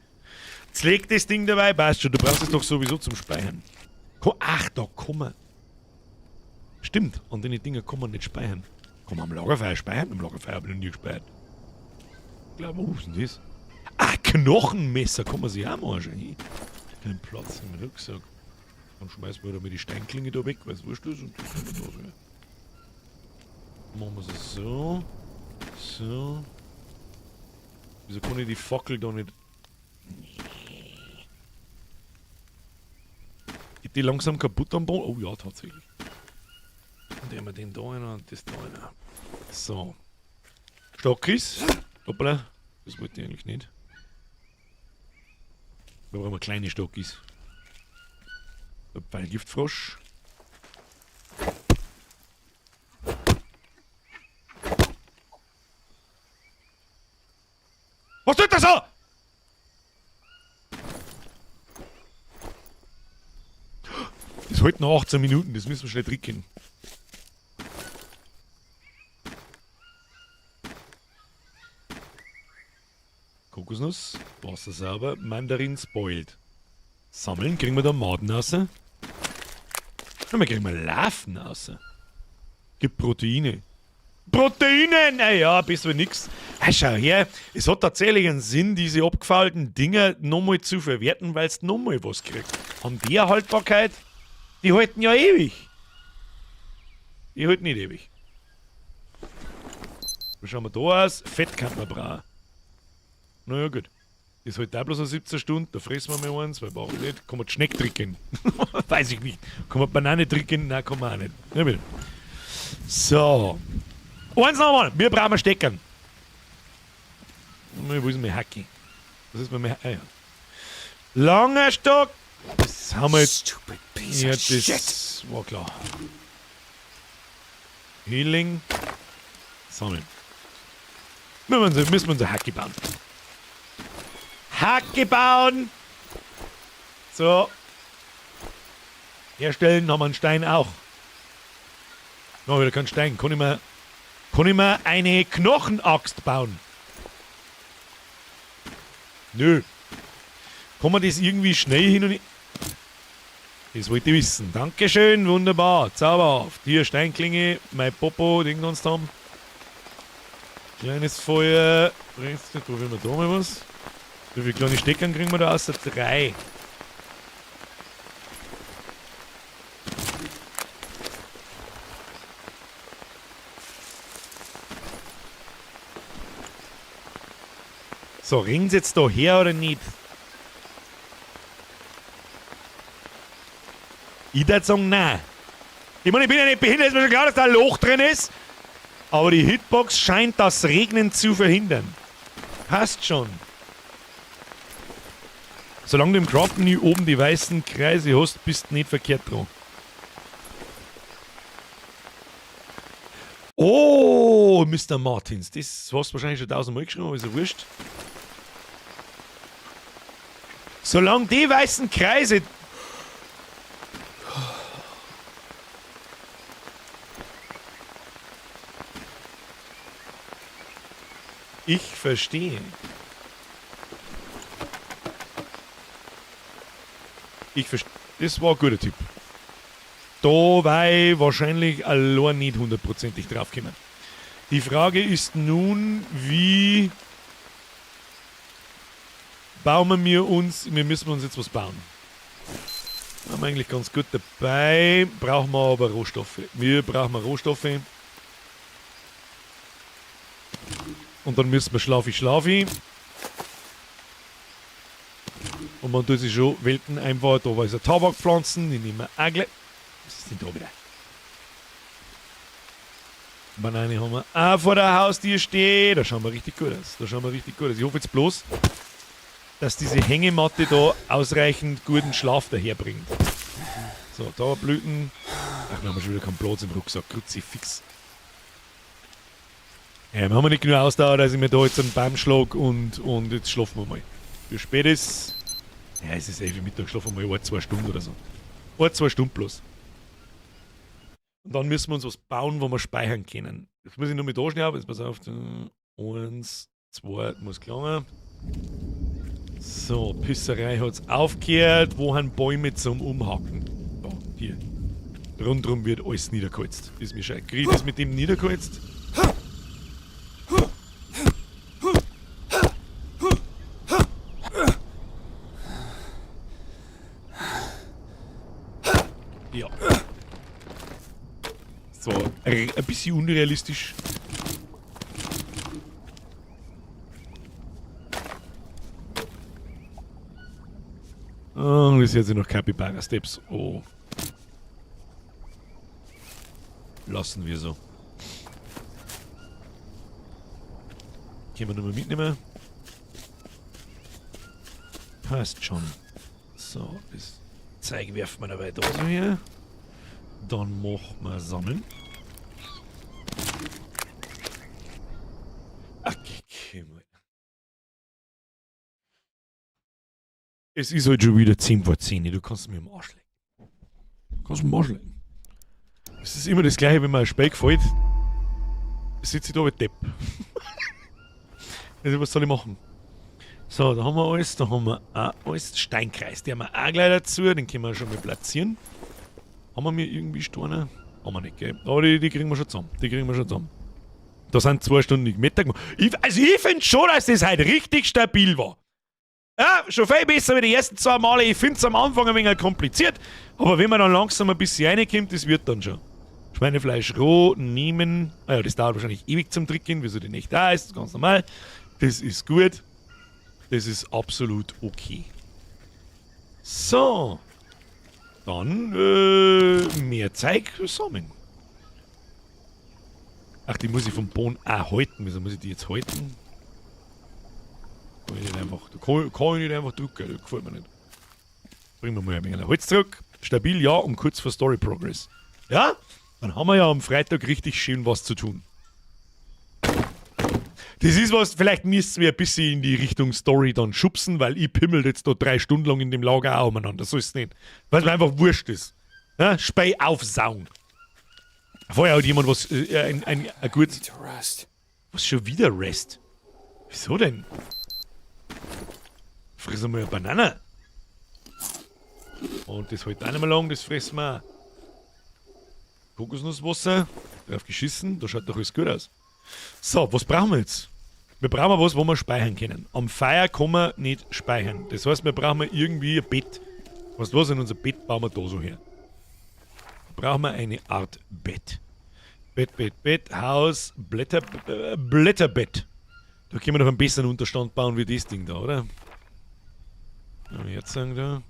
Jetzt liegt das Ding dabei, passt schon. Du brauchst es doch sowieso zum Speichern. Ach, da kann man... Stimmt, an den Dinger kann man nicht speichern. Kann man am Lagerfeuer speichern? Am Lagerfeuer hab ich noch nie gespeichert. Ich glaub, wo ist denn das? Ah, Knochenmesser kann man sich auch mal anschauen. Kein Platz im Rucksack. Dann schmeißen wir da mal die Steinklinge da weg, weil es wurscht ist. Und das können wir da so. Machen wir es so. So. Wieso kann ich die Fackel da nicht... Geht die langsam kaputt am Boden? Oh ja, tatsächlich. Und haben wir den da rein und das da rein. So. Stockis. Hoppala. Das wollte ich eigentlich nicht. Wir brauchen kleine Stockis. Ein Pfeilgiftfrosch. Was tut das so? Das hält noch 18 Minuten, das müssen wir schnell trinken. Kokosnuss, Wasser sauber, Mandarin spoiled. Sammeln, kriegen wir da Maden raus? Ja, wir kriegen mal Larven raus. Gibt Proteine. Proteine! Naja, besser wie nix. Hey, schau her, es hat tatsächlich einen Sinn, diese abgefaulten Dinger nochmal zu verwerten, weil's nochmal was kriegt. Haben die eine Haltbarkeit? Die halten ja ewig. Die halten nicht ewig. Wie schauen wir da aus? Fett kann man brauchen. Naja, gut. Das halt auch bloß noch 17 Stunden, da fressen wir mal eins, weil brauche ich nicht. Kann man die Schneck trinken? Weiß ich nicht. Kann man Banane trinken? Nein, kann man auch nicht. Ja, bitte. So. Eins nochmal, wir brauchen Steckern. Wo ist mein Hacki? Was ist mein Hacki? Ah, ja. Langer Stock! Das haben wir jetzt. Stupid piece Ja, of das shit. war klar. Healing. Sammeln. Müssen wir unser Hacki bauen. Hacke bauen! So. Herstellen haben wir einen Stein auch. Noch wieder keinen Stein. Kann ich mir eine Knochenaxt bauen? Nö. Kann man das irgendwie schnell hin und... Das wollte ich wissen. Dankeschön, wunderbar. Zauberhaft. Hier, Steinklinge, mein Popo, den kannst du haben. Kleines Feuer. Rechts, probieren wir da mal was. Wie viele kleine Steckern kriegen wir da außer 3? So, ringen's jetzt da her oder nicht? Ich würd sagen, nein. Ich meine, ich bin ja nicht behindert, ist mir schon klar, dass da ein Loch drin ist. Aber die Hitbox scheint das Regnen zu verhindern. Passt schon. Solange du im Craften-Menü oben die weißen Kreise hast, bist du nicht verkehrt dran. Oh, Mister Martins. Das hast du wahrscheinlich schon 1000-mal geschrieben, aber ist ja wurscht. Solange die weißen Kreise... Ich verstehe. Ich verstehe. Das war ein guter Tipp. Da war ich wahrscheinlich allein nicht hundertprozentig draufgekommen. Die Frage ist nun, wie bauen wir uns, wir müssen uns jetzt was bauen. Haben wir eigentlich ganz gut dabei, brauchen wir aber Rohstoffe. Wir brauchen Rohstoffe. Und dann müssen wir schlafi schlafi. Und man tut sich schon Welten einfach, da war es eine Tabakpflanzen, die nehmen wir auch gleich. Was ist denn da wieder? Banane haben wir auch vor der Haustür stehen. Da schauen wir richtig gut aus. Da schauen wir richtig gut aus. Ich hoffe jetzt bloß, dass diese Hängematte da ausreichend guten Schlaf daherbringt. So, da Blüten. Ach, wir haben schon wieder keinen Platz im Rucksack. Kruzifix. Ja, wir haben nicht genug Ausdauer, dass ich mir da jetzt einen Baum schlag und jetzt schlafen wir mal. Wie spät ist? Ja, es ist 11 Uhr Mittag, schlafen wir mal 1, 2 Stunden oder so. 1, 2 Stunden bloß. Und dann müssen wir uns was bauen, wo wir speichern können. Jetzt muss ich nur mit da schnell, jetzt pass auf. 1, 2, muss gelangen. So, Pisserei hat's aufgehört. Wo haben Bäume zum Umhacken? Da, hier. Rundrum wird alles niedergeholzt. Ist mir scheiße. Krieg ich das mit dem niedergeholzt? Ja. So, ein bisschen unrealistisch. Oh, das ist jetzt noch Capybara Steps. Oh. Lassen wir so. Können wir nochmal mitnehmen? Passt schon. So, das Zeug werfen wir dabei da so her. Dann machen wir Sammeln. Ach, okay, mal. Es ist halt schon wieder 10 vor 10. Du kannst mir am Arsch lecken. Du kannst mir am Arsch lecken. Es ist immer das Gleiche, wenn mir ein Spiel gefällt. Sitze ich da wie Depp. Also, was soll ich machen? So, da haben wir alles. Da haben wir auch alles. Steinkreis, den haben wir auch gleich dazu. Den können wir schon mal platzieren. Haben wir mir irgendwie Steine? Haben wir nicht, gell? Aber die kriegen wir schon zusammen. Die kriegen wir schon zusammen. Da sind 2 Stunden nicht Mittag. Ich find schon, dass das heute richtig stabil war. Ja, schon viel besser wie die ersten 2 Male. Ich find's am Anfang ein wenig kompliziert. Aber wenn man dann langsam ein bisschen reinkommt, das wird dann schon. Schweinefleisch roh nehmen. Ah ja, das dauert wahrscheinlich ewig zum Trinken, wieso die nicht da ist. Das ist ganz normal. Das ist gut. Das ist absolut okay. So. Dann mehr Zeug sammeln. Ach, die muss ich vom Boden auch halten. Wieso muss ich die jetzt halten? Kann ich nicht einfach, da kann ich nicht einfach drücken, das gefällt mir nicht. Bringen wir mal ein wenig Holz zurück. Stabil, ja, und kurz vor Story Progress. Ja, dann haben wir ja am Freitag richtig schön was zu tun. Das ist was, vielleicht müssten wir ein bisschen in die Richtung Story dann schubsen, weil ich pimmel jetzt da 3 Stunden lang in dem Lager auch umeinander. So ist es nicht. Weil es mir einfach wurscht ist. Ja? Spei aufsaugen. Vorher hat jemand was, ein gutes... Need to rest. Was, schon wieder Rest? Wieso denn? Friss einmal eine Banane. Und das hält auch nicht mehr lang, das fressen wir auch. Kokosnusswasser. Drauf geschissen, da schaut doch alles gut aus. So, was brauchen wir jetzt? Wir brauchen was, wo wir speichern können. Am Feuer kann man nicht speichern. Das heißt, wir brauchen irgendwie ein Bett. Weißt du was? In unser Bett bauen wir da so her. Da brauchen wir eine Art Bett. Bett, Bett, Bett, Haus, Blätterbett. Da können wir noch einen besseren Unterstand bauen wie das Ding da, oder? Ja, jetzt sagen da.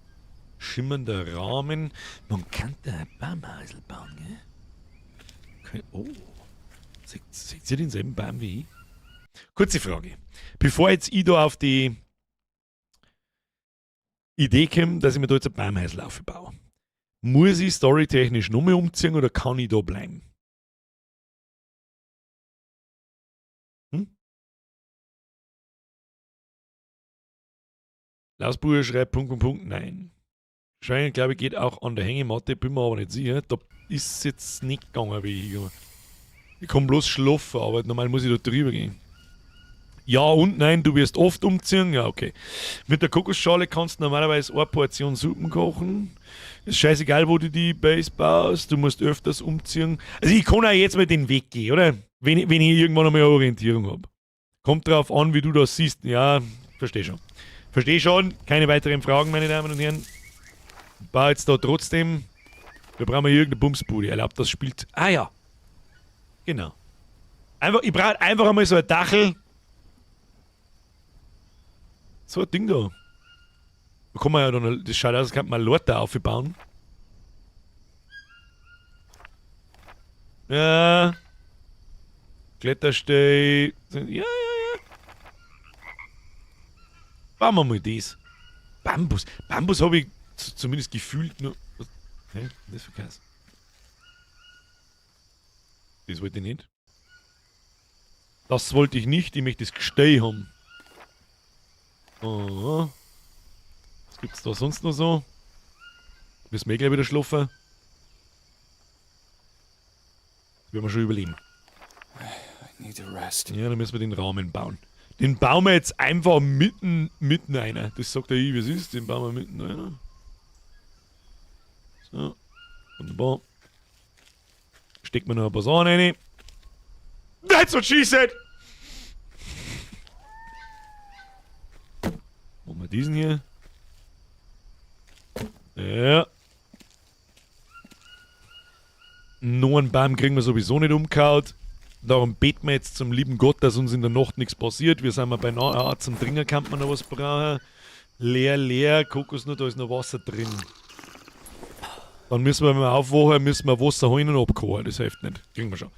Schimmernder Rahmen. Man kann da ein Baumhäusl bauen, gell? Okay. Oh. Seht ihr denselben Baum wie ich? Kurze Frage. Bevor jetzt ich da auf die Idee komme, dass ich mir da jetzt ein Baumhäusl aufbaue, muss ich storytechnisch nochmal umziehen oder kann ich da bleiben? Hm? Lausbuhr schreibt Punkt, Punkt, Punkt, nein. Scheint, glaube ich, geht auch an der Hängematte, bin mir aber nicht sicher. Da ist es jetzt nicht gegangen, wie ich hingegangen. Ich kann bloß schlafen, aber normal muss ich da drüber gehen. Ja und nein, du wirst oft umziehen. Ja, okay. Mit der Kokosschale kannst du normalerweise eine Portion Suppen kochen. Ist scheißegal, wo du die Base baust. Du musst öfters umziehen. Also ich kann auch jetzt mal den Weg gehen, oder? Wenn ich irgendwann einmal eine Orientierung hab. Kommt drauf an, wie du das siehst. Ja, versteh schon. Versteh schon. Keine weiteren Fragen, meine Damen und Herren. Bau jetzt da trotzdem. Wir brauchen hier irgendeine Bumsbude. Erlaubt das spielt. Ah ja. Genau. Einfach, ich brauche einfach einmal so ein Dachel. So ein Ding da. Da kann man ja dann, das schaut aus, als könnte man Leute aufbauen. Ja. Klettersteh. Ja, ja, ja. Bauen wir mal das. Bambus. Bambus habe ich zumindest gefühlt nur. Was? Hä? Was ist das für Käse? Das wollte ich nicht. Das wollte ich nicht. Ich möchte das Gestell haben. Oh. Was gibt's da sonst noch so? Müssen wir eh gleich wieder schlafen. Das werden wir schon überleben. I need to rest. Ja, dann müssen wir den Rahmen bauen. Den bauen wir jetzt einfach mitten einer. Das sagt der ich, wie es ist. Den bauen wir mitten einer. So. Wunderbar. Stecken wir noch ein paar Sachen rein. That's what she said! Machen wir diesen hier. Ja. Noch einen Baum kriegen wir sowieso nicht umgehauen. Darum beten wir jetzt zum lieben Gott, dass uns in der Nacht nichts passiert. Wir sind mal beinahe, ah, zum Trinken kann man noch was brauchen. Leer, leer, Kokosnuss, da ist noch Wasser drin. Dann müssen wir, wenn wir aufwachen, müssen wir Wasser holen und abkochen. Das hilft nicht. Kriegen wir schon.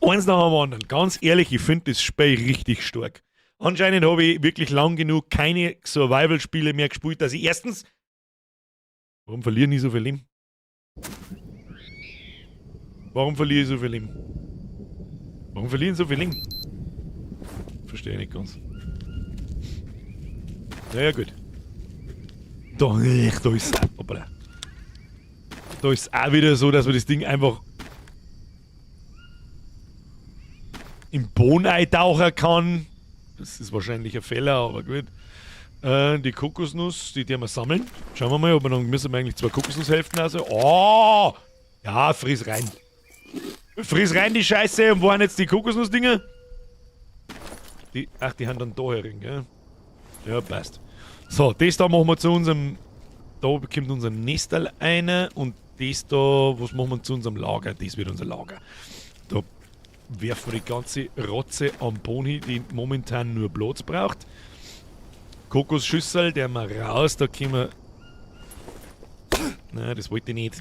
Eins nach dem anderen. Ganz ehrlich, ich find das Spiel richtig stark. Anscheinend habe ich wirklich lang genug keine Survival-Spiele mehr gespielt, dass ich erstens... Warum verliere ich so viel Leben? Warum verliere ich so viel Leben? Warum verliere ich so viel Leben? Verstehe ich nicht ganz. Naja, gut. Da, da ist es. Hoppala. Da ist es auch wieder so, dass man das Ding einfach im Boden eintauchen kann. Das ist wahrscheinlich ein Fehler, aber gut. Die Kokosnuss, die werden wir sammeln. Schauen wir mal, ob wir dann müssen wir eigentlich 2 Kokosnusshälften also. Oh! Ja, friss rein. Friss rein die Scheiße. Und wo sind jetzt die Kokosnussdinger? Die, ach, die haben dann da herin, gell? Ja, passt. So, das da machen wir zu unserem... Da bekommt unser Nestal einer und das da, was machen wir zu unserem Lager? Das wird unser Lager. Da werfen wir die ganze Rotze am Boden hin, die momentan nur Platz braucht. Kokosschüssel, der mal raus, da können wir... Nein, das wollte ich nicht.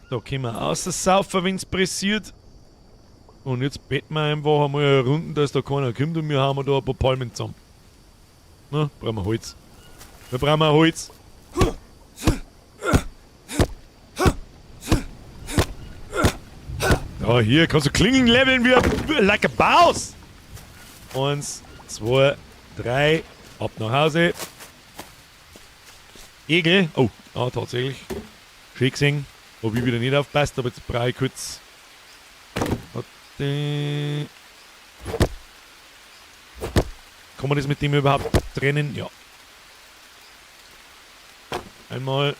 Da können wir raussaufen, wenn's pressiert. Und jetzt betten wir einfach einmal eine Runde, dass da keiner kommt und wir haben da ein paar Palmen zusammen. Na, brauchen wir Holz. Wir brauchen Holz. Ja, hier kannst du Klingen leveln wie like a boss. 1, 2, 3, ab nach Hause. Egel. Oh, ah, tatsächlich. Schön gesehen. Hab ich wieder nicht aufgepasst, aber jetzt brauche ich kurz. Warte. Kann man das mit dem überhaupt trennen? Ja. Einmal.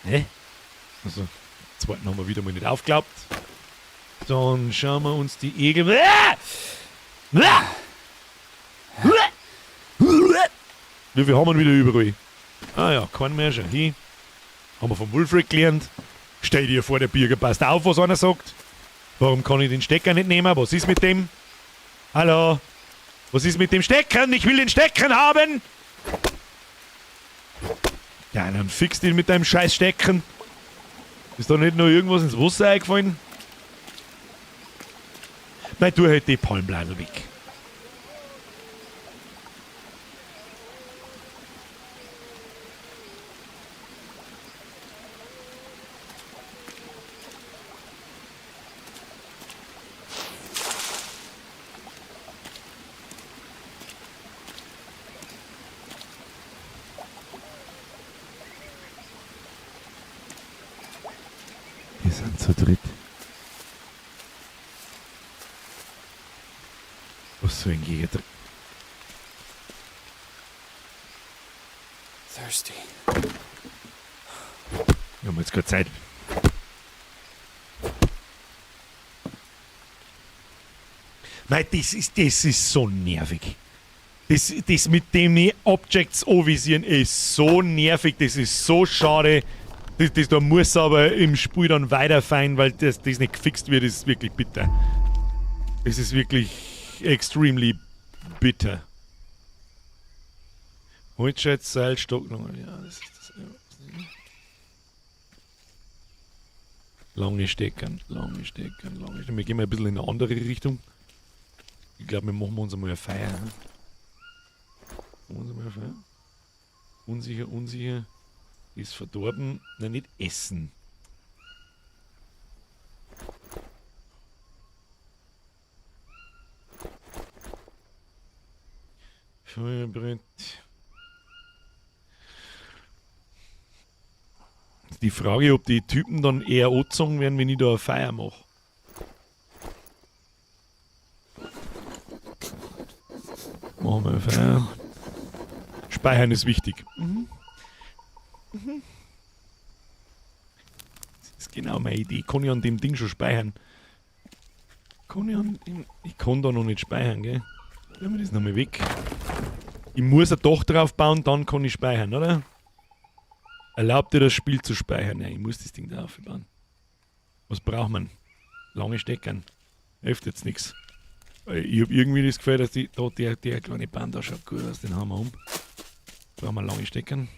Hä? Also, zweiten haben wir wieder mal nicht aufgeklappt. Dann schauen wir uns die Egel. Wie viel haben wir wieder überall? Ah ja, keinen mehr schon. Hier. Haben wir vom Wulfric gelernt. Stell dir vor, der Birger passt auf, was einer sagt. Warum kann ich den Stecker nicht nehmen? Was ist mit dem? Hallo? Was ist mit dem Steckern? Ich will den Steckern haben! Ja, dann fix den mit deinem scheiß Steckern. Ist da nicht noch irgendwas ins Wasser eingefallen? Nein, tu halt die Palmbladel weg. Wir sind zu dritt. Was soll ein Jäger drin? Thirsty. Wir haben jetzt keine Zeit. Nein, das ist so nervig. Das mit dem Objects anvisieren ist so nervig, das ist so schade. Das da muss aber im Spiel dann weiterfallen, weil das nicht gefixt wird, ist wirklich bitter. Das ist wirklich extremely bitter. Holzscheit, Seil, Stock, ja, das ist das. Lange Steckern, lange Steckern, lange Steckern. Wir gehen mal ein bisschen in eine andere Richtung. Ich glaube, wir machen uns einmal eine Feier. Ne? Machen wir uns einmal eine Feier. Unsicher, unsicher. Ist verdorben. Nein, nicht essen. Feuerbrett. Die Frage, ob die Typen dann eher angezogen werden, wenn ich da eine Feier mache. Machen wir eine Feier. Speichern ist wichtig. Mhm. Mhm. Das ist genau meine Idee. Kann ich an dem Ding schon speichern? Kann ich an dem... Ich kann da noch nicht speichern, gell? Nehmen wir das nochmal weg. Ich muss ein Dach drauf bauen, dann kann ich speichern, oder? Erlaubt dir das Spiel zu speichern? Nein, ich muss das Ding da aufbauen. Was braucht man? Lange Steckern. Hilft jetzt nichts. Ich hab irgendwie das Gefühl, dass die, da der kleine Band da schaut gut aus, den haben wir um. Brauchen wir lange Steckern.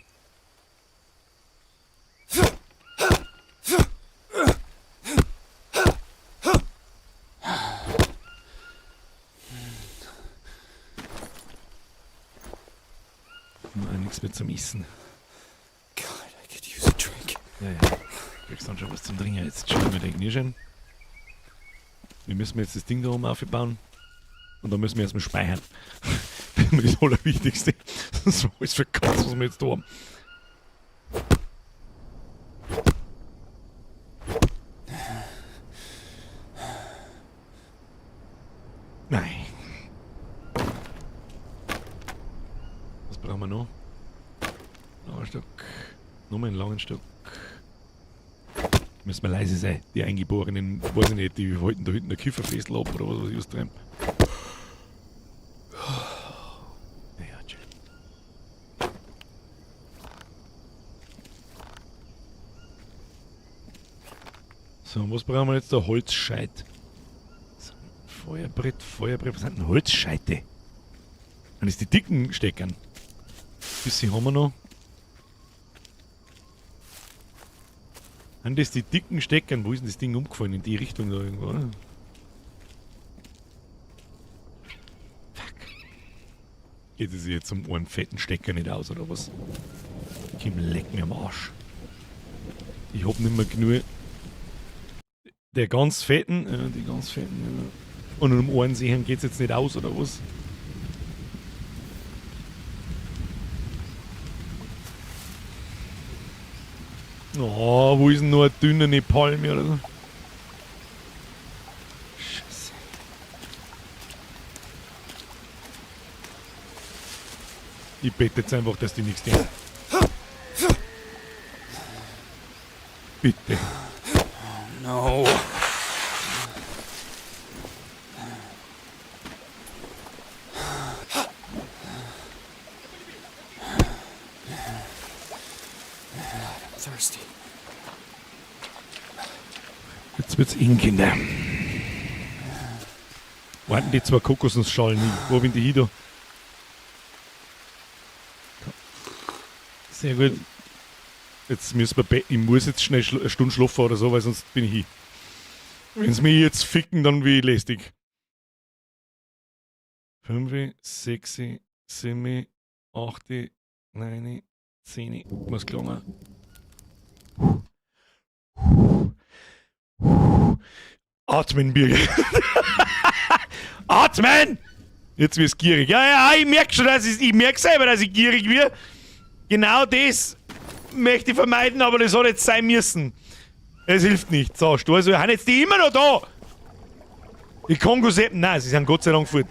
Nein, nichts mehr zum Essen. God, I could use a drink. Ja, ja. Kriegst dann schon was zum Trinken. Jetzt schauen wir den Knirschen. Wir müssen jetzt das Ding da oben aufbauen. Und dann müssen wir erstmal speichern. Das ist das Allerwichtigste. Das ist alles verkauft, was wir jetzt da haben. Nein. Was brauchen wir noch? Langer Stock. Nochmal einen langen Stock. Müssen wir leise sein. Die Eingeborenen, weiß ich nicht, die wollten da hinten ein Kifferfestel ab oder was weiß ich was treiben. Naja, chill. So, was brauchen wir jetzt da? Holzscheit. So, voll. Feuerbrett, Feuerbrett, was sind denn Holzscheite? Dann ist die dicken Steckern. Bisschen haben wir noch. Sind das die dicken Steckern? Wo ist denn das Ding umgefallen? In die Richtung da irgendwo, oder? Fuck. Geht es jetzt um einen fetten Stecker nicht aus, oder was? Kim, leck mir am Arsch. Ich hab nicht mehr genug. Der ganz fetten, ja, die ganz fetten, ja. Und um einen sehen geht's jetzt nicht aus, oder was? Oh, wo ist denn nur eine dünne Palme oder so? Scheiße. Ich bete jetzt einfach, dass die nichts denken. Bitte. No. I'm thirsty. Jetzt wird's eng, Kinder. Warten die zwei Kokosnussschalen hin? Wo bin die hin da? Sehr gut. Jetzt müssen wir ich muss jetzt schnell eine Stunde schlafen oder so, weil sonst bin ich hin. Wenn sie mich jetzt ficken, dann bin ich lästig. 5, 6, 7, 8, 9, 10. Muss gelangen. Atmen, Birger. Atmen! Jetzt wirst du gierig. Ja, ja, ich merk schon, dass ich merk selber, dass ich gierig wird. Genau das möchte ich vermeiden, aber das hat jetzt sein müssen. Es hilft nicht. So, Storso, sind jetzt die immer noch da? Die Kongo-Seppen, nein, sie sind Gott sei Dank fort.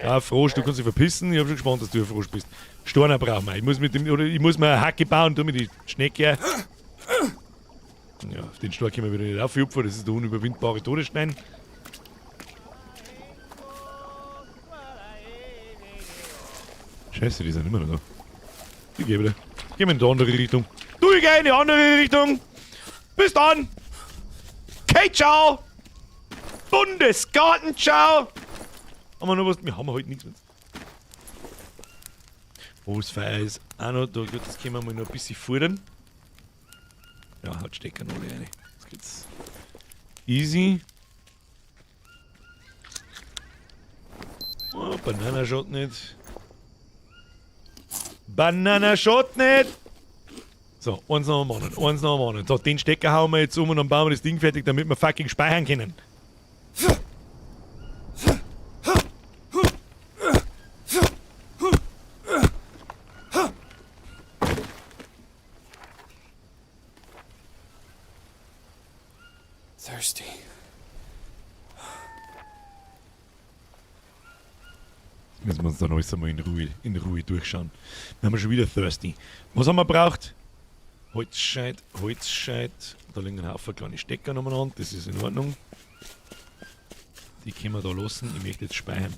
Ja, Frosch, du kannst dich verpissen. Ich hab schon gespannt, dass du ein Frosch bist. Storner brauchen wir. Ich muss mit dem, oder ich muss mir eine Hacke bauen, tu mir die Schnecke. Ja, auf den Storch können wir wieder nicht aufhüpfen, das ist der unüberwindbare Todesstein. Scheiße, die sind immer noch da. Ich geh wieder. Geh mal in die andere Richtung. Du, ich geh in die andere Richtung. Bis dann. Okay, ciao. Bundesgarten, ciao. Haben wir noch was? Wir haben heute nichts mehr. Oh, das Feuer ist auch noch da. Gut, das können wir mal noch ein bisschen fordern. Ja, hat Stecker noch alle rein. Das geht's. Easy. Oh, Banana schaut nicht. Banana schaut nicht! So, eins nach dem anderen, eins nach dem anderen. So, den Stecker hauen wir jetzt um und dann bauen wir das Ding fertig, damit wir fucking speichern können. Thirsty. Müssen wir uns dann alles einmal in Ruhe durchschauen. Dann haben wir schon wieder thirsty. Was haben wir gebraucht? Holzscheit, Holzscheit. Da liegen ein Haufen kleine Stecker umeinander. Das ist in Ordnung. Die können wir da lassen. Ich möchte jetzt speichern.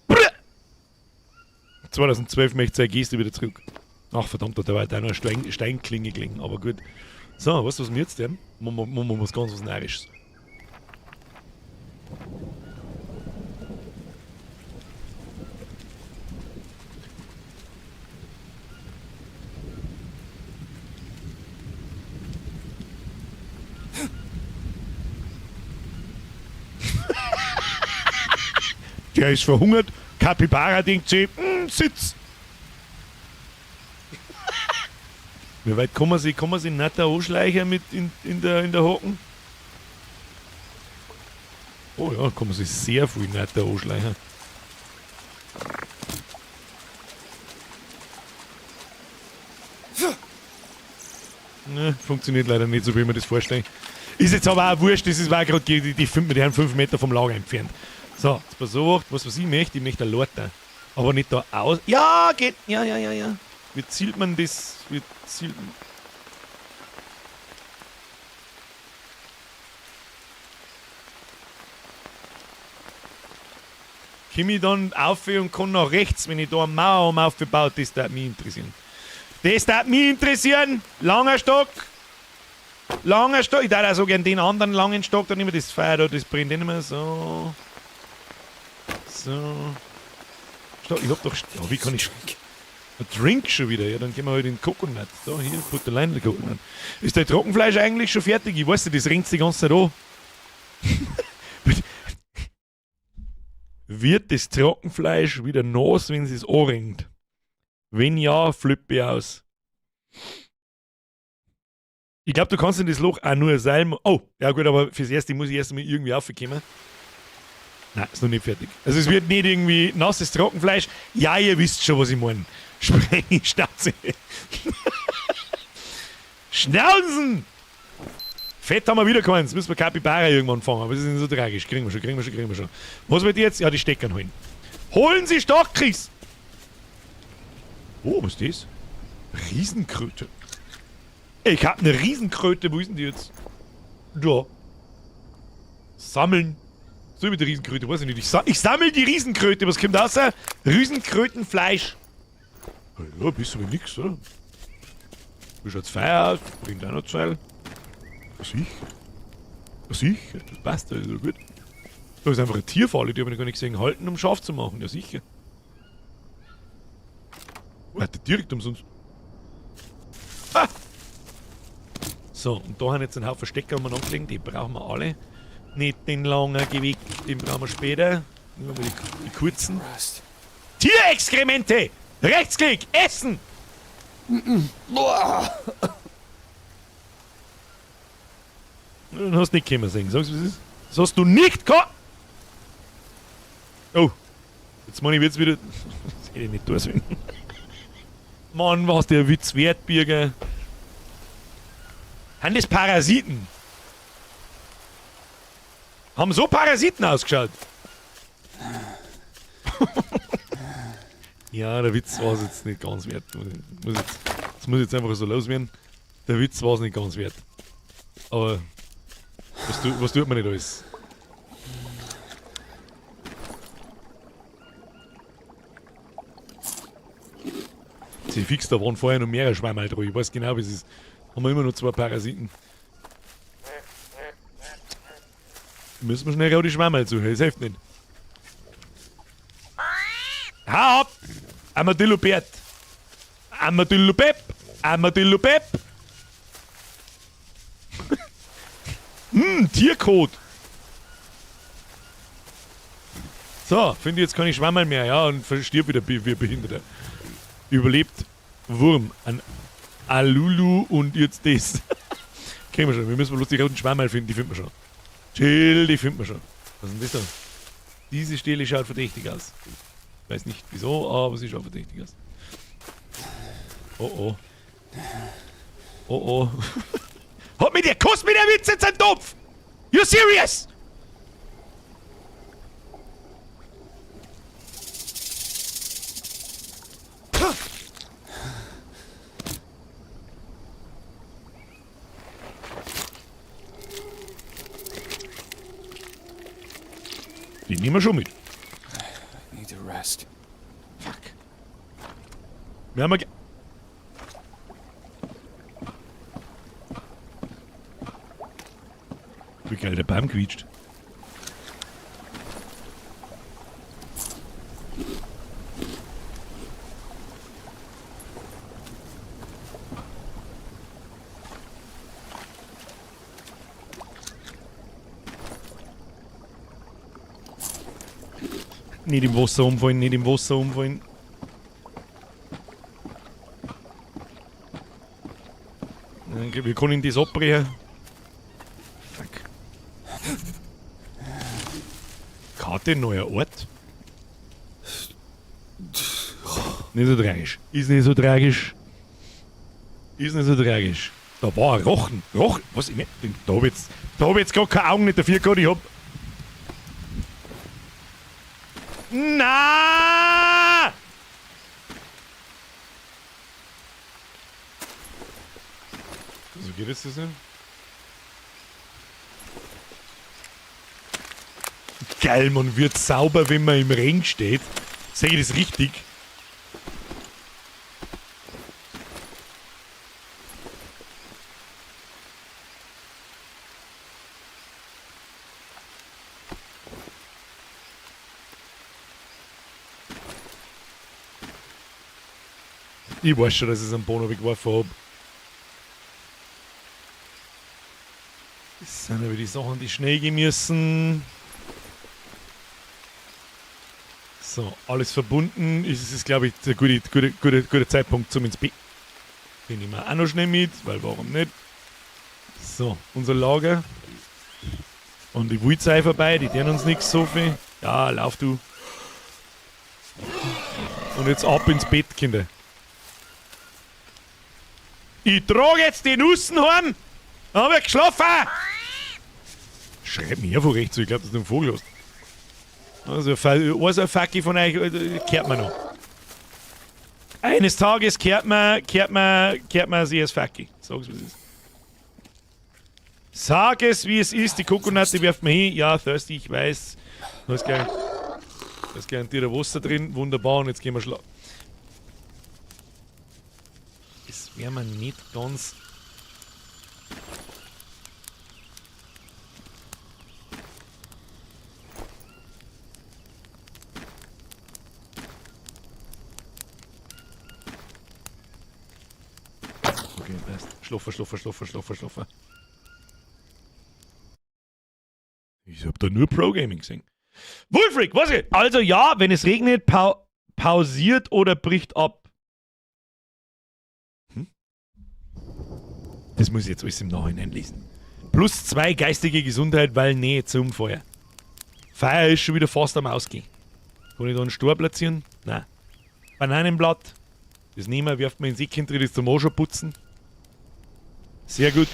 Brr. 2012 möchte seine Geste wieder zurück. Ach verdammt, da war da noch eine Steinklinge gelegen, aber gut. So, weißt du, was wir jetzt tun? Machen wir was ganz was Närrisches. Der ist verhungert. Capybara denkt sich, sitz. Wie weit kann man sich, nicht da anschleichen mit in der Hocken? Oh ja, kann man sich sehr viel nicht da anschleichen. Ne, funktioniert leider nicht so, wie ich mir das vorstelle. Ist jetzt aber auch wurscht, das ist auch grad die 5 Meter vom Lager entfernt. So, jetzt pass auf, was ich möchte, ich möchte eine Leiter. Aber nicht da aus. Ja, geht. Ja, ja, ja, ja. Wie zielt man das? Wie zielt man? Komme ich dann auf und kann nach rechts, wenn ich da eine Mauer um aufgebaut, das darf mich interessieren. Das darf mich interessieren. Langer Stock. Langer Stock. Ich darf auch so gern den anderen langen Stock, dann nehmen wir das Feuer da, das brennt nicht mehr. So. So. Stock, ich hab doch. Ja, wie kann ich. Ein Drink schon wieder, ja, dann gehen wir halt in den Coconut. Da, hier, put the line in the Coconut. Ist dein Trockenfleisch eigentlich schon fertig? Ich weiß nicht, das ringt die ganze Zeit an. Wird das Trockenfleisch wieder nass, wenn es anringt? Wenn ja, flippe ich aus. Ich glaube, du kannst in das Loch auch nur ein Seil. Oh, ja gut, aber fürs Erste muss ich erst mal irgendwie raufkommen. Nein, ist noch nicht fertig. Also es wird nicht irgendwie nasses Trockenfleisch. Ja, ihr wisst schon, was ich meine. Spreng ich Schnauze. Schnauzen! Fett haben wir wieder keins. Müssen wir Capybara irgendwann fangen. Aber das ist nicht so tragisch. Kriegen wir schon, kriegen wir schon, kriegen wir schon. Was wird jetzt? Ja, die Steckern holen. Holen Sie Stockis! Oh, was ist das? Riesenkröte. Ich hab eine Riesenkröte. Wo ist denn die jetzt? Da. Sammeln. So mit der Riesenkröte, weiß ich nicht. Ich sammel die Riesenkröte. Was kommt raus? Riesenkrötenfleisch. Ja, bist du aber nix, oder? Wie schaut's Feuer aus? Bringt auch noch Zeil. Sicher. Sicher, das passt, das ist doch gut. Da ist einfach eine Tierfalle, die hab ich noch gar nicht gesehen. Halten, um scharf zu machen, ja sicher. Warte, direkt umsonst. Ah! So, und da haben jetzt einen Haufen Stecker umeinander gelegt, die brauchen wir alle. Nicht den langen Gewick, den brauchen wir später. Nehmen wir die kurzen. Rest. Tierexkremente! Rechtsklick! Essen! Dann hast du nicht kommen sehen. Sagst du, was ist? Das hast du nicht Oh! Jetzt meine ich wird's wieder. Das hätte ich nicht tun sollen. Mann, was der Witz wert, Birger. Haben das Parasiten? Haben so Parasiten ausgeschaut? Ja, der Witz war's jetzt nicht ganz wert. Das muss jetzt einfach so loswerden. Der Witz war's nicht ganz wert. Aber was tut man nicht alles? Sie fix, da waren vorher noch mehrere Schwammerl dran. Ich weiß genau, wie es ist. Haben wir immer noch 2 Parasiten. Müssen wir schnell die Schwammerl suchen, das hilft nicht. Hau ab! Armadillo Bert! Armadillo Pep! Armadillo Pep! Tierkot! So, finde ich jetzt keine Schwammerl mehr, ja, und verstirb wieder wie Behinderter. Überlebt Wurm, ein Alulu und jetzt das. Kriegen wir schon, wir müssen bloß die roten Schwammerl finden, die finden wir schon. Chill, die finden wir schon. Was ist denn das da? Diese Stele schaut verdächtig aus. Weiß nicht wieso, aber sie schaut verdächtig aus. Oh oh. Oh oh. Hat mir der Kuss mit der Witz jetzt einen Topf! You serious? Die nehmen wir schon mit. I need to rest. Fuck. Wir haben Wie geil der Baum quietscht. Nicht im Wasser umfallen, nicht im Wasser umfallen. Okay, wir können das abbrechen. Fuck. Karte, neuer Ort. Nicht so tragisch. Ist nicht so tragisch. Ist nicht so tragisch. Da war ein Rochen. Rochen? Was? Ich mein, da hab ich jetzt, da hab ich jetzt gar keine Augen nicht dafür gehabt. Ich hab. Na! So geht es das nicht? Geil, man wird sauber, wenn man im Ring steht. Sehe ich das richtig? Ich weiß schon, dass ich es am Bono geworfen habe. Das sind aber die Sachen, die schnell gehen müssen. So, alles verbunden. Es ist, glaube ich, der gute Zeitpunkt zum ins Bett. Den nehmen wir auch noch schnell mit, weil warum nicht? So, unser Lager. Und die Wulzei vorbei, die tun uns nichts so viel. Ja, lauf du. Und jetzt ab ins Bett, Kinder. Ich trage jetzt die Nussen heim. Dann hab ich geschlafen. Schreib mir von rechts, ich glaub, dass du einen Vogel hast. Also, ein Facki von euch kehrt man noch. Eines Tages kehrt man sie als Facki. Sag's, wie es ist. Sag es, wie es ist. Die Kokonate werft man hin. Ja, thirsty, ich weiß. Da ist garantiert ein Wasser drin. Wunderbar, und jetzt gehen wir schlafen. Das wäre mir nicht ganz... Okay, passt. Schlafen, schlafen, schlafen, schlafen, schlafen. Ich hab da nur Pro-Gaming gesehen. Wolfric, was geht? Also ja, wenn es regnet, pausiert oder bricht ab. Hm? Das muss ich jetzt alles im Nachhinein lesen. Plus 2 geistige Gesundheit, weil Nähe zum Feuer. Feuer ist schon wieder fast am Ausgehen. Kann ich da einen Stor platzieren? Nein. Bananenblatt. Das nehmen wir, wirft man ins Eck hinter, das zum auch schon putzen. Sehr gut.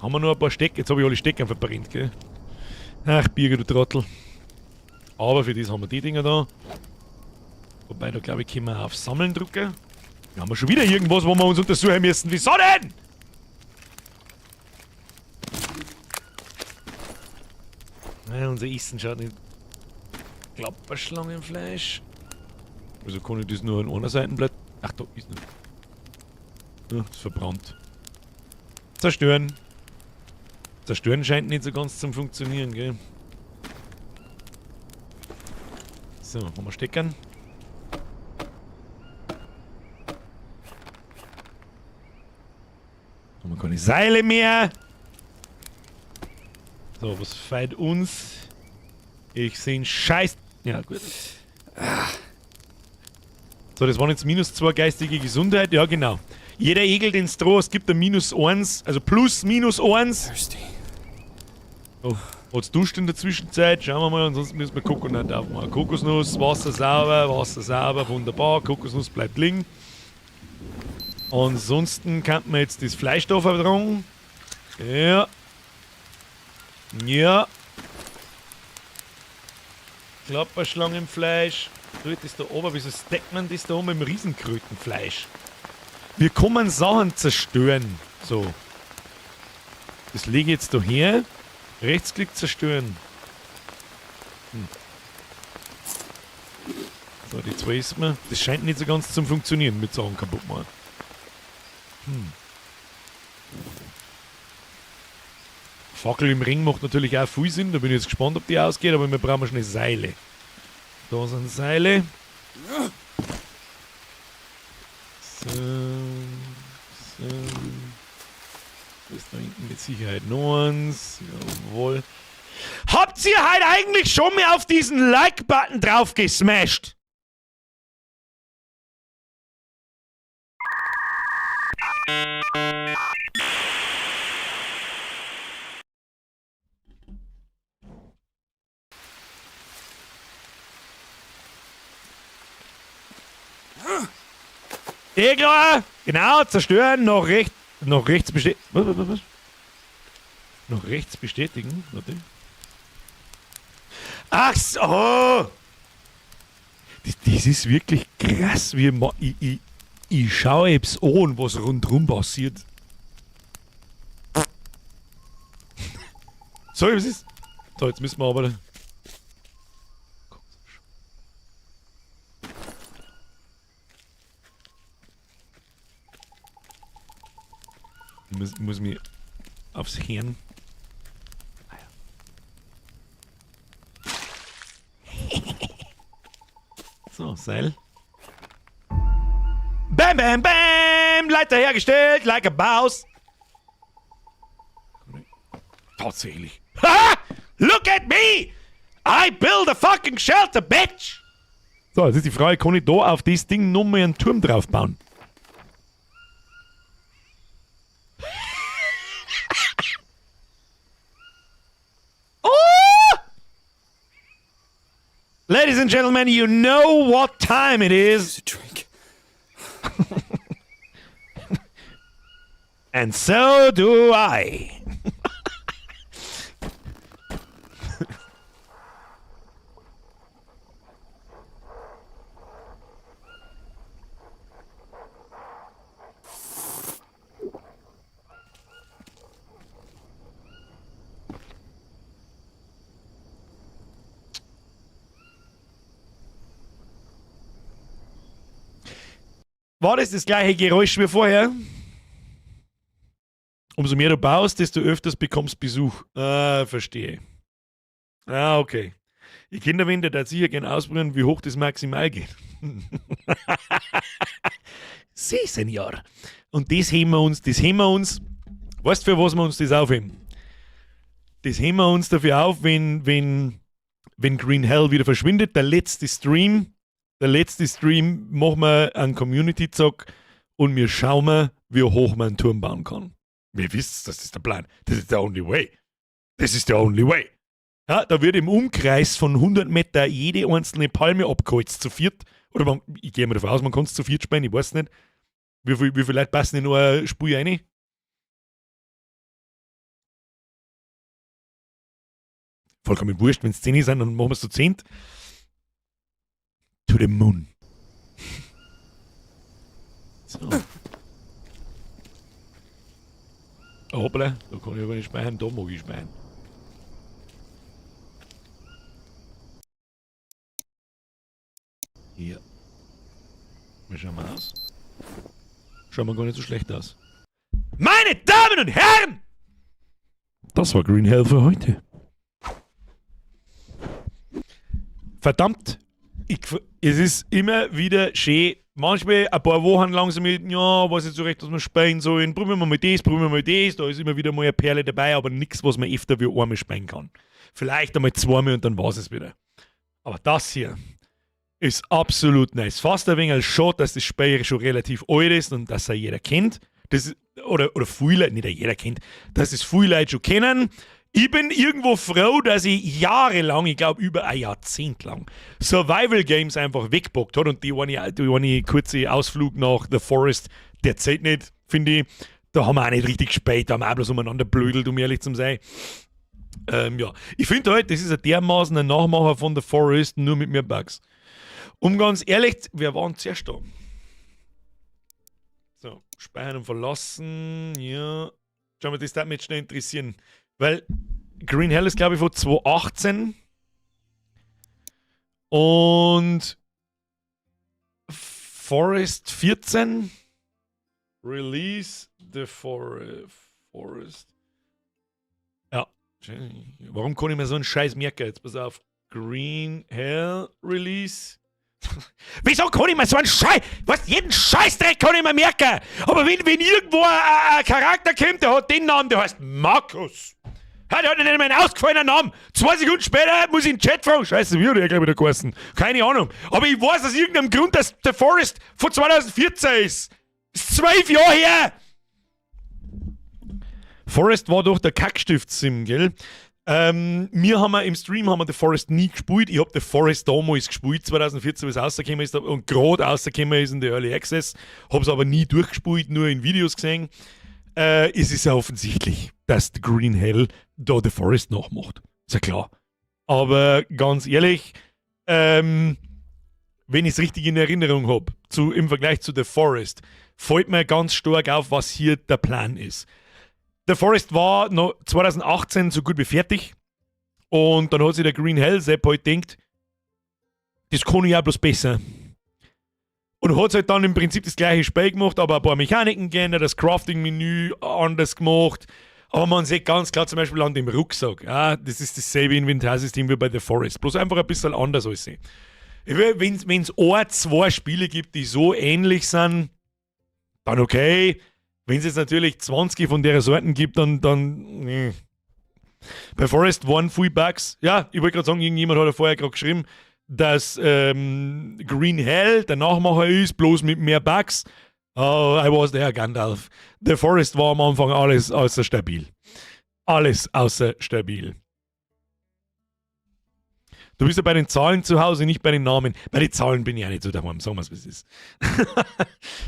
Haben wir noch ein paar Stecker? Jetzt habe ich alle Stecker verbrennt, gell? Ach, Birger, du Trottel. Aber für das haben wir die Dinger da. Wobei, da glaube ich, können wir auf Sammeln drücken. Da haben wir schon wieder irgendwas, wo wir uns untersuchen müssen. Wieso denn? Naja, unser Essen schaut nicht. Klapperschlangenfleisch. Also kann ich das nur an einer Seite bleiben? Ach, da ist nicht. Ja, ist verbrannt. Zerstören. Zerstören scheint nicht so ganz zum Funktionieren, gell? So, haben wir Steckern. Haben wir keine Seile mehr. So, was fehlt uns? Ich seh einen Scheiß. Ja, gut. So, das waren jetzt minus 2 geistige Gesundheit. Ja, genau. Jeder Egel, den es droht, gibt ein minus 1, also plus minus 1. Thirsty. Oh, hat's duscht in der Zwischenzeit? Schauen wir mal, ansonsten müssen wir Kokonat aufmachen. Kokosnuss, Wasser sauber, wunderbar. Kokosnuss bleibt liegen. Ansonsten kann man jetzt das Fleisch da vertragen. Ja. Ja. Klapperschlangenfleisch. So, das da oben, wieso stackt man das da oben im Riesenkrötenfleisch? Wir kommen Sachen zerstören. So. Das lege ich jetzt da her. Rechtsklick zerstören. Hm. So, die zwei ist mir. Das scheint nicht so ganz zum Funktionieren mit Sachen kaputt machen. Hm. Fackel im Ring macht natürlich auch viel Sinn. Da bin ich jetzt gespannt, ob die ausgeht, aber wir brauchen schnell Seile. Da sind Seile. So, so. Das ist da hinten mit Sicherheit noch eins. Jawohl. Habt ihr halt eigentlich schon mal auf diesen Like-Button drauf gesmashed? Eh klar! Genau, zerstören, noch rechts bestätigen. Was? Noch rechts bestätigen? Warte. Ach so! Das ist wirklich krass, wie ich schaue jetzt an, was rundherum passiert. Sorry, was ist? So, jetzt müssen wir aber. Ich muss mich aufs Hirn. Ah ja. So, Seil. Bam, bam, bam! Leiter hergestellt, like a boss. Tatsächlich. Ha! Look at me! I build a fucking shelter, bitch! So, jetzt ist die Frage, kann ich da auf das Ding nochmal einen Turm drauf bauen? Oh! Ladies and gentlemen, you know what time it is. Use a drink. And so do I. War das das gleiche Geräusch wie vorher? Umso mehr du baust, desto öfters bekommst Besuch. Ah, verstehe. Ah, okay. Die Kinderwinde da sicher gern ausprobieren, wie hoch das maximal geht. Sí, Señor. Und das heben wir uns, das heben wir uns. Weißt du, für was wir uns das aufheben? Das heben wir uns dafür auf, wenn Green Hell wieder verschwindet, der letzte Stream machen wir einen Community-Zock und wir schauen mal, wie hoch man einen Turm bauen kann. Wir wisst, das ist der Plan. Das ist the only way. Das ist the only way. Ja, da wird im Umkreis von 100 Meter jede einzelne Palme abgeholzt, zu viert. Oder man, ich gehe mal davon aus, man kann es zu viert spielen, ich weiß nicht. Wie viele Leute passen in ein Spiel rein? Vollkommen wurscht, wenn es 10 sind, dann machen wir es zu 10. To the moon. So. Oh, hoppla, da kann ich aber nicht speichern, da mag ich speichern. Hier. Wie schauen wir aus? Schauen wir gar nicht so schlecht aus. Meine Damen und Herren! Das war Green Hell für heute. Verdammt, es ist immer wieder schön. Manchmal ein paar Wochen lang so mit, ja, weiß nicht so recht, was wir spielen sollen. Probieren wir mal das, probieren wir mal das. Da ist immer wieder mal eine Perle dabei, aber nichts, was man öfter wie einmal spielen kann. Vielleicht einmal zweimal und dann war es wieder. Aber das hier ist absolut nice. Fast ein wenig schade, dass das Spiel schon relativ alt ist und dass er jeder kennt. Das, oder viele Leute, nicht jeder kennt, dass es viele Leute schon kennen. Ich bin irgendwo froh, dass ich jahrelang, ich glaube über ein Jahrzehnt lang, Survival Games einfach weggepackt hat und die eine kurze Ausflug nach The Forest, der zählt nicht, finde ich. Da haben wir auch nicht richtig gespielt, da haben wir auch bloß umeinander blödelt, um ehrlich zu sein. Ja, ich finde halt, das ist ein dermaßen ein Nachmacher von The Forest, nur mit mehr Bugs. Um ganz ehrlich, wir waren zuerst da. So, speichern und verlassen, ja. Schau mal, das würde mich jetzt schnell interessieren. Weil Green Hell ist, glaube ich, von 2018. Und Forest 14. Release the Forest. Ja. Warum kann ich mir so einen Scheiß merken? Jetzt pass auf. Green Hell Release. Wieso kann ich mir so einen Scheiß. Was? Jeden Scheißdreck kann ich mir merken! Aber wenn irgendwo ein Charakter kommt, der hat den Namen, der heißt Markus. Ja, der hat nicht einmal einen ausgefallenen Namen. 2 Sekunden später muss ich in den Chat fragen. Scheiße, wie hat der gleich wieder geheißen? Keine Ahnung. Aber ich weiß aus irgendeinem Grund, dass The Forest von 2014 ist. Ist 12 Jahre her! Forest war doch der Kackstift-Sim, gell? Wir haben im Stream haben wir The Forest nie gespielt. Ich habe The Forest damals gespielt, 2014, wie es rausgekommen ist und gerade rausgekommen ist in der Early Access. Habe es aber nie durchgespielt, nur in Videos gesehen. Es ist ja offensichtlich, dass The Green Hell da The Forest nachmacht. Ist ja klar. Aber ganz ehrlich, wenn ich es richtig in Erinnerung habe, im Vergleich zu The Forest, fällt mir ganz stark auf, was hier der Plan ist. The Forest war noch 2018 so gut wie fertig. Und dann hat sich der Green Hell Sepp halt gedacht, das kann ich auch bloß besser. Und hat halt dann im Prinzip das gleiche Spiel gemacht, aber ein paar Mechaniken geändert, das Crafting-Menü anders gemacht. Aber man sieht ganz klar zum Beispiel an dem Rucksack, ja, das ist dasselbe Inventarsystem wie bei The Forest, bloß einfach ein bisschen anders als sie. Wenn es ein, zwei Spiele gibt, die so ähnlich sind, dann okay. Wenn es jetzt natürlich 20 von der Sorten gibt, dann nee. Bei Forest waren viel Bugs. Ja, ich wollte gerade sagen, irgendjemand hat ja vorher gerade geschrieben, dass Green Hell der Nachmacher ist, bloß mit mehr Bugs. Oh, I was there, Gandalf. The Forest war am Anfang alles außer stabil. Alles außer stabil. Du bist ja bei den Zahlen zu Hause, nicht bei den Namen. Bei den Zahlen bin ich auch nicht so daheim, sagen wir es, wie es ist.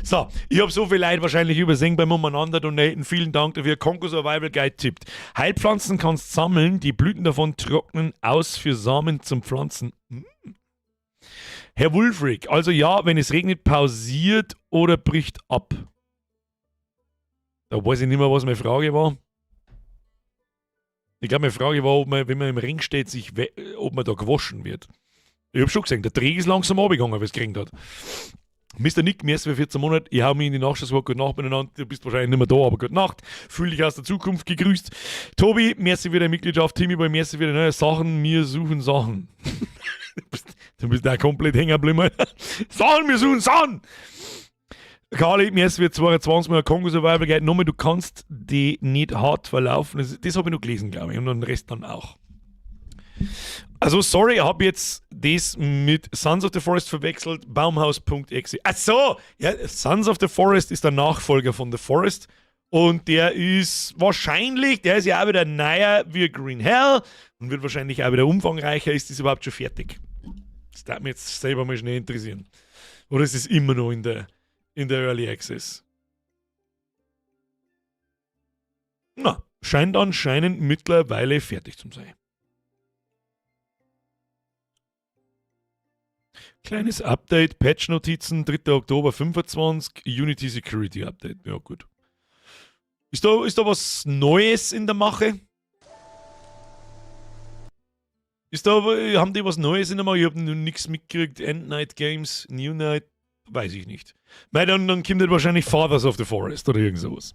So, ich habe so viel Leute wahrscheinlich übersehen beim Umeinander donaten. Vielen Dank dafür. Kongo Survival Guide tippt. Heilpflanzen kannst sammeln, die Blüten davon trocknen aus für Samen zum Pflanzen. Herr Wulfric, also ja, wenn es regnet, pausiert oder bricht ab. Da weiß ich nicht mehr, was meine Frage war. Ich glaube, meine Frage war, ob man, wenn man im Ring steht, ob man da gewaschen wird. Ich habe schon gesehen, der Träger ist langsam runtergegangen, wie es geregnet hat. Mr. Nick, mir ist für 14 Monate, ich hau mich in die Nacht, das war gute Nacht miteinander, du bist wahrscheinlich nicht mehr da, aber gute Nacht. Fühl dich aus der Zukunft gegrüßt. Tobi, merci für deine Mitgliedschaft, Timmy, bei merci für deine neue Sachen, wir suchen Sachen. Du bist da komplett hängen geblieben. Alter. Sachen, wir suchen Sachen! Kali, mir ist wird 22 Mal Kongo Survival Guide. Nochmal, du kannst die nicht hart verlaufen. Das habe ich noch gelesen, glaube ich. Und den Rest dann auch. Also, sorry, ich habe jetzt das mit Sons of the Forest verwechselt. Baumhaus.exe. Ach so, ja, Sons of the Forest ist der Nachfolger von The Forest. Und der ist wahrscheinlich, der ist ja auch wieder neuer wie Green Hell und wird wahrscheinlich auch wieder umfangreicher. Ist das überhaupt schon fertig? Das darf mich jetzt selber mal schnell interessieren. Oder ist es immer noch in der Early Access? Na, scheint anscheinend mittlerweile fertig zu sein. Kleines Update, Patch-Notizen, 3. Oktober 25, Unity Security Update. Ja, gut. Ist da was Neues in der Mache? Haben die was Neues in der Mache? Ich habe noch nichts mitgekriegt. Endnight Games, New Night, weiß ich nicht. Weil dann kommt halt wahrscheinlich Fathers of the Forest oder irgend sowas.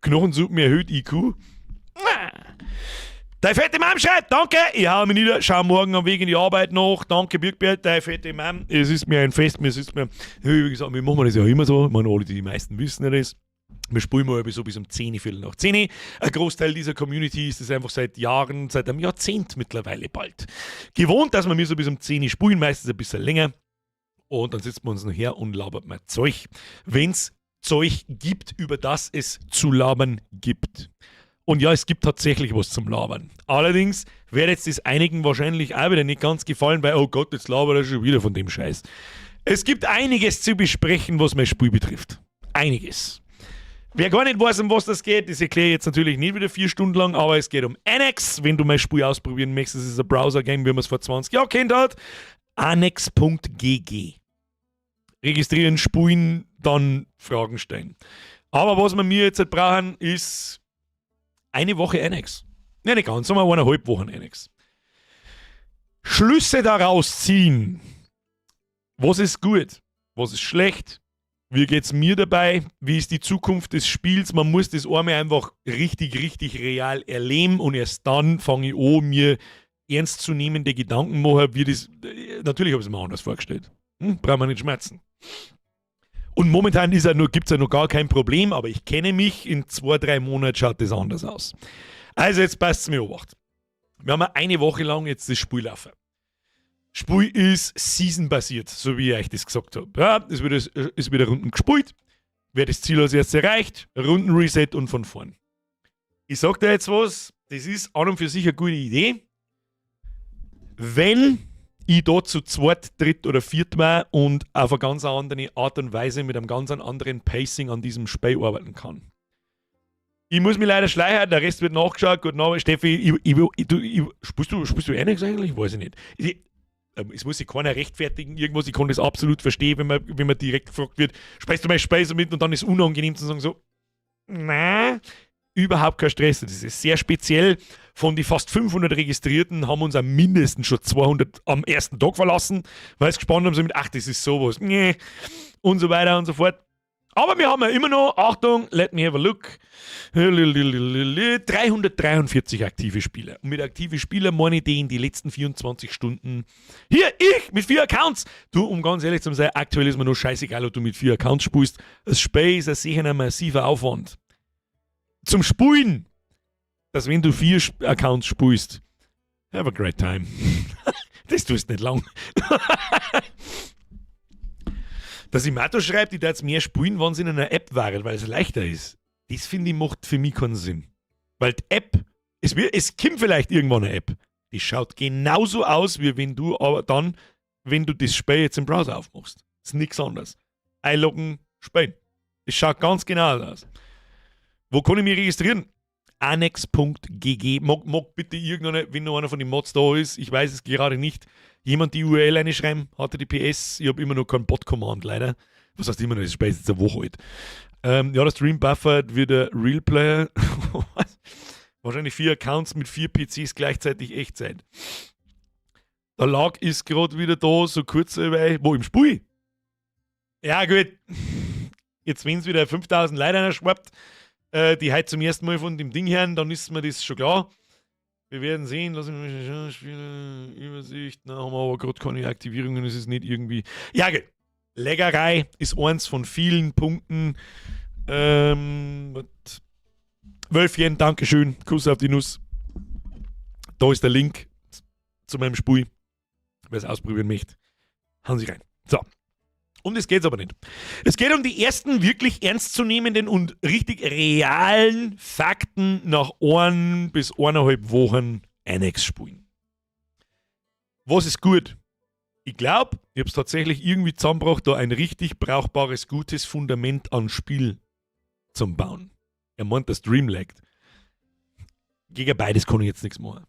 Knochensuppen erhöht IQ. Deine fette Mom schreibt, danke, ich hau mich nieder, schau morgen am Weg in die Arbeit nach. Danke, Birkbär, deine fette Mom. Es ist mir ein Fest, mir ist mir. Wie gesagt, wir machen das ja immer so. Ich meine, alle, die meisten wissen ja das. Wir spielen mal so bis um 10, Viertel nach 10. Ein Großteil dieser Community ist es einfach seit Jahren, seit einem Jahrzehnt mittlerweile bald gewohnt, dass wir mir so bis um 10 spielen, meistens ein bisschen länger. Und dann sitzen wir uns noch her und labert mal Zeug. Wenn's Zeug gibt, über das es zu labern gibt. Und ja, es gibt tatsächlich was zum Labern. Allerdings wird jetzt das einigen wahrscheinlich auch wieder nicht ganz gefallen, weil, oh Gott, jetzt labert er schon wieder von dem Scheiß. Es gibt einiges zu besprechen, was mein Spiel betrifft. Einiges. Wer gar nicht weiß, um was das geht, das erkläre ich jetzt natürlich nicht wieder 4 Stunden lang, aber es geht um Annex. Wenn du mein Spiel ausprobieren möchtest, das ist ein Browser-Game, wie man es vor 20 Jahren kennt hat. Annex.gg. Registrieren, spulen, dann Fragen stellen. Aber was wir mir jetzt halt brauchen, ist eine Woche Annex. Ne, nicht ganz, sondern 1,5 Wochen Annex. Schlüsse daraus ziehen. Was ist gut? Was ist schlecht? Wie geht's mir dabei? Wie ist die Zukunft des Spiels? Man muss das einmal einfach richtig, richtig real erleben und erst dann fange ich an, mir ernstzunehmende Gedanken machen, wie das. Natürlich habe ich es mir anders vorgestellt. Brauchen wir nicht schmerzen. Und momentan gibt's ja noch gar kein Problem, aber ich kenne mich, in 2, 3 Monaten schaut das anders aus. Also jetzt passt's mir Obacht. Wir haben eine Woche lang jetzt das Spiel laufen. Spiel ist season-basiert, so wie ich euch das gesagt hab. Ja, es ist wieder Runden gespielt. Wer das Ziel als erstes erreicht, Runden-Reset und von vorn. Ich sag dir jetzt was, das ist an und für sich eine gute Idee. Wenn ich da zu zweit, dritt oder viert war und auf eine ganz andere Art und Weise mit einem ganz anderen Pacing an diesem Spiel arbeiten kann. Ich muss mich leider schleichen, der Rest wird nachgeschaut. Guten Abend, Steffi. Spielst du Annex eigentlich? Weiß ich nicht. Es muss sich keiner rechtfertigen, irgendwas. Ich kann das absolut verstehen, wenn man direkt gefragt wird, spielst du mal Speise mit, und dann ist es unangenehm zu sagen so, nein. Überhaupt kein Stress. Das ist sehr speziell. Von die fast 500 Registrierten haben uns am mindestens schon 200 am ersten Tag verlassen, weil sie gespannt haben, so mit, ach, das ist sowas, nee, und so weiter und so fort. Aber wir haben ja immer noch, Achtung, let me have a look, 343 aktive Spieler. Und mit aktive Spieler meine ich die in die letzten 24 Stunden. Hier, ich mit 4 Accounts. Du, um ganz ehrlich zu sein, aktuell ist mir nur scheißegal, ob du mit 4 Accounts spielst. Das Spiel ist ein sicher ein massiver Aufwand. Zum Spulen, dass wenn du 4 Accounts spielst, have a great time. Das tust nicht lang. Dass Imato schreibt, ich darf mehr spielen, wenn sie in einer App waren, weil es leichter ist. Das finde ich macht für mich keinen Sinn. Weil die App, es kommt vielleicht irgendwann eine App, die schaut genauso aus, wie wenn du aber dann, wenn du das Spiel jetzt im Browser aufmachst. Das ist nichts anderes. Einloggen, spielen. Das schaut ganz genau aus. Wo kann ich mich registrieren? Anex.gg. Mag bitte irgendeiner, wenn noch einer von den Mods da ist, ich weiß es gerade nicht, jemand die URL reinschreiben, HTTPS, ich hab immer noch keinen Bot-Command, leider. Was heißt immer noch, das Spiel ist jetzt eine Woche alt. Ja, der Stream buffert wie der Real Player. Was? Wahrscheinlich 4 Accounts mit 4 PCs gleichzeitig Echtzeit. Der Lag ist grad wieder da, so kurz, weil, wo im Spiel? Ja, gut. Jetzt, wenn's wieder 5000 Leute reinschwappt, die heute zum ersten Mal von dem Ding hören, dann ist mir das schon klar. Wir werden sehen, lass mich mal schauen, Spiele, Übersicht, na, haben wir aber grad keine Aktivierungen, es ist nicht irgendwie. Ja, gut. Leckerei ist eins von vielen Punkten. Was? Wölfchen, Dankeschön, Kuss auf die Nuss. Da ist der Link zu meinem Spiel. Wer es ausprobieren möchte, hauen Sie rein. So. Um das geht's aber nicht. Es geht um die ersten wirklich ernstzunehmenden und richtig realen Fakten nach 1 bis eineinhalb Wochen Annex spielen. Was ist gut? Ich glaub, ich hab's tatsächlich irgendwie zusammengebracht, da ein richtig brauchbares, gutes Fundament an Spiel zum Bauen. Er meint, das Stream laggt. Gegen beides kann ich jetzt nichts machen.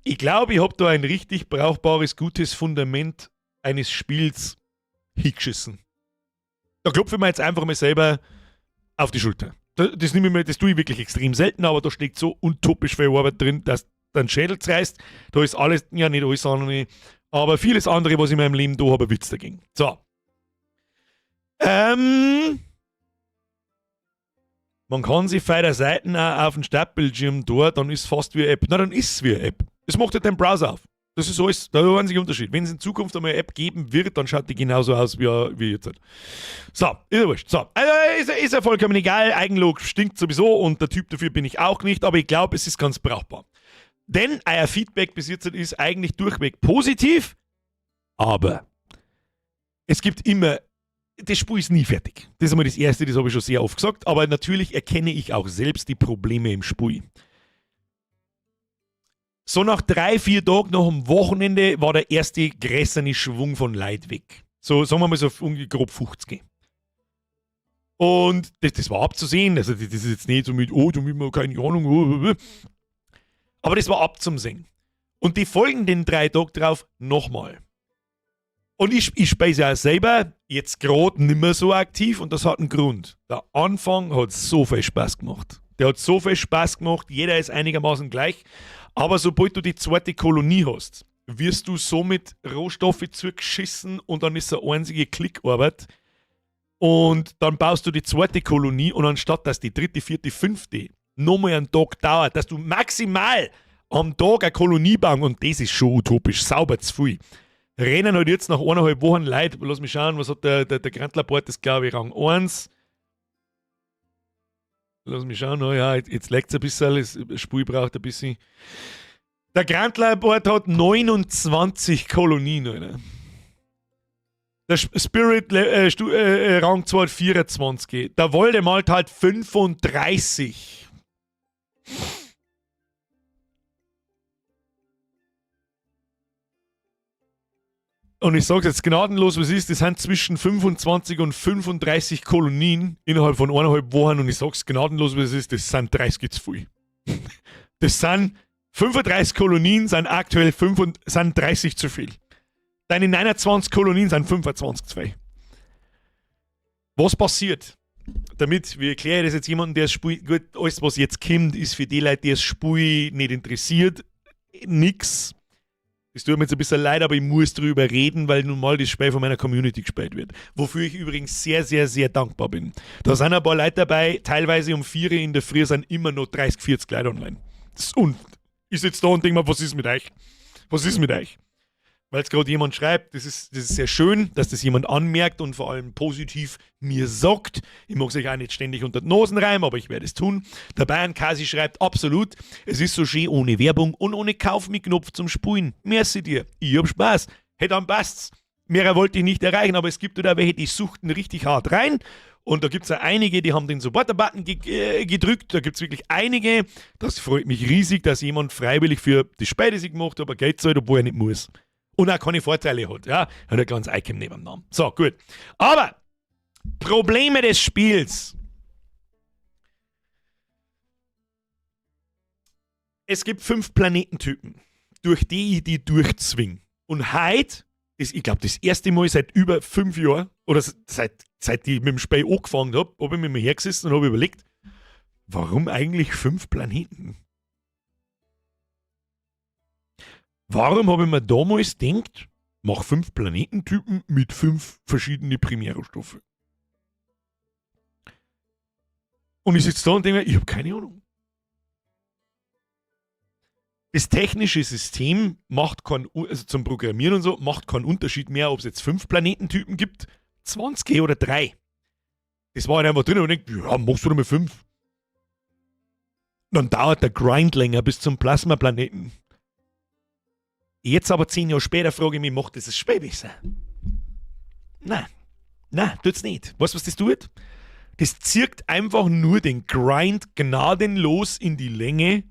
Ich glaub, ich hab da ein richtig brauchbares, gutes Fundament eines Spiels hingeschissen. Da klopfe ich mir jetzt einfach mal selber auf die Schulter. Das nehme ich mir, das tue ich wirklich extrem selten, aber da steckt so utopisch viel Arbeit drin, dass dein Schädel zerreißt. Da ist alles, ja nicht alles andere, aber vieles andere, was ich in meinem Leben da habe, Witz dagegen. So. Man kann sich bei der Seite auch auf den Startbildschirm tun, dann ist es fast wie eine App. Na, dann ist es wie eine App. Es macht halt deinen Browser auf. Das ist alles, da ist der einzige Unterschied. Wenn es in Zukunft einmal eine App geben wird, dann schaut die genauso aus wie jetzt. So, ist ja wurscht. So, also ist ja vollkommen egal. Eigenlob stinkt sowieso und der Typ dafür bin ich auch nicht, aber ich glaub, es ist ganz brauchbar. Denn euer Feedback bis jetzt ist eigentlich durchweg positiv, aber es gibt immer, das Spiel ist nie fertig. Das ist einmal das Erste, das habe ich schon sehr oft gesagt, aber natürlich erkenne ich auch selbst die Probleme im Spiel. So nach 3, 4 Tagen nach dem Wochenende war der erste größere Schwung von Leid weg. So, sagen wir mal so ungefähr grob 50. Und das war abzusehen. Also das ist jetzt nicht so mit, oh, du mit mir keine Ahnung. Oh, oh, oh. Aber das war abzusehen. Und die folgenden 3 Tage drauf nochmal. Und ich speise ja selber jetzt grad nimmer so aktiv und das hat einen Grund. Der Anfang hat so viel Spaß gemacht. Der hat so viel Spaß gemacht, jeder ist einigermaßen gleich. Aber sobald du die zweite Kolonie hast, wirst du somit Rohstoffe zugeschissen und dann ist es eine einzige Klickarbeit. Und dann baust du die zweite Kolonie und anstatt dass die dritte, vierte, fünfte nochmal einen Tag dauert, dass du maximal am Tag eine Kolonie bauen, und das ist schon utopisch, sauber zu viel. Rennen halt jetzt nach eineinhalb Wochen Leute, lass mich schauen, was hat der Grantlerbord, das glaube ich Rang 1. Lass mich schauen, oh ja, jetzt leckt's ein bisschen, das Spiel braucht ein bisschen. Der Grantlerbord hat 29 Kolonien, Alter. Der Spirit Rang 2 hat 24. Der Voldemort hat 35. Und ich sag's jetzt gnadenlos, was ist, das sind zwischen 25 und 35 Kolonien innerhalb von eineinhalb Wochen und ich sag's gnadenlos, was ist, das sind 30 zu viel. Das sind 35 Kolonien, sind aktuell fünf und, sind 30 zu viel. Deine 29 Kolonien sind 25 zu viel. Was passiert? Damit, wie erkläre ich das jetzt jemandem, der das Spiel, gut, alles was jetzt kommt, ist für die Leute, die das Spiel nicht interessiert, nix. Das tut mir jetzt ein bisschen leid, aber ich muss drüber reden, weil nun mal das Spiel von meiner Community gespielt wird. Wofür ich übrigens sehr, sehr, sehr dankbar bin. Da sind ein paar Leute dabei, teilweise um 4 Uhr in der Früh sind immer noch 30, 40 Leute online. Das ist und ich sitze da und denke mir, was ist mit euch? Was ist mit euch? Weil es gerade jemand schreibt, das ist sehr schön, dass das jemand anmerkt und vor allem positiv mir sagt. Ich mag es euch auch nicht ständig unter die Nosen reiben, aber ich werde es tun. Der Bayern Kasi schreibt, absolut, es ist so schön ohne Werbung und ohne Kauf mit Knopf zum Spulen. Merci dir, ich hab Spaß. Hey, dann passt's. Mehrer wollte ich nicht erreichen, aber es gibt da welche, die suchten richtig hart rein. Und da gibt's ja einige, die haben den Supporter-Button gedrückt. Da gibt's wirklich einige. Das freut mich riesig, dass jemand freiwillig für die Spiel, das ich gemacht habe, Geld zahlt, obwohl er nicht muss. Und auch keine Vorteile hat. Ja, hat ein kleines Icon neben dem Namen. So, gut. Aber Probleme des Spiels. Es gibt 5 Planetentypen, durch die ich die durchzwing. Und heute, ist, ich glaub, das erste Mal seit über 5 Jahren, oder seit ich mit dem Spiel angefangen hab, hab ich mir mal hergesessen und hab überlegt, warum eigentlich 5 Planeten? Warum hab ich mir damals gedacht, mach 5 Planetentypen mit 5 verschiedenen Primärrohstoffe? Und ich sitze da und denke mir, ich hab keine Ahnung. Das technische System macht keinen U-, also zum Programmieren und so, macht keinen Unterschied mehr, ob's jetzt 5 Planetentypen gibt, 20 oder 3. Das war halt einfach drin und ich denk, ja, machst du doch mal 5. Dann dauert der Grind länger bis zum Plasmaplaneten. Jetzt aber 10 Jahre später frage ich mich, macht das das Spiel besser? Nein. Nein, tut's nicht. Weißt du, was das tut? Das zirkt einfach nur den Grind gnadenlos in die Länge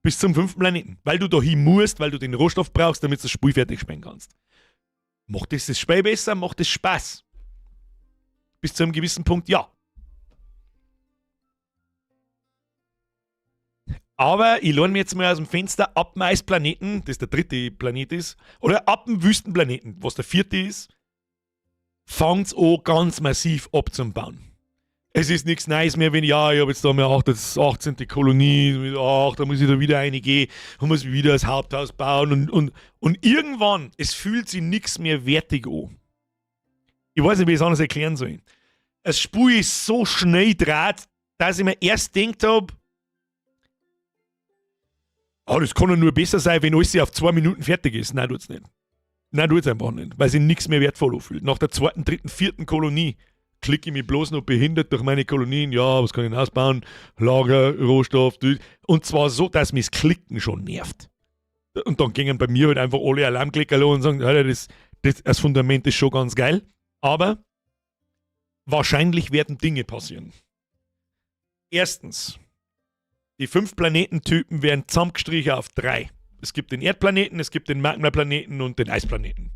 bis zum 5. Planeten. Weil du da hin musst, weil du den Rohstoff brauchst, damit du das Spiel fertig spielen kannst. Macht das das Spiel besser? Macht das Spaß? Bis zu einem gewissen Punkt, ja. Aber ich lehne mir jetzt mal aus dem Fenster ab dem Eisplaneten, das der 3. Planet ist, oder ab dem Wüstenplaneten, was der 4. ist, fangt's an, ganz massiv abzubauen. Es ist nichts Neues mehr, wenn, ja, ich hab jetzt da mal auch das 18. Kolonie, ach, da muss ich da wieder reingehen und muss wieder das Haupthaus bauen und irgendwann, es fühlt sich nichts mehr wertig an. Ich weiß nicht, wie ich es anders erklären soll. Das Spiel ist so schnell draht, dass ich mir erst gedacht hab, ah, das kann ja nur besser sein, wenn alles auf 2 Minuten fertig ist. Nein, tut's nicht. Nein, tut's einfach nicht, weil sich nichts mehr wertvoll anfühlt. Nach der 2., 3., 4. Kolonie klicke ich mich bloß noch behindert durch meine Kolonien. Ja, was kann ich denn ausbauen? Lager, Rohstoff. Und zwar so, dass mich das Klicken schon nervt. Und dann gingen bei mir halt einfach alle Alarmklicker los und sagen, Alter, das Fundament ist schon ganz geil. Aber wahrscheinlich werden Dinge passieren. Erstens, die 5 Planetentypen werden zusammengestrichen auf 3. Es gibt den Erdplaneten, es gibt den Magmaplaneten und den Eisplaneten.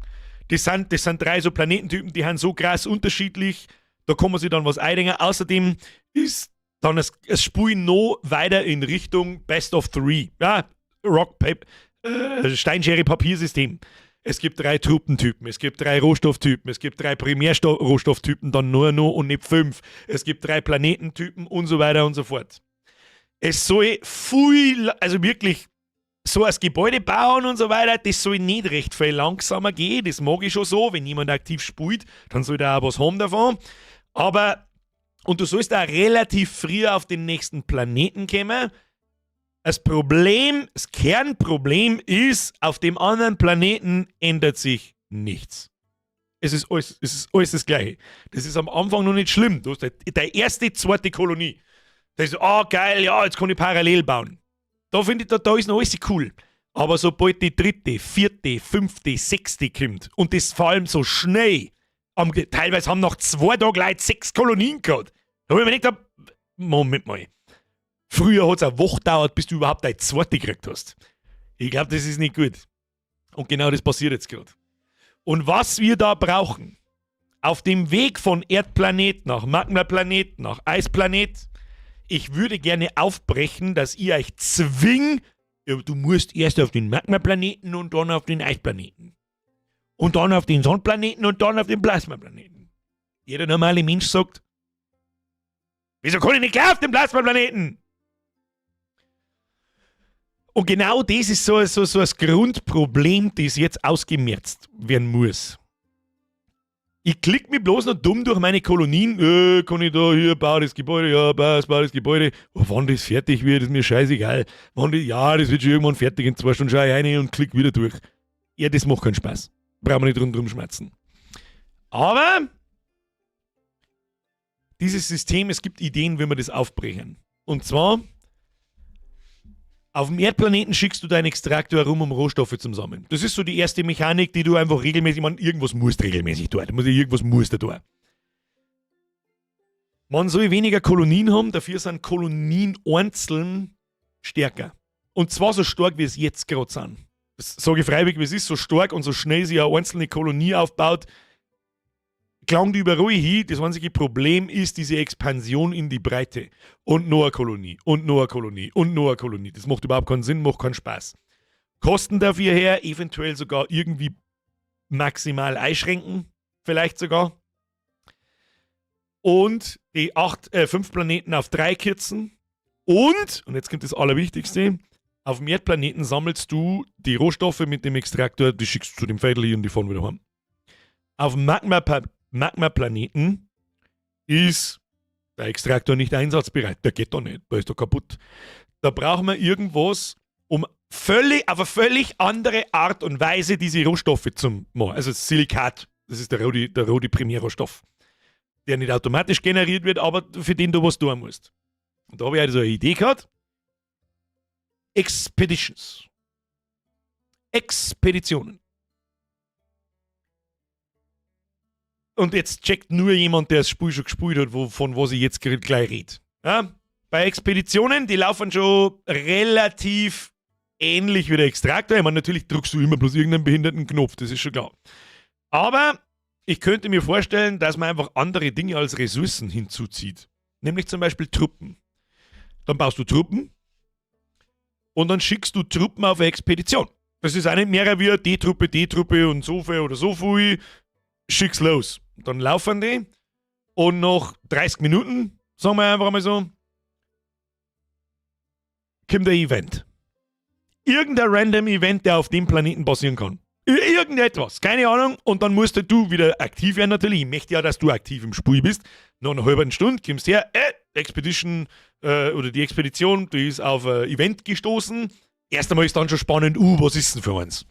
Das sind 3 so Planetentypen, die sind so krass unterschiedlich, da kann man sich dann was eindenken. Außerdem ist dann das Spiel noch weiter in Richtung Best of 3. Ja, Rock, Paper, Steinschere, Papiersystem. Es gibt 3 Truppentypen, es gibt 3 Rohstofftypen, es gibt 3 Primärrohstofftypen, dann nur noch und nicht 5. Es gibt 3 Planetentypen und so weiter und so fort. Es soll viel, also wirklich so als Gebäude bauen und so weiter, das soll nicht recht viel langsamer gehen, das mag ich schon so, wenn jemand aktiv spielt, dann soll der auch was haben davon. Und du sollst auch relativ früh auf den nächsten Planeten kommen. Das Kernproblem ist, auf dem anderen Planeten ändert sich nichts. Es ist alles das Gleiche. Das ist am Anfang noch nicht schlimm. Du hast deine erste, zweite Kolonie. Da ist so, ah, geil, ja, jetzt kann ich parallel bauen. Da finde ich, da ist noch alles cool. Aber sobald die 3., 4., 5., 6. kommt und das vor allem so schnell, teilweise haben nach 2 Tagen Leute 6 Kolonien gehabt. Da hab ich mir gedacht, Moment mal. Früher hat's eine Woche gedauert, bis du überhaupt deine zweite gekriegt hast. Ich glaub, das ist nicht gut. Und genau das passiert jetzt grad. Und was wir da brauchen, auf dem Weg von Erdplanet nach Magmaplanet nach Eisplanet, ich würde gerne aufbrechen, dass ihr euch zwingt, ja, du musst erst auf den Magmaplaneten und dann auf den Eisplaneten. Und dann auf den Sonnenplaneten und dann auf den Plasmaplaneten. Jeder normale Mensch sagt, Wieso kann ich nicht gleich auf den Plasmaplaneten? Und genau das ist so das Grundproblem, das jetzt ausgemerzt werden muss. Ich klick mich bloß noch dumm durch meine Kolonien. Kann ich da hier, bau das Gebäude, ja, bau das Gebäude. Oh, wann das fertig wird, ist mir scheißegal. Wann das, ja, das wird schon irgendwann fertig. In 2 Stunden schau ich rein und klick wieder durch. Ja, das macht keinen Spaß. Brauchen wir nicht rundherum schmatzen. Aber dieses System, es gibt Ideen, wie wir das aufbrechen. Und zwar, auf dem Erdplaneten schickst du deinen Extraktor rum, um Rohstoffe zu sammeln. Das ist so die erste Mechanik, die du einfach regelmäßig, ich meine, irgendwas musst regelmäßig tun. Irgendwas musst du tun. Man soll weniger Kolonien haben, dafür sind Kolonien einzeln stärker. Und zwar so stark, wie es jetzt gerade sind. Das sage ich freiwillig, wie es ist, so stark und so schnell sich eine einzelne Kolonie aufbaut, klang die überall hin. Das einzige Problem ist diese Expansion in die Breite. Und noch eine Kolonie, und noch eine Kolonie, und noch eine Kolonie. Das macht überhaupt keinen Sinn, macht keinen Spaß. Kosten dafür her, eventuell sogar irgendwie maximal einschränken, vielleicht sogar. Und die 8, 5 Planeten auf 3 kürzen. Und jetzt kommt das Allerwichtigste, auf dem Erdplaneten sammelst du die Rohstoffe mit dem Extraktor, die schickst du zu dem Veedel und die fahren wieder heim. Auf dem Magma-Planeten ist der Extraktor nicht einsatzbereit. Der geht da nicht, der ist doch kaputt. Da brauchen wir irgendwas, um auf eine völlig andere Art und Weise diese Rohstoffe zu machen. Also Silikat, das ist der rote Primärrohstoff, der nicht automatisch generiert wird, aber für den du was tun musst. Und da habe ich also eine Idee gehabt. Expeditions. Expeditionen. Und jetzt checkt nur jemand, der das Spiel schon gespielt hat, von was ich jetzt gleich rede. Ja? Bei Expeditionen, die laufen schon relativ ähnlich wie der Extraktor. Ich meine, natürlich drückst du immer bloß irgendeinen behinderten Knopf, das ist schon klar. Aber ich könnte mir vorstellen, dass man einfach andere Dinge als Ressourcen hinzuzieht. Nämlich zum Beispiel Truppen. Dann baust du Truppen und dann schickst du Truppen auf eine Expedition. Das ist auch nicht mehr wie D-Truppe, D-Truppe und so viel oder so viel. Schick's los. Dann laufen die und nach 30 Minuten, sagen wir einfach mal so, kommt ein Event. Irgendein random Event, der auf dem Planeten passieren kann. Irgendetwas, keine Ahnung. Und dann musst du wieder aktiv werden natürlich. Ich möchte ja, dass du aktiv im Spiel bist. Nach einer halben Stunde kommst du her, Expedition oder die Expedition, die ist auf ein Event gestoßen. Erst einmal ist dann schon spannend, was ist denn für uns?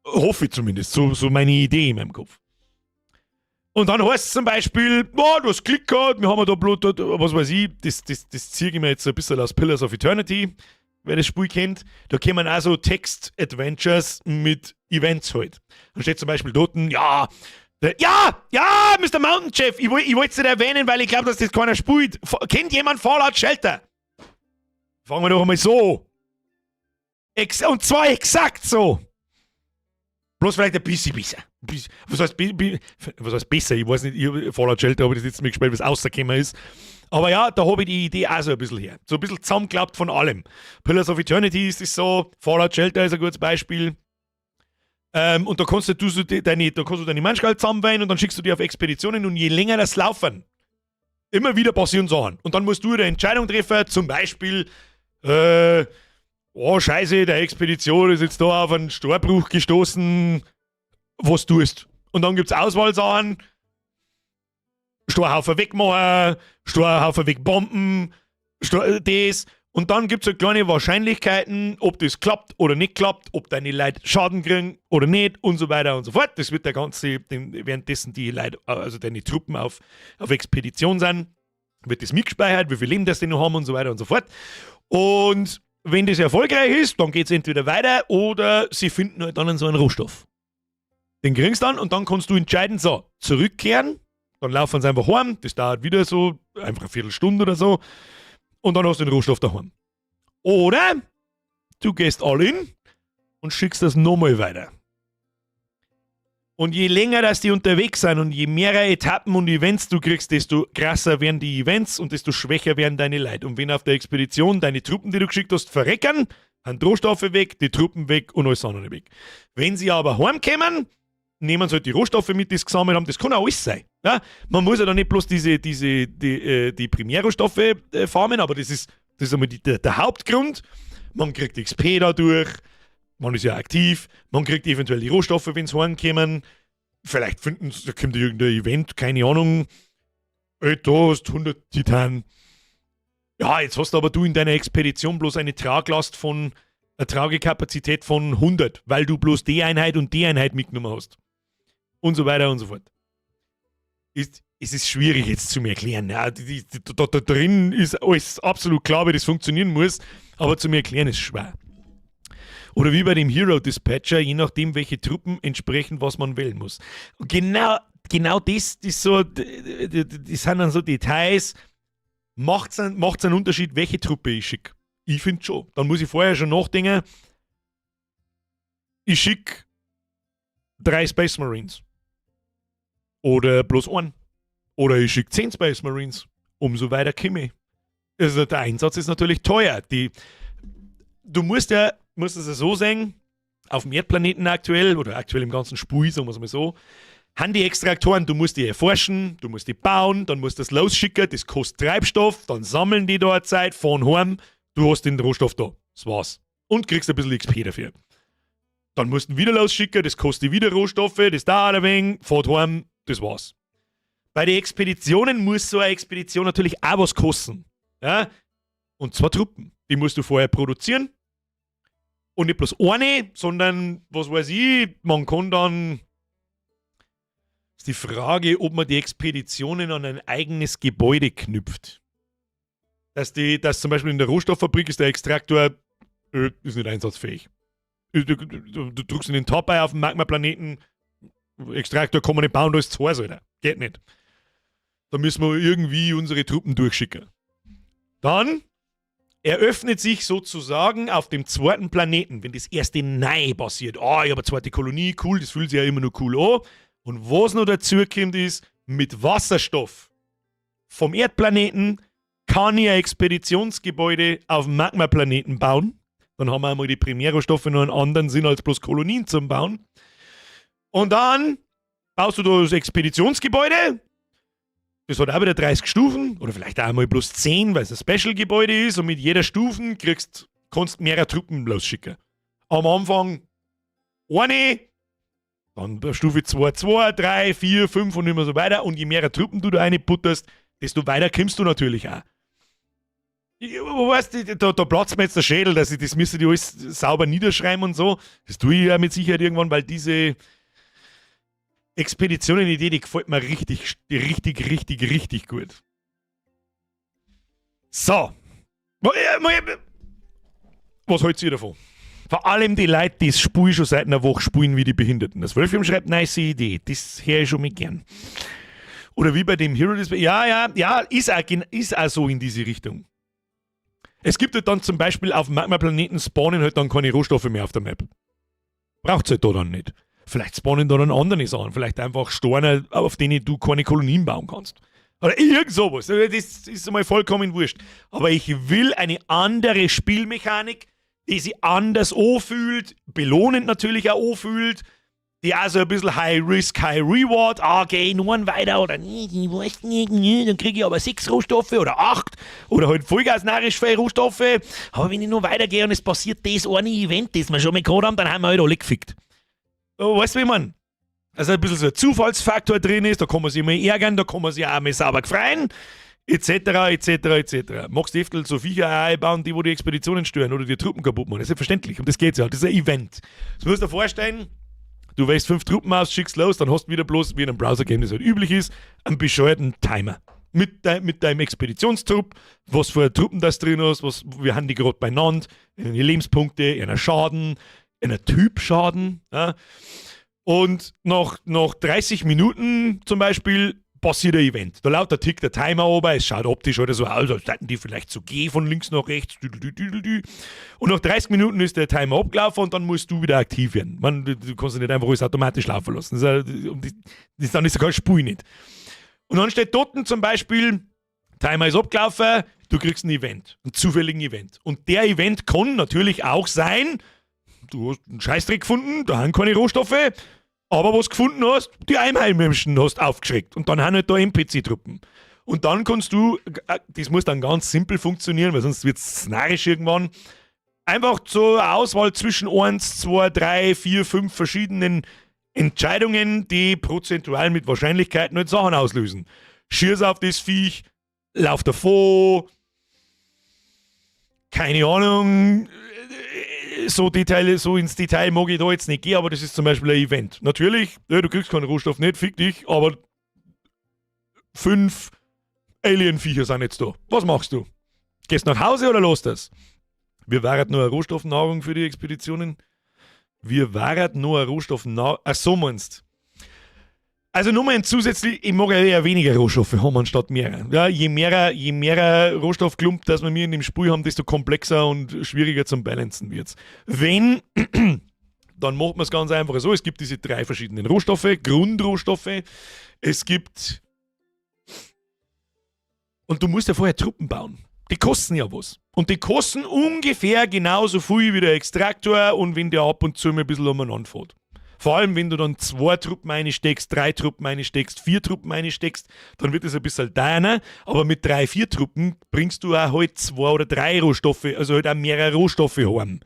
Hoffe ich zumindest, so meine Idee in meinem Kopf. Und dann heißt es zum Beispiel, oh, du hast Glück gehabt, wir haben da Blut, was weiß ich, das ziehe ich mir jetzt so ein bisschen aus Pillars of Eternity, wer das Spiel kennt. Da kommen auch so Text-Adventures mit Events halt. Da steht zum Beispiel dort, ja, der, ja, ja, Mr. Mountain Chef, ich wollte es nicht erwähnen, weil ich glaube, dass das keiner spielt. Kennt jemand Fallout Shelter? Fangen wir doch einmal so. Und zwar exakt so. Bloß vielleicht ein bisschen besser. Was heißt, was heißt besser? Ich weiß nicht, ich, Fallout Shelter habe ich das letzte Mal gespielt, was rausgekommen ist. Aber ja, da habe ich die Idee auch so ein bisschen her. So ein bisschen zusammengeklappt von allem. Pillars of Eternity ist es so, Fallout Shelter ist ein gutes Beispiel. Und da kannst du so die, deine, da kannst du deine Mannschaft zusammenwählen und dann schickst du die auf Expeditionen und je länger das laufen, immer wieder passieren Sachen. Und dann musst du eine Entscheidung treffen, zum Beispiel, oh Scheiße, der Expedition ist jetzt da auf einen Steinbruch gestoßen, was tust? Und dann gibt's Auswahlsachen, Steinhaufen wegmachen, Steinhaufen wegbomben, das. Und dann gibt's halt kleine Wahrscheinlichkeiten, ob das klappt oder nicht klappt, ob deine Leute Schaden kriegen oder nicht und so weiter und so fort. Das wird der ganze, den, währenddessen die Leute, also deine Truppen auf Expedition sind, wird das mitgespeichert, wie viel Leben das die noch haben und so weiter und so fort. Und wenn das erfolgreich ist, dann geht's entweder weiter oder sie finden halt dann so einen Rohstoff. Den kriegst du dann und dann kannst du entscheiden, so, zurückkehren, dann laufen sie einfach heim, das dauert wieder so, einfach eine Viertelstunde oder so, und dann hast du den Rohstoff daheim. Oder du gehst all in und schickst das nochmal weiter. Und je länger dass die unterwegs sind und je mehr Etappen und Events du kriegst, desto krasser werden die Events und desto schwächer werden deine Leute. Und wenn auf der Expedition deine Truppen, die du geschickt hast, verrecken, sind Rohstoffe weg, die Truppen weg und alles andere weg. Wenn sie aber heimkommen, Nehmen sie halt die Rohstoffe mit, die sie gesammelt haben. Das kann auch alles sein. Ja? Man muss ja dann nicht bloß die Primärrohstoffe farmen, aber das ist einmal der Hauptgrund. Man kriegt XP dadurch, man ist ja aktiv, man kriegt eventuell die Rohstoffe, wenn sie heimkommen. Vielleicht finden sie, da kommt irgendein Event, keine Ahnung. Ey, da hast 100 Titan. Ja, jetzt hast aber du in deiner Expedition bloß eine Tragekapazität von 100, weil du bloß die Einheit und die Einheit mitgenommen hast. Und so weiter und so fort. Es ist schwierig jetzt zu mir erklären. Ja, da drin ist alles absolut klar, wie das funktionieren muss, aber zu mir erklären ist schwer. Oder wie bei dem Hero Dispatcher, je nachdem, welche Truppen entsprechen, was man wählen muss. Und genau das ist so, das sind dann so Details. Macht es einen Unterschied, welche Truppe ich schicke? Ich finde schon. Dann muss ich vorher schon nachdenken, ich schicke drei Space Marines. Oder bloß einen. Oder ich schicke 10 Space Marines. Umso weiter komme ich. Also der Einsatz ist natürlich teuer. Du musst es ja so sehen, auf dem Erdplaneten aktuell, oder aktuell im ganzen Spiel, sagen wir es mal so, haben die Extraktoren, du musst die erforschen, du musst die bauen, dann musst du das losschicken, das kostet Treibstoff, dann sammeln die da eine Zeit, fahren heim, du hast den Rohstoff da. Das war's. Und kriegst ein bisschen XP dafür. Dann musst du ihn wieder losschicken, das kostet wieder Rohstoffe, das dauert ein wenig, fährt heim, das war's. Bei den Expeditionen muss so eine Expedition natürlich auch was kosten. Ja? Und zwar Truppen. Die musst du vorher produzieren. Und nicht bloß eine, sondern, was weiß ich, man kann dann. Ist die Frage, ob man die Expeditionen an ein eigenes Gebäude knüpft. Dass zum Beispiel in der Rohstofffabrik ist der Extraktor ist nicht einsatzfähig. Du drückst in den Tab auf dem Magma-Planeten, Extraktor kann man nicht bauen, da ist zu heiß, Alter. Geht nicht. Da müssen wir irgendwie unsere Truppen durchschicken. Dann eröffnet sich sozusagen auf dem zweiten Planeten, wenn das erste neu passiert. Ah, ich habe eine zweite Kolonie, cool, das fühlt sich ja immer nur cool an. Und was noch dazu kommt, ist, mit Wasserstoff vom Erdplaneten kann ich ein Expeditionsgebäude auf dem Magma-Planeten bauen. Dann haben wir einmal die Primärrohstoffe noch einen anderen Sinn als bloß Kolonien zum Bauen. Und dann baust du da das Expeditionsgebäude. Das hat auch wieder 30 Stufen oder vielleicht auch einmal bloß 10, weil es ein Special-Gebäude ist und mit jeder Stufen kannst mehrere Truppen losschicken. Am Anfang eine, dann bei Stufe 2, 2, 3, 4, 5 und immer so weiter. Und je mehr Truppen du da reinbutterst, desto weiter kommst du natürlich auch. Weißt du, da platzt mir jetzt der Schädel, dass ich das müsste ich alles sauber niederschreiben und so. Das tue ich ja mit Sicherheit irgendwann, weil diese Expeditionen-Idee, die gefällt mir richtig, richtig, richtig, richtig gut. So. Was haltet ihr davon? Vor allem die Leute, die das Spiel schon seit einer Woche spielen wie die Behinderten. Das Wolfram schreibt, nice Idee. Das höre ich schon mit gern. Oder wie bei dem Hero Display. Ja, ist auch so in diese Richtung. Es gibt halt dann zum Beispiel auf dem Magma-Planeten spawnen halt dann keine Rohstoffe mehr auf der Map. Braucht's halt da dann nicht. Vielleicht spawnen da dann andere Sachen. Vielleicht einfach Steine, auf denen du keine Kolonien bauen kannst. Oder irgend sowas. Das ist einmal vollkommen wurscht. Aber ich will eine andere Spielmechanik, die sich anders anfühlt, belohnend natürlich auch anfühlt, die auch so ein bisschen High Risk, High Reward, ah, geh ich nur einen weiter oder nee, ich weiß nicht, nee, dann kriege ich aber sechs Rohstoffe oder acht oder halt Vollgas narrisch viele Rohstoffe. Aber wenn ich nur weitergehe und es passiert das eine Event, das wir schon mal gehabt haben, dann haben wir halt alle gefickt. Oh, weißt du, wie ich mein? Also ein bisschen so ein Zufallsfaktor drin ist, da kann man sich mal ärgern, da kann man sich auch mal sauber freuen, etc., etc., etc. Magst du öfter so Viecher auch einbauen, die wo die Expeditionen stören oder die Truppen kaputt machen? Das ist selbstverständlich. Und das geht ja. Das ist ein Event. Das musst du dir vorstellen, du wählst fünf Truppen aus, schickst los, dann hast du wieder bloß, wie in einem Browser-Game das halt üblich ist, einen bescheuerten Timer. Mit deinem Expeditionstrupp, was für Truppen das drin hast, wir haben die gerade beieinander, ihre Lebenspunkte, ihren Schaden, ihren Typschaden. Ja. Und nach 30 Minuten zum Beispiel passiert ein Event. Da lauter tickt der Timer ober, es schaut optisch oder so aus, als hätten die vielleicht so gehen von links nach rechts. Und nach 30 Minuten ist der Timer abgelaufen und dann musst du wieder aktiv werden. Man, du kannst nicht einfach alles automatisch laufen lassen. Das dann ist ja kein Spiel nicht. Und dann steht dort zum Beispiel, Timer ist abgelaufen, du kriegst ein Event, einen zufälligen Event. Und der Event kann natürlich auch sein, du hast einen Scheißdreck gefunden, da haben keine Rohstoffe. Aber was gefunden hast, die Einheimischen hast aufgeschreckt. Und dann haben halt da NPC-Truppen. Und dann kannst du, das muss dann ganz simpel funktionieren, weil sonst wird es narrisch irgendwann. Einfach zur Auswahl zwischen 1, 2, 3, 4, 5 verschiedenen Entscheidungen, die prozentual mit Wahrscheinlichkeiten halt Sachen auslösen. Schieß auf das Viech, lauf davor, keine Ahnung, so ins Detail mag ich da jetzt nicht gehen, aber das ist zum Beispiel ein Event. Natürlich, ja, du kriegst keinen Rohstoff nicht, fick dich, aber fünf Alien-Viecher sind jetzt da. Was machst du? Gehst nach Hause oder lässt das? Wir waren nur eine Rohstoffnahrung für die Expeditionen. Wir waren nur eine Rohstoffnahrung. Ach so meinst. Also nur mal ein zusätzlich, ich mag ja eher weniger Rohstoffe haben anstatt mehr. Ja, je mehr Rohstoffklump, das wir mir in dem Spiel haben, desto komplexer und schwieriger zum Balancen wird's. Wenn, dann macht man es ganz einfach so: Es gibt diese drei verschiedenen Rohstoffe, Grundrohstoffe. Es gibt. Und du musst ja vorher Truppen bauen. Die kosten ja was. Und die kosten ungefähr genauso viel wie der Extraktor und wenn der ab und zu mal ein bisschen umeinander fährt. Vor allem, wenn du dann zwei Truppen einsteckst, drei Truppen einsteckst, vier Truppen einsteckst, dann wird es ein bisschen teurer. Aber mit drei, vier Truppen bringst du auch halt zwei oder drei Rohstoffe, also halt auch mehrere Rohstoffe heim.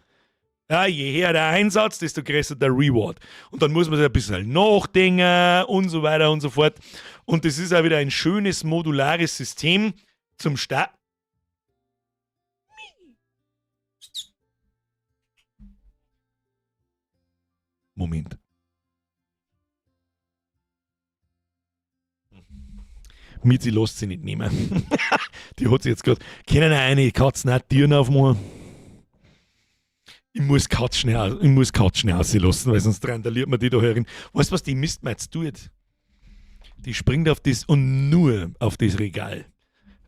Ja, je höher der Einsatz, desto größer der Reward. Und dann muss man sich ein bisschen nachdenken und so weiter und so fort. Und das ist auch wieder ein schönes modulares System zum Start. Moment. Mitzi lässt sich nicht nehmen. Die hat sich jetzt gerade. Können eine Katzen auch Türen aufmachen? Ich muss Katz schnell auslassen, weil sonst randaliert man die da herin. Weißt du, was die Mistmatz tut? Die springt auf das und nur auf das Regal.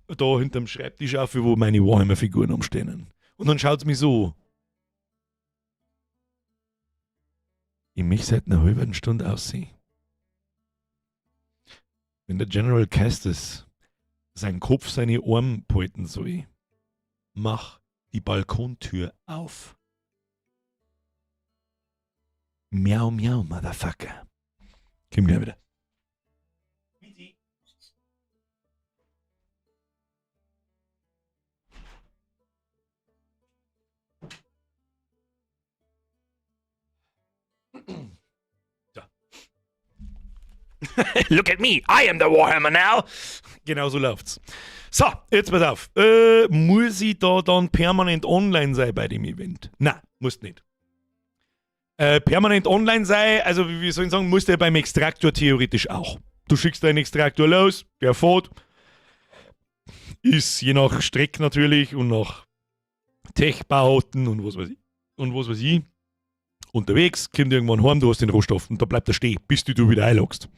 Da hinterm Schreibtisch auf, wo meine Warhammer-Figuren umstehen. Und dann schaut sie mich so. Ich möchte seit einer halben Stunde aussehen. Wenn der General Castus seinen Kopf seine Arme behalten soll, mach die Balkontür auf. Miau, miau, Motherfucker. Komm gleich wieder. So. Look at me, I am the Warhammer now. Genau so läuft's. So, jetzt pass auf. Muss ich da dann permanent online sein bei dem Event? Na, musst nicht. Permanent online sein, also wie soll ich sagen, musst du ja beim Extraktor theoretisch auch. Du schickst deinen Extraktor los, der fährt. Ist je nach Strecke natürlich und nach Tech-Bauten und was weiß ich. Und was weiß ich. Unterwegs, kommt irgendwann heim, du hast den Rohstoff und da bleibt er stehen, bis du wieder einloggst.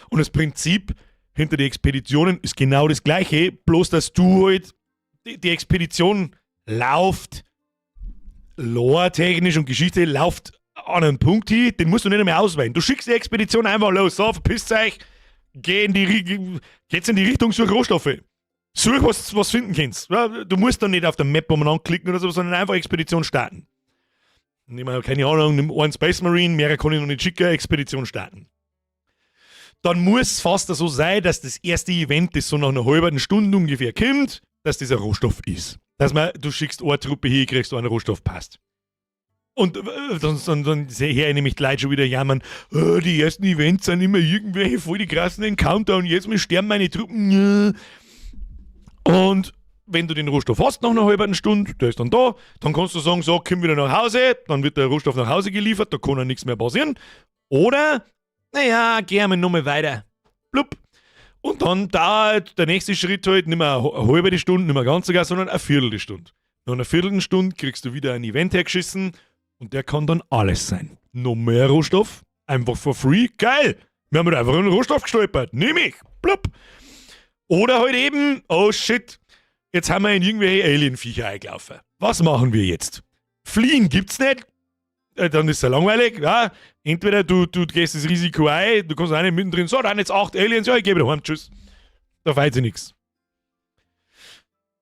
Und das Prinzip hinter den Expeditionen ist genau das gleiche, bloß dass du halt die Expedition lauft, lore-technisch und Geschichte lauft an einen Punkt hin, den musst du nicht mehr auswählen. Du schickst die Expedition einfach los, so, verpisst euch, geht's in die Richtung, such Rohstoffe. Such, was finden kannst. Ja, du musst dann nicht auf der Map umeinander klicken oder so, sondern einfach Expedition starten. Nimm mal, keine Ahnung, nimm einen Space Marine, mehr kann ich noch nicht schicken, Expedition starten. Dann muss es fast so sein, dass das erste Event, das so nach einer halben Stunde ungefähr kommt, dass dieser Rohstoff ist. Dass man, du schickst eine Truppe hier, kriegst du einen Rohstoff, passt. Und dann sehe ich nämlich die Leute schon wieder jammern, oh, die ersten Events sind immer irgendwelche voll die krassen Encounter und jetzt mal sterben meine Truppen. Und wenn du den Rohstoff hast nach einer halben Stunde, der ist dann da, dann kannst du sagen, so, komm wieder nach Hause, dann wird der Rohstoff nach Hause geliefert, da kann dann nichts mehr passieren. Oder, naja, gehen wir nochmal weiter. Blub. Und dann dauert der nächste Schritt halt nicht mehr eine halbe Stunde, nicht mehr ganz sogar, sondern eine Viertelstunde. Nach einer Viertelstunde kriegst du wieder ein Event hergeschissen und der kann dann alles sein. Noch mehr Rohstoff, einfach for free, geil. Wir haben halt einfach einen Rohstoff gestolpert, nimm ich, blub. Oder halt eben, oh shit, jetzt haben wir in irgendwelche Alien-Viecher eingelaufen. Was machen wir jetzt? Fliehen gibt's nicht. Dann ist es ja langweilig. Ja? Entweder du gehst das Risiko ein, du kannst auch nicht mittendrin, so, dann jetzt 8 Aliens, ja, ich geh wieder heim, tschüss. Da feiert sich nichts.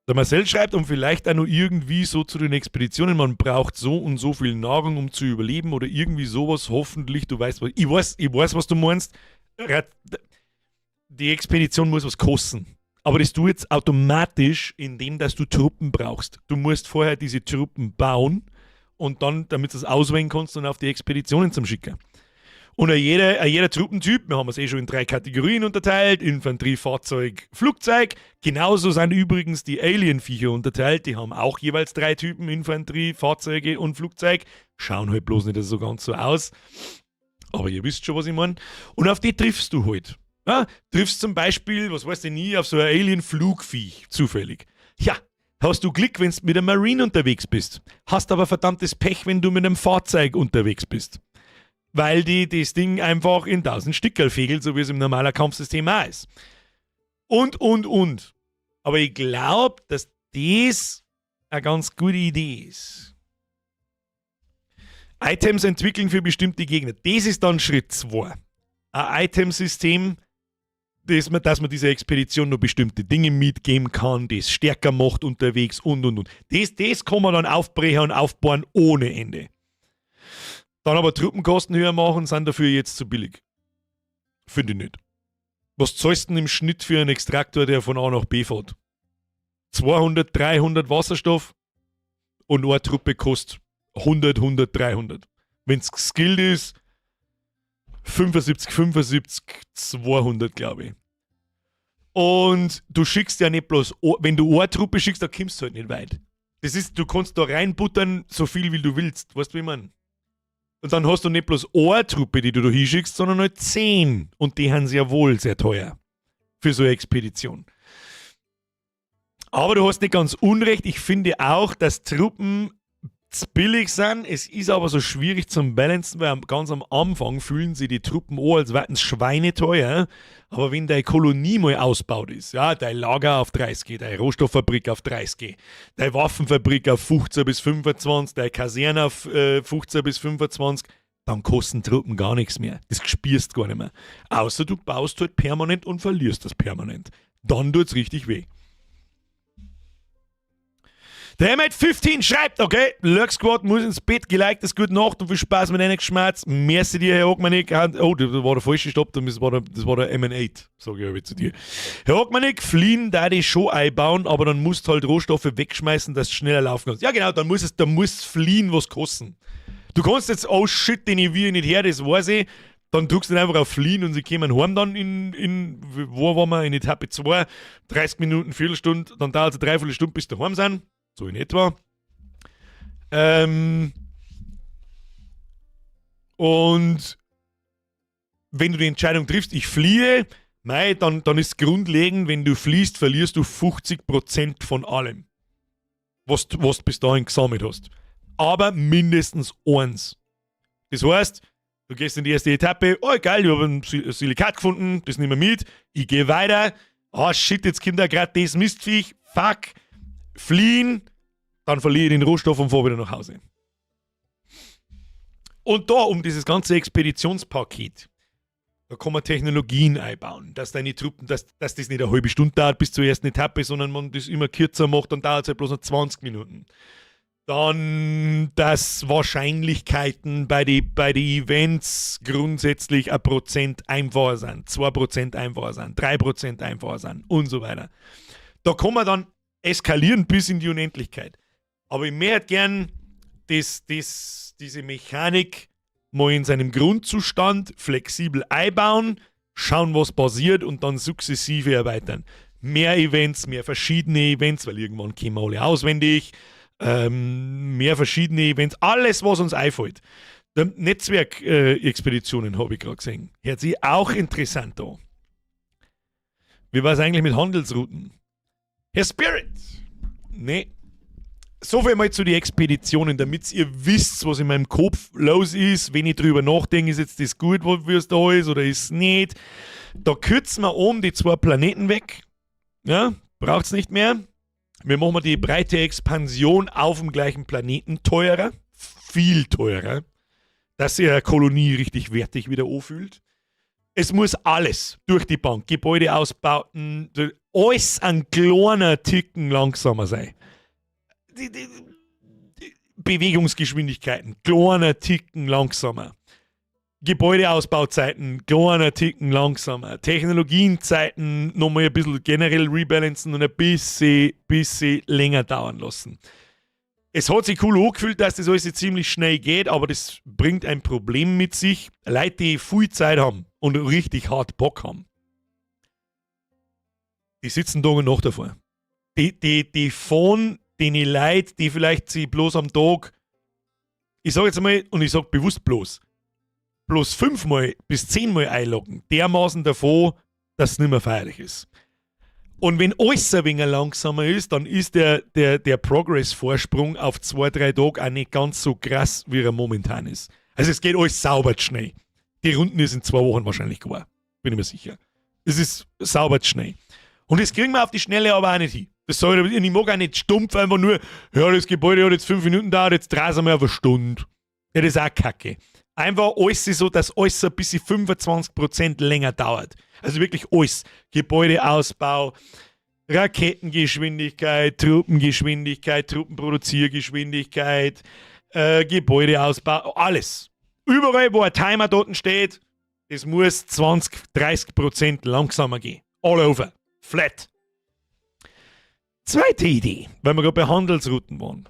Der Marcel schreibt, und vielleicht auch noch irgendwie so zu den Expeditionen, man braucht so und so viel Nahrung, um zu überleben oder irgendwie sowas. Hoffentlich, du weißt, was. Ich weiß, was du meinst. Die Expedition muss was kosten. Aber das tu jetzt automatisch, indem dass du Truppen brauchst. Du musst vorher diese Truppen bauen und dann, damit du es auswählen kannst und auf die Expeditionen zum Schicken. Und a jeder Truppentyp, wir haben es eh schon in drei Kategorien unterteilt: Infanterie, Fahrzeug, Flugzeug. Genauso sind übrigens die Alien-Viecher unterteilt, die haben auch jeweils drei Typen: Infanterie, Fahrzeuge und Flugzeug. Schauen halt bloß nicht so ganz so aus. Aber ihr wisst schon, was ich meine. Und auf die triffst du halt. Ja, triffst zum Beispiel, was weiß ich nie, auf so ein Alien-Flugviech, zufällig. Ja, hast du Glück, wenn du mit einem Marine unterwegs bist. Hast aber verdammtes Pech, wenn du mit einem Fahrzeug unterwegs bist, weil die das Ding einfach in tausend Stückerl fegelt, so wie es im normalen Kampfsystem auch ist. Und, und. Aber ich glaube, dass das eine ganz gute Idee ist. Items entwickeln für bestimmte Gegner. Das ist dann Schritt 2. Ein Itemsystem, dass man dieser Expedition noch bestimmte Dinge mitgeben kann, das stärker macht unterwegs und, und. Das kann man dann aufbrechen und aufbauen ohne Ende. Dann aber Truppenkosten höher machen, sind dafür jetzt zu billig. Finde ich nicht. Was zahlst du denn im Schnitt für einen Extraktor, der von A nach B fährt? 200, 300 Wasserstoff und eine Truppe kostet 100, 100, 300. Wenn es geskillt ist, 75, 75, 200, glaube ich. Und du schickst ja nicht bloß, wenn du eine Truppe schickst, da kommst du halt nicht weit. Das ist, du kannst da reinbuttern, so viel, wie du willst. Weißt du, wie ich meine? Und dann hast du nicht bloß eine Truppe, die du da hinschickst, sondern halt 10. Und die haben sehr wohl sehr teuer für so eine Expedition. Aber du hast nicht ganz unrecht. Ich finde auch, dass Truppen billig sind. Es ist aber so schwierig zum Balancen, weil ganz am Anfang fühlen sich die Truppen an, als wären schweineteuer. Aber wenn deine Kolonie mal ausbaut ist, ja, dein Lager auf 30, deine Rohstofffabrik auf 30, deine Waffenfabrik auf 15 bis 25, deine Kaserne auf 15 bis 25, dann kosten Truppen gar nichts mehr. Das spürst gar nicht mehr. Außer du baust halt permanent und verlierst das permanent. Dann tut's richtig weh. Der M815 schreibt, okay, Lurk Squad muss ins Bett, geliktes gute Nacht und viel Spaß mit einer Geschmerz. Merci dir, Herr Ogmanik. Oh, das war der falsche Stopp, das war der MN8, sage ich aber zu dir. Herr Ogmanik, fliehen da die schon einbauen, aber dann musst du halt Rohstoffe wegschmeißen, dass du schneller laufen kannst. Ja, genau, dann muss fliehen was kosten. Du kannst jetzt, oh shit, den ich will nicht her, das weiß ich. Dann drückst du einfach auf Fliehen und sie kommen heim dann in, wo waren wir, in Etappe 2, 30 Minuten, Viertelstunde, dann dauert es eine Dreiviertelstunde, bis du daheim sind. So in etwa. Und wenn du die Entscheidung triffst, ich fliehe, mei, dann ist grundlegend, wenn du fliehst, verlierst du 50% von allem, was du bis dahin gesammelt hast. Aber mindestens eins. Das heißt, du gehst in die erste Etappe, oh geil, ich habe ein Silikat gefunden, das nehmen wir mit, ich gehe weiter, oh shit, jetzt kommt da gerade das Mistviech, fuck, fliehen, dann verliere ich den Rohstoff und fahre wieder nach Hause. Und da um dieses ganze Expeditionspaket, da kann man Technologien einbauen, dass deine Truppen, dass das nicht eine halbe Stunde dauert bis zur ersten Etappe, sondern man das immer kürzer macht, dann dauert es halt bloß noch 20 Minuten. Dann, dass Wahrscheinlichkeiten bei die Events grundsätzlich 1% einfacher sind, 2% einfacher sind, 3% einfacher sind und so weiter. Da kann man dann eskalieren bis in die Unendlichkeit. Aber ich möchte gern diese Mechanik mal in seinem Grundzustand flexibel einbauen, schauen, was passiert, und dann sukzessive erweitern. Mehr Events, mehr verschiedene Events, weil irgendwann kennen wir alle auswendig. Mehr verschiedene Events, alles, was uns einfällt. Netzwerk-Expeditionen habe ich gerade gesehen. Hört sich auch interessant an. Wie war es eigentlich mit Handelsrouten? Herr Spirit! Nee. So viel mal zu den Expeditionen, damit ihr wisst, was in meinem Kopf los ist. Wenn ich drüber nachdenke, ist jetzt das gut, wie es da ist, oder ist es nicht. Da kürzen wir oben die zwei Planeten weg. Ja, braucht es nicht mehr. Wir machen die breite Expansion auf dem gleichen Planeten teurer. Viel teurer. Dass sich eine Kolonie richtig wertig wieder anfühlt. Es muss alles durch die Bank. Gebäudeausbauten, Alles ein kleiner Ticken langsamer sein. Die Bewegungsgeschwindigkeiten, kleiner Ticken langsamer. Gebäudeausbauzeiten, kleiner Ticken langsamer. Technologienzeiten nochmal ein bisschen generell rebalancen und ein bisschen länger dauern lassen. Es hat sich cool angefühlt, dass das alles ziemlich schnell geht, aber das bringt ein Problem mit sich. Leute, die viel Zeit haben und richtig hart Bock haben, die sitzen Tag und Nacht davor. Die fahren den Leute, die vielleicht sie bloß am Tag, ich sag jetzt mal, und ich sag bewusst bloß 5-mal bis 10-mal einloggen, dermaßen davon, dass es nicht mehr feierlich ist. Und wenn alles ein wenig langsamer ist, dann ist der Progress-Vorsprung auf 2, 3 Tage auch nicht ganz so krass, wie er momentan ist. Also es geht alles sauber schnell. Die Runden ist in 2 Wochen wahrscheinlich geworden. Bin ich mir sicher. Es ist sauber schnell. Und das kriegen wir auf die Schnelle aber auch nicht hin. Das soll ich mag auch nicht stumpf einfach nur, ja, das Gebäude hat jetzt 5 Minuten dauert, jetzt drehen wir auf eine Stunde. Ja, das ist auch kacke. Einfach alles so, dass alles ein bisschen 25% länger dauert. Also wirklich alles. Gebäudeausbau, Raketengeschwindigkeit, Truppengeschwindigkeit, Truppenproduziergeschwindigkeit, Gebäudeausbau, alles. Überall, wo ein Timer dort steht, das muss 20, 30% langsamer gehen. All over. Flat. Zweite Idee, weil wir gerade bei Handelsrouten waren.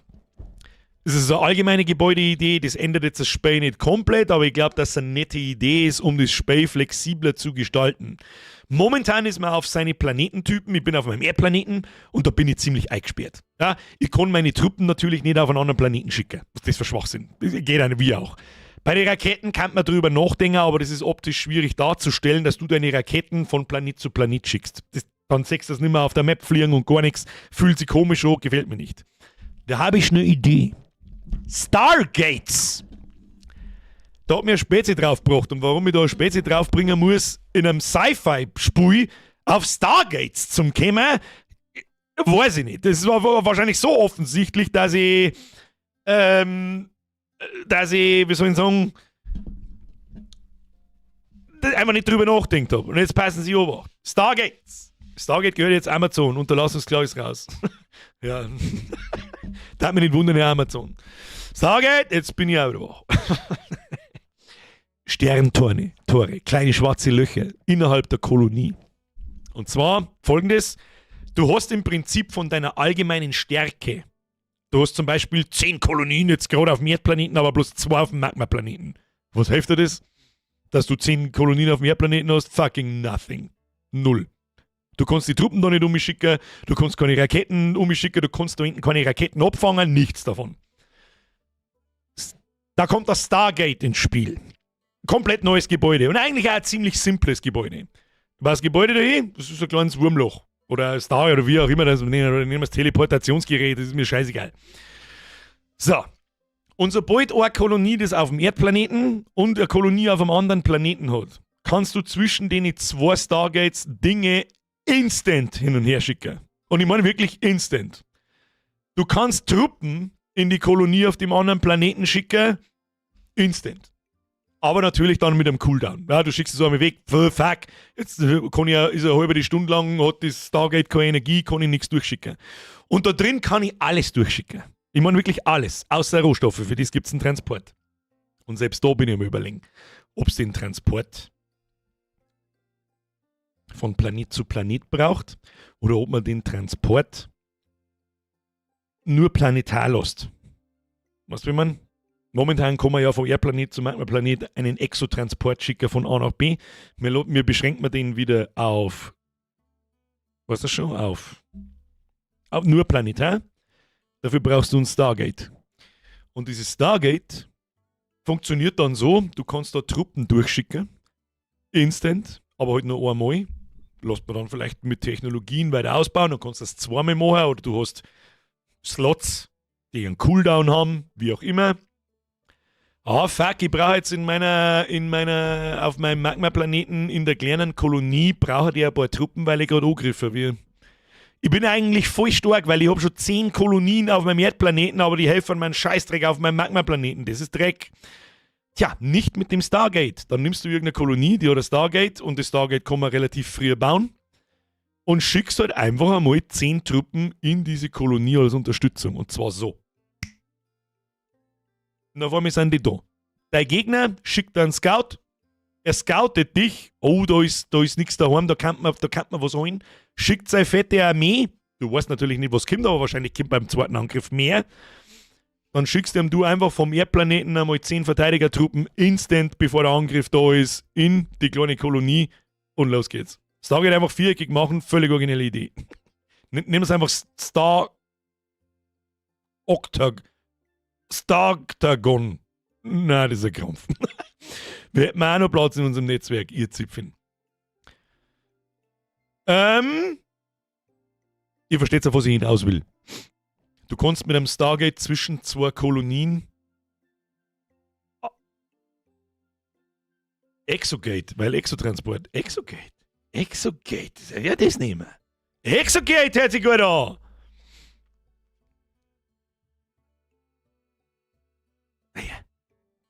Das ist eine allgemeine Gebäudeidee, das ändert jetzt das Spiel nicht komplett, aber ich glaube, dass es eine nette Idee ist, um das Spiel flexibler zu gestalten. Momentan ist man auf seine Planetentypen, ich bin auf meinem Erdplaneten und da bin ich ziemlich eingesperrt. Ja, ich kann meine Truppen natürlich nicht auf einen anderen Planeten schicken. Was das für Schwachsinn. Das geht auch nicht, wie auch. Bei den Raketen kann man drüber nachdenken, aber das ist optisch schwierig darzustellen, dass du deine Raketen von Planet zu Planet schickst. Dann siehst du das nicht mehr auf der Map fliegen und gar nichts. Fühlt sich komisch an, gefällt mir nicht. Da habe ich eine Idee. Stargates. Da hat mir ein Spezi draufgebracht. Und warum ich da ein Spezi draufbringen muss, in einem Sci-Fi-Spiel auf Stargates zum kommen, weiß ich nicht. Das war wahrscheinlich so offensichtlich, dass ich, wie soll ich sagen, einfach nicht drüber nachgedacht habe. Und jetzt passen Sie auf. Stargates. Stargate gehört jetzt Amazon. Unterlassungsklage ist raus. Ja. Da hat mich nicht wundern, ja, Amazon. Stargate, jetzt bin ich auch wieder wach. Sterntore, Tore, kleine schwarze Löcher innerhalb der Kolonie. Und zwar Folgendes: Du hast im Prinzip von deiner allgemeinen Stärke, du hast zum Beispiel 10 Kolonien jetzt gerade auf dem Erdplaneten, aber bloß zwei auf dem Magma-Planeten. Was hilft dir das? Dass du 10 Kolonien auf dem Erdplaneten hast? Fucking nothing. Null. Du kannst die Truppen da nicht umschicken, du kannst keine Raketen umschicken, du kannst da hinten keine Raketen abfangen, nichts davon. Da kommt das Stargate ins Spiel. Komplett neues Gebäude und eigentlich auch ein ziemlich simples Gebäude. Was Gebäude da hin? Das ist ein kleines Wurmloch. Oder ein Star oder wie auch immer das nennen, nehmen wir das Teleportationsgerät, das ist mir scheißegal. So. Und sobald eine Kolonie das auf dem Erdplaneten und eine Kolonie auf einem anderen Planeten hat, kannst du zwischen den zwei Stargates Dinge instant hin und her schicken. Und ich meine wirklich instant. Du kannst Truppen in die Kolonie auf dem anderen Planeten schicken, instant. Aber natürlich dann mit einem Cooldown. Ja, du schickst es so einmal weg, fuck, jetzt kann ich ja, ist eine halbe Stunde lang, hat das Stargate keine Energie, kann ich nichts durchschicken. Und da drin kann ich alles durchschicken. Ich meine wirklich alles, außer Rohstoffe, für das gibt es einen Transport. Und selbst da bin ich am Überlegen, ob es den Transport von Planet zu Planet braucht oder ob man den Transport nur planetar lässt. Was will man? Momentan kann man ja vom Erdplanet zum Magma-Planet einen Exotransport schicken von A nach B. Wir beschränken wir den wieder auf, was ist das schon? Auf nur planetar. Dafür brauchst du ein Stargate. Und dieses Stargate funktioniert dann so, du kannst da Truppen durchschicken. Instant, aber halt nur einmal. Lässt man dann vielleicht mit Technologien weiter ausbauen, dann kannst du das zweimal machen oder du hast Slots, die einen Cooldown haben, wie auch immer. Ah, fuck, ich brauche jetzt auf meinem Magma-Planeten in der kleinen Kolonie, brauche ich ein paar Truppen, weil ich gerade angegriffen werde. Ich bin eigentlich voll stark, weil ich habe schon 10 Kolonien auf meinem Erdplaneten, aber die helfen meinen Scheißdreck auf meinem Magma-Planeten. Das ist Dreck. Tja, nicht mit dem Stargate. Dann nimmst du irgendeine Kolonie, die hat ein Stargate und das Stargate kann man relativ früh bauen. Und schickst halt einfach einmal 10 Truppen in diese Kolonie als Unterstützung. Und zwar so. Und auf einmal sind die da. Dein Gegner schickt einen Scout. Er scoutet dich. Oh, da ist nichts daheim, da kann man was holen. Schickt seine fette Armee. Du weißt natürlich nicht, was kommt, aber wahrscheinlich kommt beim zweiten Angriff mehr. Dann schickst du ihm du einfach vom Erdplaneten einmal 10 Verteidigertruppen instant, bevor der Angriff da ist, in die kleine Kolonie und los geht's. Stargate einfach viereckig machen, völlig originelle Idee. Nimm es einfach Star Octag Starktagon. Nein, das ist ein Krampf. Wir hätten auch noch Platz in unserem Netzwerk, ihr Zipfen. Ihr versteht auf was ich hinaus will. Du kannst mit einem Stargate zwischen zwei Kolonien Exogate, weil Exotransport. Exogate. Exogate. Ja, das nehmen wir. Exogate hört sich gut an. Naja.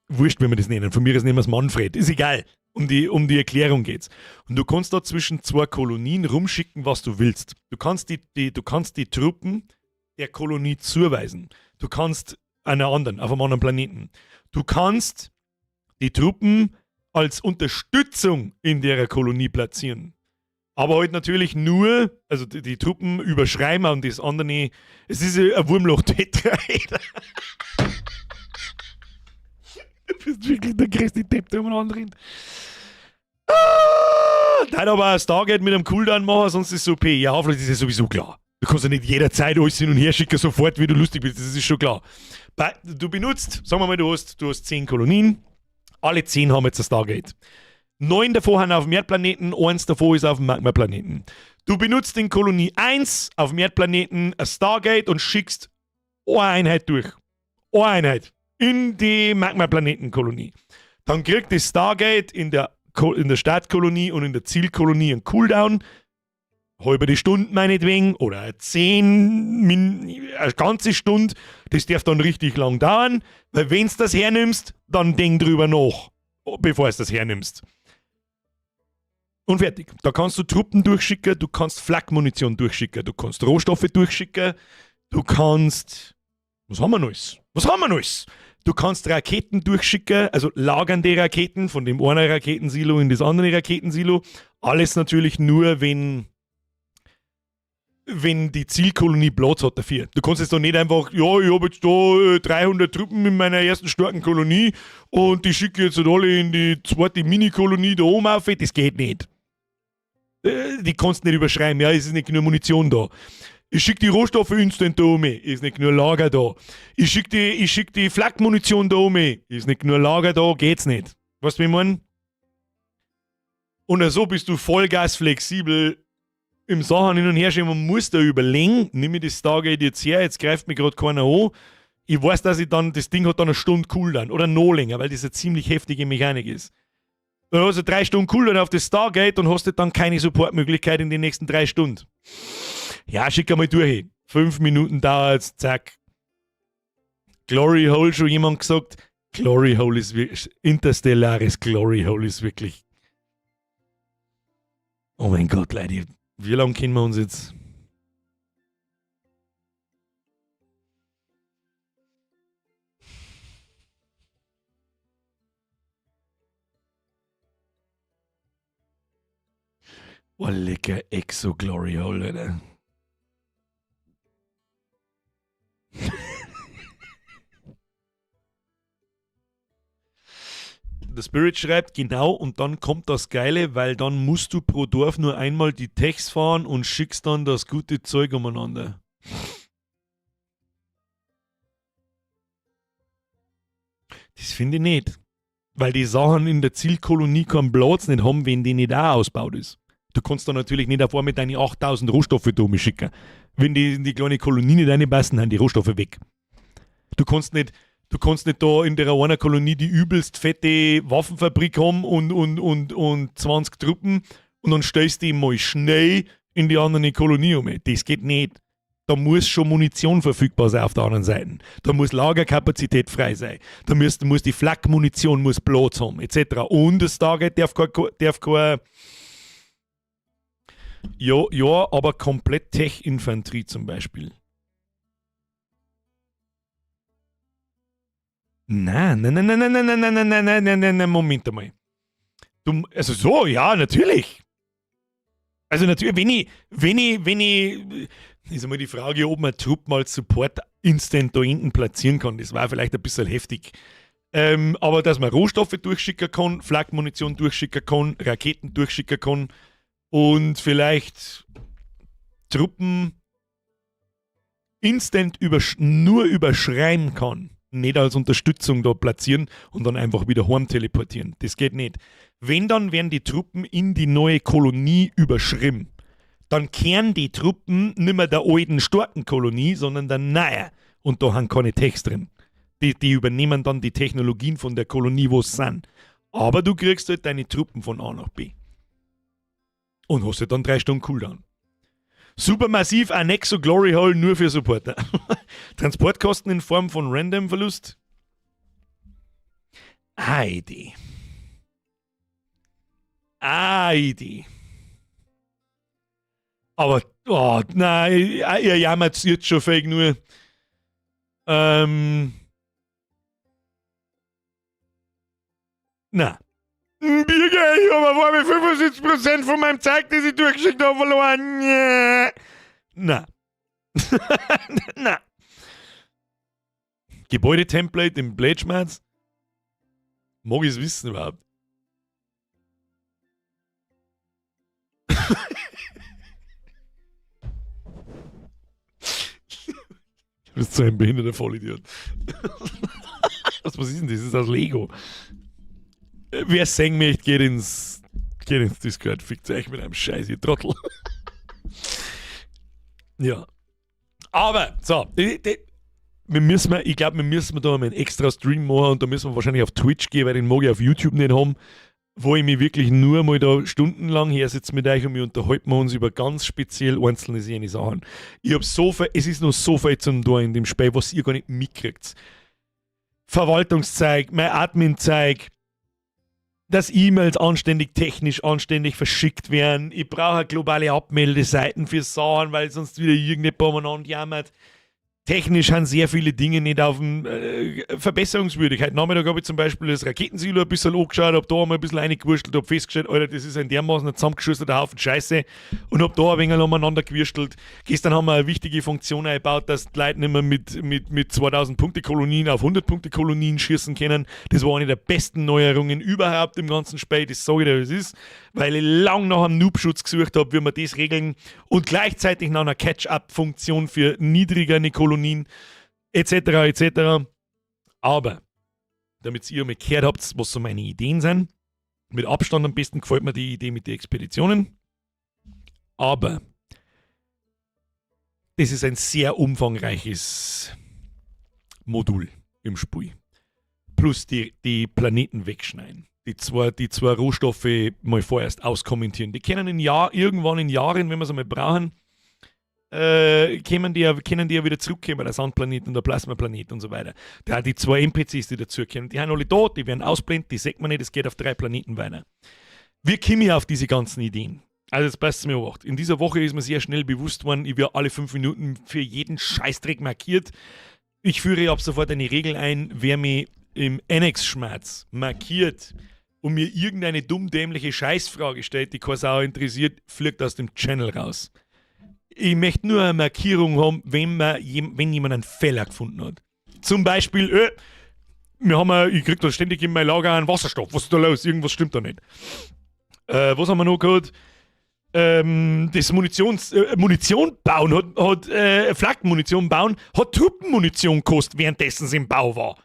Wurscht, wenn wir das nennen. Von mir aus nehmen wir es Manfred. Ist egal. Um die Erklärung geht's. Und du kannst da zwischen zwei Kolonien rumschicken, was du willst. Du kannst die Truppen der Kolonie zuweisen. Du kannst einer anderen, auf einem anderen Planeten. Du kannst die Truppen als Unterstützung in der Kolonie platzieren. Aber halt natürlich nur, also die Truppen überschreiben und das andere, es ist ein Wurmloch-Tetraeder. Du bist wirklich der größte Depp, der umeinander rennt. Ah, nein, aber ein Stargate mit einem Cooldown machen, sonst ist es OP. Ja, hoffentlich ist ja sowieso klar. Du kannst ja nicht jederzeit alles hin und her schicken, sofort, wie du lustig bist, das ist schon klar. Du benutzt, sagen wir mal, du hast 10 Kolonien, alle 10 haben jetzt ein Stargate. 9 davon haben auf dem Erdplaneten, 1 davon ist auf dem Magma-Planeten. Du benutzt in Kolonie 1 auf dem Erdplaneten ein Stargate und schickst eine Einheit durch. Eine Einheit in die Magma-Planeten-Kolonie. Dann kriegt das Stargate in der Startkolonie und in der Zielkolonie einen Cooldown. Halbe die Stunde meinetwegen oder 10, eine ganze Stunde. Das darf dann richtig lang dauern, weil wenn du das hernimmst, dann denk drüber nach, bevor du das hernimmst. Und fertig. Da kannst du Truppen durchschicken, du kannst Flakmunition durchschicken, du kannst Rohstoffe durchschicken, du kannst... Was haben wir noch alles? Was haben wir noch alles? Du kannst Raketen durchschicken, also lagernde Raketen von dem einen Raketensilo in das andere Raketensilo. Alles natürlich nur, wenn die Zielkolonie Platz hat dafür. Du kannst jetzt doch nicht einfach, ja, ich habe jetzt da 300 Truppen in meiner ersten starken Kolonie und die schicke ich jetzt alle in die zweite Mini-Kolonie da oben auf. Das geht nicht. Die kannst du nicht überschreiben, ja, es ist nicht genug Munition da. Ich schicke die Rohstoffe instant da um, ist nicht genug Lager da. Ich schick die Flakmunition da um, ist nicht genug Lager da, geht's nicht. Weißt du, wie ich meine? Und so bist du vollgasflexibel im Sachen hin und her schieben. Man muss da überlegen, nimm ich das Stargate jetzt her, jetzt greift mich gerade keiner an. Ich weiß, dass ich dann, das Ding hat dann eine Stunde Cooldown oder noch länger, weil das eine ziemlich heftige Mechanik ist. Dann hast du 3 Stunden Cooldown auf das Stargate und hast dann keine Supportmöglichkeit in den nächsten 3 Stunden. Ja, schick einmal durch. 5 Minuten dauert's, zack. Glory Hole, schon jemand gesagt. Glory Hole ist wirklich, interstellares Glory Hole ist wirklich. Oh mein Gott, Leute, wie lange kennen wir uns jetzt? Oh, lecker Exo Glory Hole, Alter. The Spirit schreibt, genau, und dann kommt das Geile, weil dann musst du pro Dorf nur einmal die Techs fahren und schickst dann das gute Zeug umeinander. Das finde ich nicht. Weil die Sachen in der Zielkolonie keinen Platz nicht haben, wenn die nicht auch ausgebaut ist. Du kannst da natürlich nicht auf einmal deine 8000 Rohstoffe da schicken. Wenn die in die kleine Kolonie nicht reinpassen, sind die Rohstoffe weg. Du kannst nicht da in der einer Kolonie die übelst fette Waffenfabrik haben und 20 Truppen und dann stellst du die mal schnell in die andere Kolonie um. Das geht nicht. Da muss schon Munition verfügbar sein auf der anderen Seite. Da muss Lagerkapazität frei sein. Da muss die Flakmunition muss Platz haben, etc. Und das Stargate darf kein Ja, ja, aber komplett Tech-Infanterie zum Beispiel. Nein, nein, nein, nein, nein, nein, nein, nein, nein, nein, nein, nein, nein, Moment einmal. Du, also so, ja, natürlich. Also natürlich, wenn ich, ist einmal die Frage, ob man Truppen als Support instant da hinten platzieren kann. Das war vielleicht ein bisschen heftig. Aber dass man Rohstoffe durchschicken kann, Flakmunition durchschicken kann, Raketen durchschicken kann und vielleicht Truppen instant nur überschreiben kann. Nicht als Unterstützung da platzieren und dann einfach wieder heim teleportieren. Das geht nicht. Wenn, dann werden die Truppen in die neue Kolonie überschrieben. Dann kehren die Truppen nicht mehr der alten starken Kolonie, sondern der neuen. Und da haben keine Techs drin. Die übernehmen dann die Technologien von der Kolonie, wo sie sind. Aber du kriegst halt deine Truppen von A nach B. Und hast halt dann 3 Stunden Cooldown. Supermassiv Anexo Glory Hole nur für Supporter. Transportkosten in Form von Random-Verlust. Idee. Idee. Aber, oh, nein, ihr jammert jetzt schon fake nur. Na. Birger, ich habe auf einmal 75% von meinem Zeug, das ich durchgeschickt habe, verloren. Na. Na. Gebäudetemplate im Bladschmerz? Mag ich es wissen überhaupt? Du bist so ein behinderter Vollidiot. Was ist denn das? Das ist aus Lego. Wer sehen möchte, geht ins Discord. Fickt euch mit einem Scheiß, ihr Trottel. Ja. Aber, so, wir müssen, ich glaube, wir müssen da mal einen extra Stream machen und da müssen wir wahrscheinlich auf Twitch gehen, weil den mag ich auf YouTube nicht haben, wo ich mich wirklich nur mal da stundenlang her sitze mit euch und wir unterhalten uns über ganz speziell einzelne jene Sachen. Ich habe so viel, es ist noch so viel zum tun in dem Spiel, was ihr gar nicht mitkriegt. Verwaltungszeug, mein Admin-Zeug, dass E-Mails anständig, technisch anständig verschickt werden. Ich brauche globale Abmeldeseiten für Sachen, weil sonst wieder irgendjemand umeinander jammert. Technisch haben sehr viele Dinge nicht auf dem verbesserungswürdig. Heute Nachmittag habe ich zum Beispiel das Raketensilo ein bisschen angeschaut, hab da einmal ein bisschen reingewurschtelt, hab festgestellt, Alter, das ist ein dermaßen ein zusammengeschusserter Haufen Scheiße und hab da ein wenig umeinander gewurschtelt. Gestern haben wir eine wichtige Funktion eingebaut, dass die Leute nicht mehr mit 2000 Punkte Kolonien auf 100 Punkte Kolonien schießen können. Das war eine der besten Neuerungen überhaupt im ganzen Spiel, das sage ich dir, wie es ist, weil ich lang nach einem Noob-Schutz gesucht habe, wie wir das regeln und gleichzeitig nach einer Catch-up-Funktion für niedrigere Kolonien etc. etc. Aber damit ihr mal gehört habt, was so meine Ideen sind, mit Abstand am besten gefällt mir die Idee mit den Expeditionen. Aber das ist ein sehr umfangreiches Modul im Spiel. Plus die Planeten wegschneiden. Die zwei Rohstoffe mal vorerst auskommentieren. Die können irgendwann in Jahren, wenn wir es einmal brauchen, können die ja wieder zurückkommen, der Sandplanet und der Plasmaplanet und so weiter. Da die zwei NPCs, die dazukommen, die haben alle da, die werden ausblendet, die sieht man nicht, es geht auf drei Planeten weiter. Wie komme ich auf diese ganzen Ideen? Also, jetzt passt mir auf. In dieser Woche ist mir sehr schnell bewusst worden, ich werde alle 5 Minuten für jeden Scheißdreck markiert. Ich führe ab sofort eine Regel ein: Wer mich im Annex-Schmerz markiert und mir irgendeine dummdämliche Scheißfrage stellt, die keine Sau interessiert, fliegt aus dem Channel raus. Ich möchte nur eine Markierung haben, wenn jemand einen Fehler gefunden hat. Zum Beispiel, ich krieg da ständig in mein Lager einen Wasserstoff. Was ist da los? Irgendwas stimmt da nicht. Was haben wir noch gehabt? Das Munition bauen hat Flakmunition bauen hat Truppenmunition gekostet, währenddessen sie im Bau war.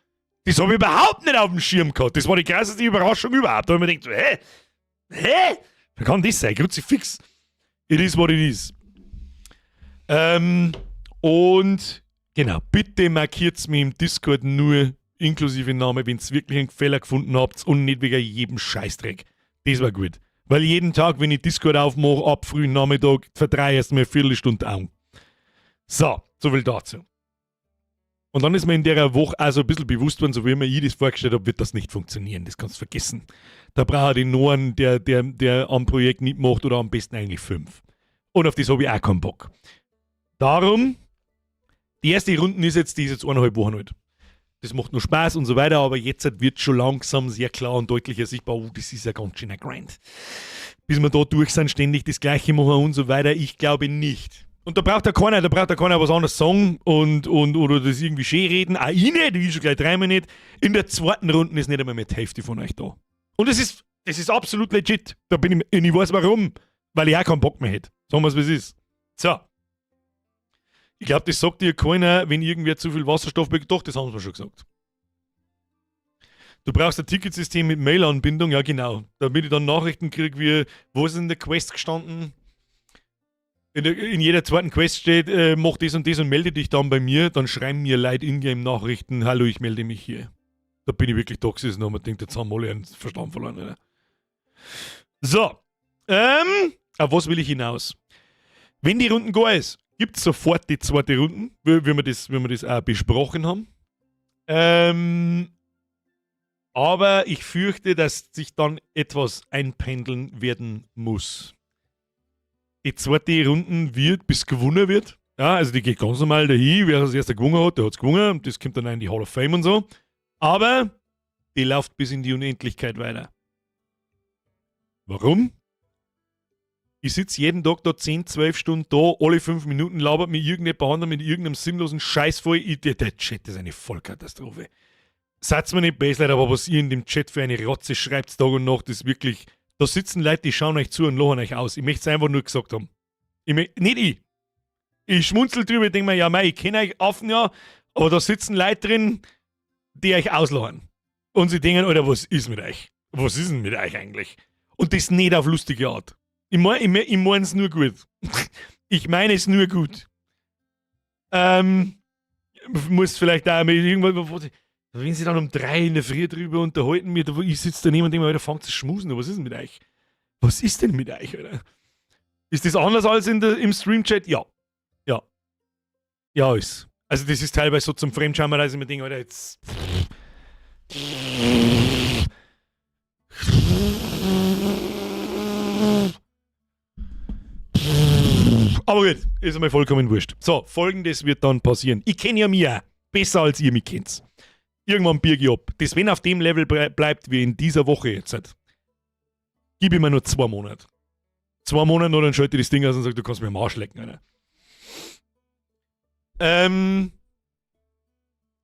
Das habe ich überhaupt nicht auf dem Schirm gehabt. Das war die krasseste Überraschung überhaupt. Da habe ich mir gedacht, hä? Hä? Wie kann das sein? Kruzifix. It is what it is. Und genau, bitte markiert mich im Discord nur inklusive Name, wenn ihr wirklich einen Fehler gefunden habt und nicht wegen jedem Scheißdreck. Das war gut. Weil jeden Tag, wenn ich Discord aufmache, ab frühen Nachmittag, verdrehe ich erst mal eine Viertelstunde Augen. So, so viel dazu. Und dann ist mir in der Woche also ein bisschen bewusst worden, so wie mir ich das vorgestellt habe, wird das nicht funktionieren. Das kannst du vergessen. Da braucht ich noch einen, der am Projekt mitmacht, oder am besten eigentlich fünf. Und auf das habe ich auch keinen Bock. Darum, die erste Runde ist jetzt, die ist jetzt 1,5 Wochen alt. Das macht nur Spaß und so weiter, aber jetzt wird schon langsam sehr klar und deutlicher sichtbar, oh, das ist ja ganz schön ein Grind. Bis wir da durch sind, ständig das Gleiche machen und so weiter, ich glaube nicht. Und da braucht ja keiner was anderes sagen und oder das irgendwie schön reden. Auch ich nicht, ich schon gleich dreimal nicht. In der zweiten Runde ist nicht einmal mehr die Hälfte von euch da. Und das ist absolut legit. Da bin ich, und ich weiß warum. Weil ich auch keinen Bock mehr hätte. Sagen wir es, wie es ist. So. Ich glaube, das sagt dir keiner, wenn irgendwer zu viel Wasserstoff bekommt. Doch, das haben sie mir schon gesagt. Du brauchst ein Ticketsystem mit Mail-Anbindung, ja genau. Damit ich dann Nachrichten kriege, wie, wo ist in der Quest gestanden? In jeder zweiten Quest steht, mach das und das und melde dich dann bei mir. Dann schreiben mir Leute Ingame-Nachrichten, hallo, ich melde mich hier. Da bin ich wirklich da gesessen und hab mir gedacht, jetzt haben alle einen Verstand verloren. Alter. So. Auf was will ich hinaus? Wenn die Runden gar ist, gibt es sofort die zweite Runde, wie wir das auch besprochen haben. Aber ich fürchte, dass sich dann etwas einpendeln werden muss. Die zweite Runde wird, bis gewonnen wird. Ja, also die geht ganz normal dahin. Wer als erster gewonnen hat, der hat es gewonnen. Und das kommt dann in die Hall of Fame und so. Aber die läuft bis in die Unendlichkeit weiter. Warum? Ich sitze jeden Tag da 10, 12 Stunden da, alle 5 Minuten labert mich irgendjemand anderer mit irgendeinem sinnlosen Scheiß voll. Der Chat ist eine Vollkatastrophe. Seid's mir nicht böse, Leute, aber was ihr in dem Chat für eine Rotze schreibt, Tag und Nacht, ist wirklich. Da sitzen Leute, die schauen euch zu und lachen euch aus. Ich möchte es einfach nur gesagt haben. Ich möcht, nicht ich. Ich schmunzel drüber, ich denke mir, ja, mei, ich kenne euch Affen ja, aber da sitzen Leute drin, die euch auslachen. Und sie denken, Alter, was ist mit euch? Was ist denn mit euch eigentlich? Und das nicht auf lustige Art. Ich mein es nur gut. Ich meine es nur gut. Muss vielleicht auch mit irgendwann, wenn sie dann um 3 in der Früh drüber unterhalten, mir, ich sitze daneben und denke mir, Alter, fangt zu schmusen, was ist denn mit euch? Was ist denn mit euch, Alter? Ist das anders als im Stream-Chat? Ja. Ja. Ja, ist. Also das ist teilweise so zum Fremdschämen, dass ich mir denke, Alter, jetzt. Aber gut, ist einmal vollkommen wurscht. So, Folgendes wird dann passieren. Ich kenne ja mir besser, als ihr mich kennt. Irgendwann biege ich ab. Das, wenn auf dem Level bleibt wie in dieser Woche jetzt, gib ich mir nur 2 Monate. 2 Monate und dann schalte ich das Ding aus und sage, du kannst mir am Arsch lecken, Alter.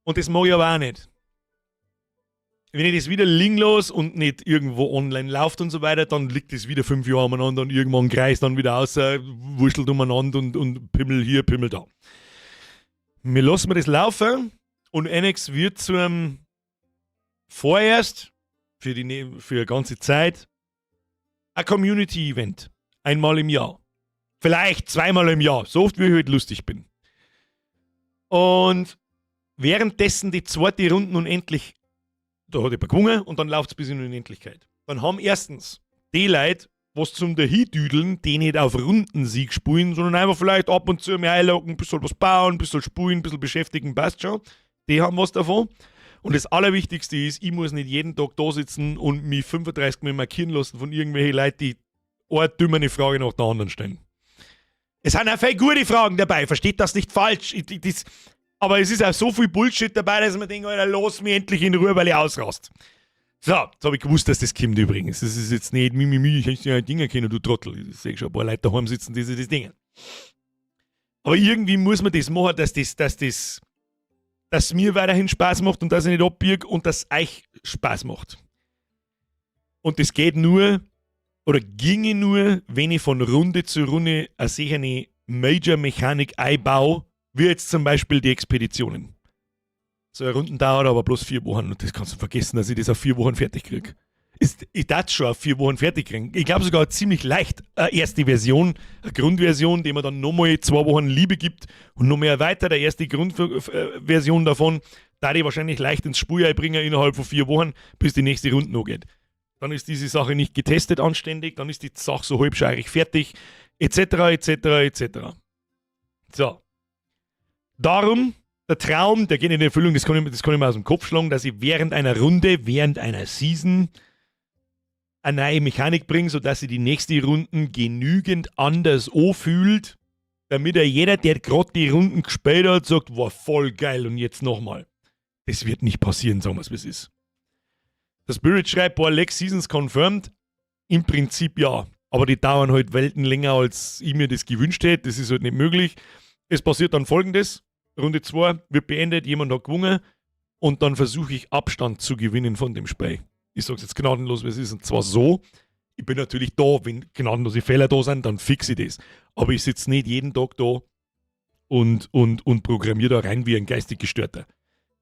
Und das mag ich aber auch nicht. Wenn ich das wieder liegen lasse und nicht irgendwo online läuft und so weiter, dann liegt das wieder 5 Jahre umeinander und irgendwann kreist dann wieder aus, wurschtelt umeinander und Pimmel hier, Pimmel da. Wir lassen wir das laufen und Annex wird zu einem vorerst für eine ganze Zeit ein Community-Event. Einmal im Jahr. Vielleicht zweimal im Jahr, so oft, wie ich halt lustig bin. Und währenddessen die zweite Runde nun endlich, da hat jemand gewonnen und dann läuft es bis in die Unendlichkeit. Dann haben erstens die Leute, was zum Dahindüdeln, die nicht auf Rundensieg spielen, sondern einfach vielleicht ab und zu mehr einloggen, ein bisschen was bauen, ein bisschen spielen, ein bisschen beschäftigen, passt schon. Die haben was davon. Und das Allerwichtigste ist, ich muss nicht jeden Tag da sitzen und mich 35 Mal markieren lassen von irgendwelchen Leuten, die eine dumme Frage nach der anderen stellen. Es sind auch viele gute Fragen dabei, versteht das nicht falsch. Aber es ist auch so viel Bullshit dabei, dass man denkt, Alter, lass mich endlich in Ruhe, weil ich ausrast. So, jetzt habe ich gewusst, dass das kommt übrigens. Das ist jetzt nicht mi, mi, mi, ich hätte ja Dinge kennen, du Trottel. Ich sehe schon ein paar Leute daheim sitzen, die sich das denken. Aber irgendwie muss man das machen, dass mir weiterhin Spaß macht und dass ich nicht abbieg und dass euch Spaß macht. Und das geht nur, oder ginge nur, wenn ich von Runde zu Runde eine sichere Major-Mechanik einbaue, wie jetzt zum Beispiel die Expeditionen. So eine Runde dauert aber bloß 4 Wochen und das kannst du vergessen, dass ich das auf 4 Wochen fertig kriege. Ich darf schon auf 4 Wochen fertig kriegen. Ich glaube sogar ziemlich leicht eine erste Version, eine Grundversion, die man dann nochmal 2 Wochen Liebe gibt und noch mehr erweitert. Eine erste Grundversion davon, da die wahrscheinlich leicht ins Spiel einbringen innerhalb von 4 Wochen, bis die nächste Runde noch geht. Dann ist diese Sache nicht getestet anständig, dann ist die Sache so halbscheirig fertig, etc., etc., etc. So. Darum, der Traum, der geht in Erfüllung, das kann ich mir aus dem Kopf schlagen, dass ich während einer Runde, während einer Season, eine neue Mechanik bringe, sodass sich die nächste Runden genügend anders anfühlt, damit er jeder, der gerade die Runden gespielt hat, sagt, war voll geil und jetzt nochmal. Das wird nicht passieren, sagen wir es, wie es ist. Der Spirit schreibt, boah, Leg Seasons confirmed. Im Prinzip ja. Aber die dauern halt Welten länger, als ich mir das gewünscht hätte. Das ist halt nicht möglich. Es passiert dann Folgendes: Runde 2 wird beendet, jemand hat gewonnen und dann versuche ich, Abstand zu gewinnen von dem Spiel. Ich sage es jetzt gnadenlos, wie es ist. Und zwar so: Ich bin natürlich da, wenn gnadenlose Fehler da sind, dann fixe ich das. Aber ich sitze nicht jeden Tag da und programmiere da rein wie ein geistig Gestörter.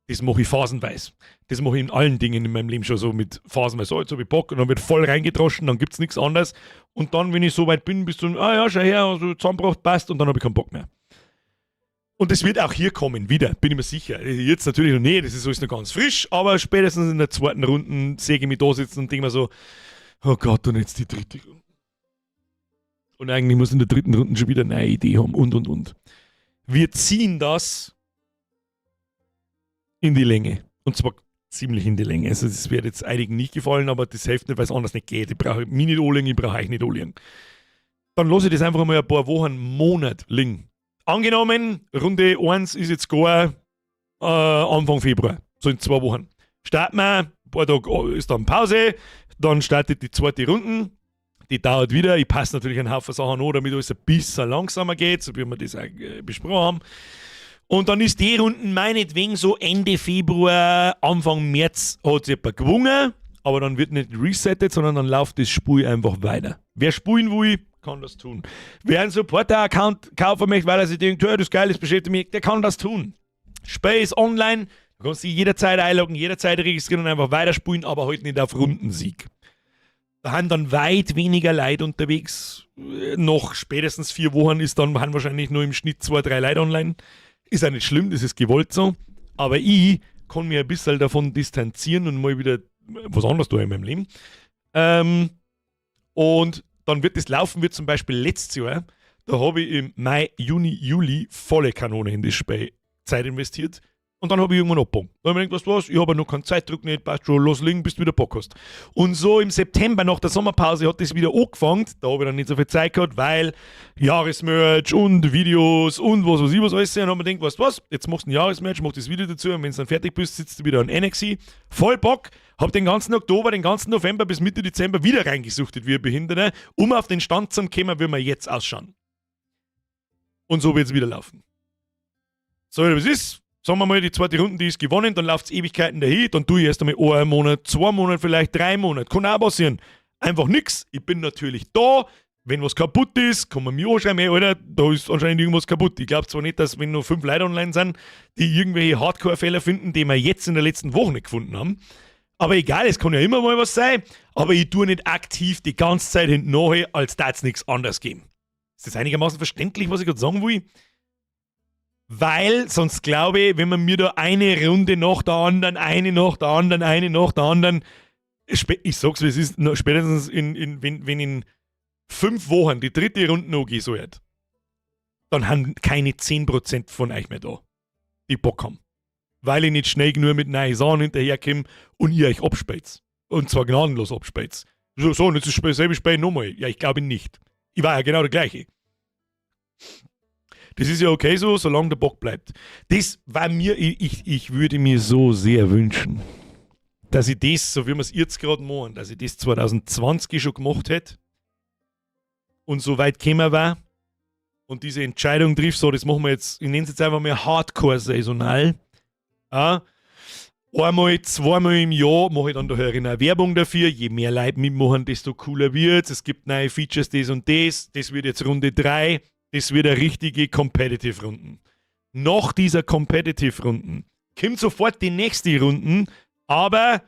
Das mache ich phasenweise. Das mache ich in allen Dingen in meinem Leben schon so mit phasenweise. So, jetzt habe ich Bock und dann wird voll reingedroschen, dann gibt es nichts anderes. Und dann, wenn ich so weit bin, bist du, ah ja, schau her, also zusammengebracht, passt, und dann habe ich keinen Bock mehr. Und es wird auch hier kommen, wieder, bin ich mir sicher. Jetzt natürlich noch nicht, das ist alles noch ganz frisch, aber spätestens in der zweiten Runde sehe ich mich da sitzen und denke mir so, oh Gott, und jetzt die dritte Runde. Und eigentlich muss ich in der dritten Runde schon wieder eine neue Idee haben und, und. Wir ziehen das in die Länge. Und zwar ziemlich in die Länge. Also das wird jetzt einigen nicht gefallen, aber das hilft nicht, weil es anders nicht geht. Ich brauche mich nicht anlügen, ich brauche euch nicht anlügen. Dann lasse ich das einfach mal ein paar Wochen, Monat liegen. Angenommen, Runde 1 ist jetzt gar Anfang Februar, so in 2 Wochen. Starten wir, ein paar Tage ist dann Pause, dann startet die zweite Runde. Die dauert wieder. Ich passe natürlich einen Haufen Sachen an, damit alles ein bisschen langsamer geht, so wie wir das auch besprochen haben. Und dann ist die Runden meinetwegen so Ende Februar, Anfang März hat sie jemand gewonnen, aber dann wird nicht resettet, sondern dann läuft das Spiel einfach weiter. Wer spielen will, kann das tun. Wer einen Supporter-Account kaufen möchte, weil er sich denkt, hey, das ist geil, das beschäftigt mich, der kann das tun. Spiel ist online, du kannst dich jederzeit einloggen, jederzeit registrieren und einfach weiterspielen, aber halt nicht auf Rundensieg. Da haben dann weit weniger Leute unterwegs. Noch spätestens 4 Wochen ist dann, haben wahrscheinlich nur im Schnitt zwei, drei Leute online. Ist auch nicht schlimm, das ist gewollt so. Aber ich kann mir ein bisschen davon distanzieren und mal wieder was anderes tun in meinem Leben. Und dann wird das laufen, wie zum Beispiel letztes Jahr. Da habe ich im Mai, Juni, Juli volle Kanone in das Spiel Zeit investiert. Und dann habe ich irgendwann abgebogen. Da habe ich mir gedacht, weißt du was, ich habe noch keinen Zeitdruck nicht, passt schon, lass liegen, bis du wieder Bock hast. Und so im September nach der Sommerpause hat das wieder angefangen. Da habe ich dann nicht so viel Zeit gehabt, weil Jahresmerch und Videos und was weiß ich was alles. Und dann habe ich mir gedacht, weißt du was, jetzt machst du ein Jahresmerch, mach das Video dazu und wenn du dann fertig bist, sitzt du wieder an Annexe. Voll Bock. Hab den ganzen Oktober, den ganzen November bis Mitte Dezember wieder reingesuchtet wie ein Behinderter, um auf den Stand zu kommen, wie wir jetzt ausschauen. Und so wird es wieder laufen. So, was ist? Sagen wir mal, die zweite Runde, die ist gewonnen, dann läuft es Ewigkeiten dahin, dann tue ich erst einmal einen Monat, 2 Monate, vielleicht 3 Monate. Kann auch passieren. Einfach nix. Ich bin natürlich da. Wenn was kaputt ist, kann man mir anschreiben, hey, Alter, da ist anscheinend irgendwas kaputt. Ich glaube zwar nicht, dass, wenn nur fünf Leute online sind, die irgendwelche Hardcore-Fehler finden, die wir jetzt in der letzten Woche nicht gefunden haben. Aber egal, es kann ja immer mal was sein. Aber ich tue nicht aktiv die ganze Zeit hinten nach, als da es nichts anderes geben. Ist das einigermaßen verständlich, was ich gerade sagen will? Weil sonst glaube ich, wenn man mir da eine Runde nach der anderen, eine nach der anderen, eine nach der anderen, ich sag's, wie es ist, spätestens wenn in 5 Wochen die dritte Runde noch gehen soll, dann haben keine 10% von euch mehr da, die Bock haben. Weil ich nicht schnell genug mit neuen Sachen hinterherkomme und ihr euch abspielt. Und zwar gnadenlos abspielt. So, so, und jetzt ist dasselbe Spiel nochmal. Ja, ich glaube nicht. Ich war ja genau der gleiche. Das ist ja okay so, solange der Bock bleibt. Das war mir, ich würde mir so sehr wünschen, dass ich das, so wie wir es jetzt gerade machen, dass ich das 2020 schon gemacht hätte und so weit gekommen war und diese Entscheidung trifft, so, das machen wir jetzt, ich nenne es jetzt einfach mal Hardcore-saisonal. Ja, einmal, zweimal im Jahr mache ich dann daher eine Werbung dafür. Je mehr Leute mitmachen, desto cooler wird es. Es gibt neue Features, das und das. Das wird jetzt Runde 3. Das wird eine richtige Competitive-Runden. Nach dieser Competitive-Runden kommt sofort die nächste Runden, aber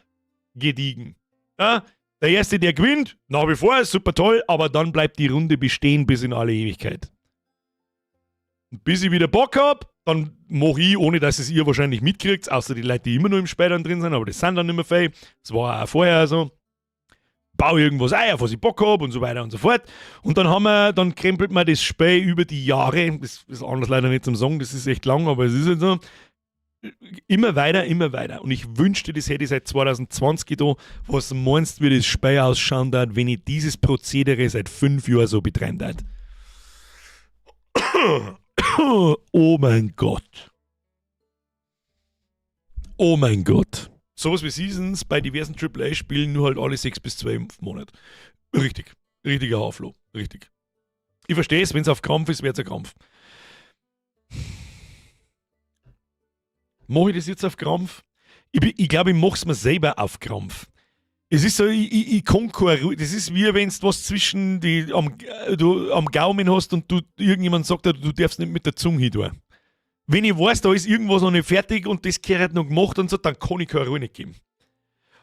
gediegen. Ja, der Erste, der gewinnt, nach wie vor, super toll, aber dann bleibt die Runde bestehen bis in alle Ewigkeit. Und bis ich wieder Bock hab, dann mache ich, ohne dass es ihr wahrscheinlich mitkriegt, außer die Leute, die immer noch im Spiel dann drin sind, aber das sind dann nicht mehr viel. Das war auch vorher so. Baue irgendwas ein, auf was ich Bock habe und so weiter und so fort. Und dann krempelt man das Spiel über die Jahre, das ist anders leider nicht zum Sagen, das ist echt lang, aber es ist halt so. Immer weiter, immer weiter. Und ich wünschte, das hätte ich seit 2020 da. Was meinst du, wie das Spiel ausschauen hat, wenn ich dieses Prozedere seit 5 Jahren so betreiben darf? Oh mein Gott. Oh mein Gott. Sowas wie Seasons bei diversen AAA-Spielen, nur halt alle 6 bis 12 Monate. Richtig. Richtiger Haflo. Richtig. Ich verstehe es, wenn es auf Krampf ist, wird es ein Krampf. Mache ich das jetzt auf Krampf? Ich glaube, ich mache es mir selber auf Krampf. Es ist so, ich kann keine Ruhe. Das ist, wie wenn du was zwischen die, am, du am Gaumen hast und du irgendjemand sagt, du darfst nicht mit der Zunge hin tun. Wenn ich weiß, da ist irgendwas noch nicht fertig und das gehört noch gemacht und so, dann kann ich keine Ruhe nicht geben.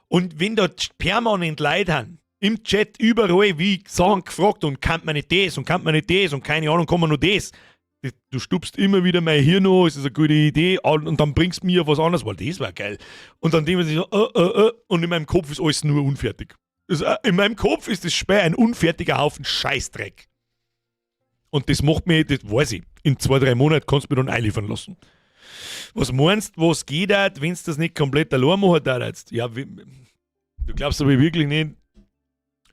Und wenn da permanent Leute haben, im Chat überall, wie Sachen gefragt und kann man nicht das und kann man nicht das und keine Ahnung, kann man nur das. Du stupst immer wieder mein Hirn an, es ist eine gute Idee und dann bringst du mir was anderes, weil das war geil. Und dann denkt man sich so, und in meinem Kopf ist alles nur unfertig. In meinem Kopf ist das Spiel ein unfertiger Haufen Scheißdreck. Und das macht mir, das weiß ich, in 2, 3 Monaten kannst du mir dann einliefern lassen. Was meinst du, was geht, wenn du das nicht komplett allein machen darfst? Ja, du glaubst aber wirklich nicht.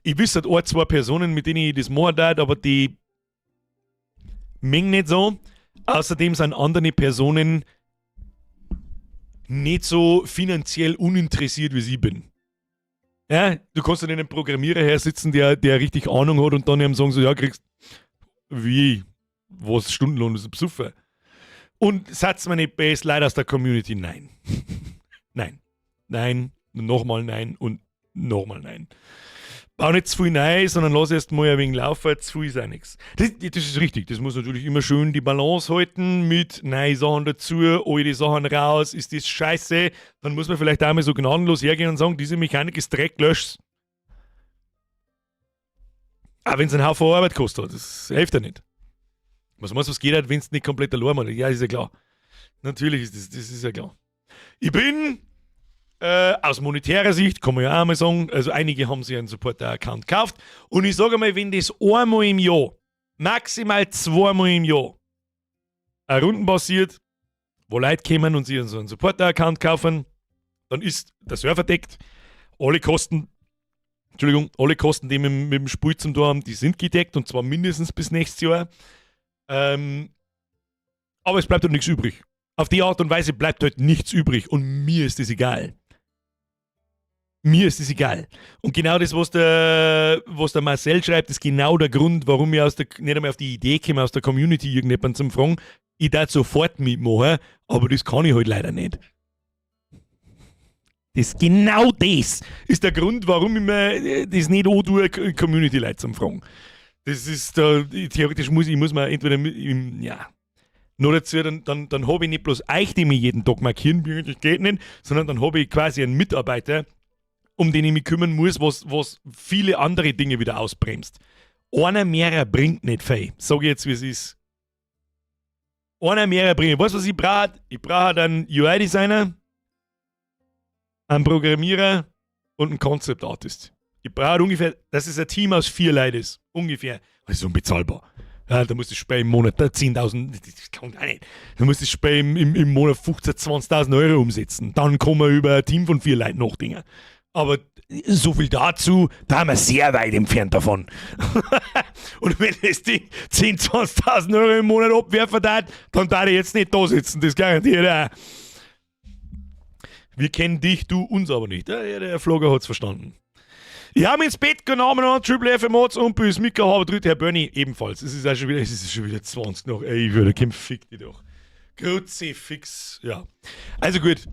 Ich wüsste halt ein, zwei Personen, mit denen ich das machen darf, aber die mengen nicht so. Außerdem sind andere Personen nicht so finanziell uninteressiert, wie ich bin. Ja, du kannst ja nicht einen Programmierer hersitzen, der richtig Ahnung hat, und dann ihm sagen so, ja, kriegst wie, was Stundenlohn, das ist ein Psuffer. Und satz mir nicht best Leute aus der Community? Nein. Nein. Nein, nochmal nein und nochmal nein. Bau nicht zu viel rein, sondern lass erst mal ein wenig laufen, zu viel ist auch nichts. Das ist richtig, das muss natürlich immer schön die Balance halten mit neue Sachen dazu, alte Sachen raus, ist das scheiße, dann muss man vielleicht auch mal so gnadenlos hergehen und sagen, diese Mechanik ist Dreck, lösch's. Auch wenn es einen Haufen Arbeit kostet, das hilft ja nicht. Was meinst du, was geht halt, wenn es nicht komplett allein machst? Ja, ist ja klar. Natürlich ist das, das ist ja klar. Ich bin aus monetärer Sicht, kann man ja auch mal sagen, also einige haben sich einen Supporter-Account gekauft und ich sage mal, wenn das einmal im Jahr, maximal zweimal im Jahr, eine Runden passiert, wo Leute kommen und sich so einen Supporter-Account kaufen, dann ist der Server deckt, alle Kosten, Entschuldigung, alle Kosten, die mit dem Spiel zum tun haben, die sind gedeckt und zwar mindestens bis nächstes Jahr. Aber es bleibt halt nichts übrig. Auf die Art und Weise bleibt halt nichts übrig und mir ist das egal. Mir ist es egal. Und genau das, was der Marcel schreibt, ist genau der Grund, warum ich nicht einmal auf die Idee komme, aus der Community irgendjemanden zum Fragen. Ich darf sofort mitmachen, aber das kann ich halt leider nicht. Das genau das ist der Grund, warum ich mir das nicht antue, Community-Leute zum Fragen. Das ist da, theoretisch muss man entweder, ja, nur dazu, dann habe ich nicht bloß euch, die mich jeden Tag markieren, das geht nicht, sondern dann habe ich quasi einen Mitarbeiter, um den ich mich kümmern muss, was viele andere Dinge wieder ausbremst. Einer mehrer bringt nicht viel. Sag ich jetzt, wie es ist. Einer mehrer bringt. Weißt du, was ich brauche? Ich brauche einen UI-Designer, einen Programmierer und einen Concept Artist. Ich brauche ungefähr, dass es ein Team aus vier Leuten ist. Ungefähr. Das ist unbezahlbar. Ja, da muss das Spiel im Monat 10.000, das kann gar nicht. Da muss das Spiel im Monat 15.000, 20.000 Euro umsetzen. Dann kann man über ein Team von vier Leuten nachdenken. Aber so viel dazu, da haben wir sehr weit entfernt davon. Und wenn das Ding 10.000, 20.000 Euro im Monat abwerfen darf, dann darf ich jetzt nicht da sitzen, das garantiert auch. Wir kennen dich, du uns aber nicht. Ja, der Flogger hat's verstanden. Ich habe ins Bett genommen und Triple F Mods und bis Mika habe dritte Herr Bernie ebenfalls. Es ist auch schon wieder, es ist schon wieder 20 noch. Ey, ich würde fick dich doch. Kruzifix, ja. Also gut,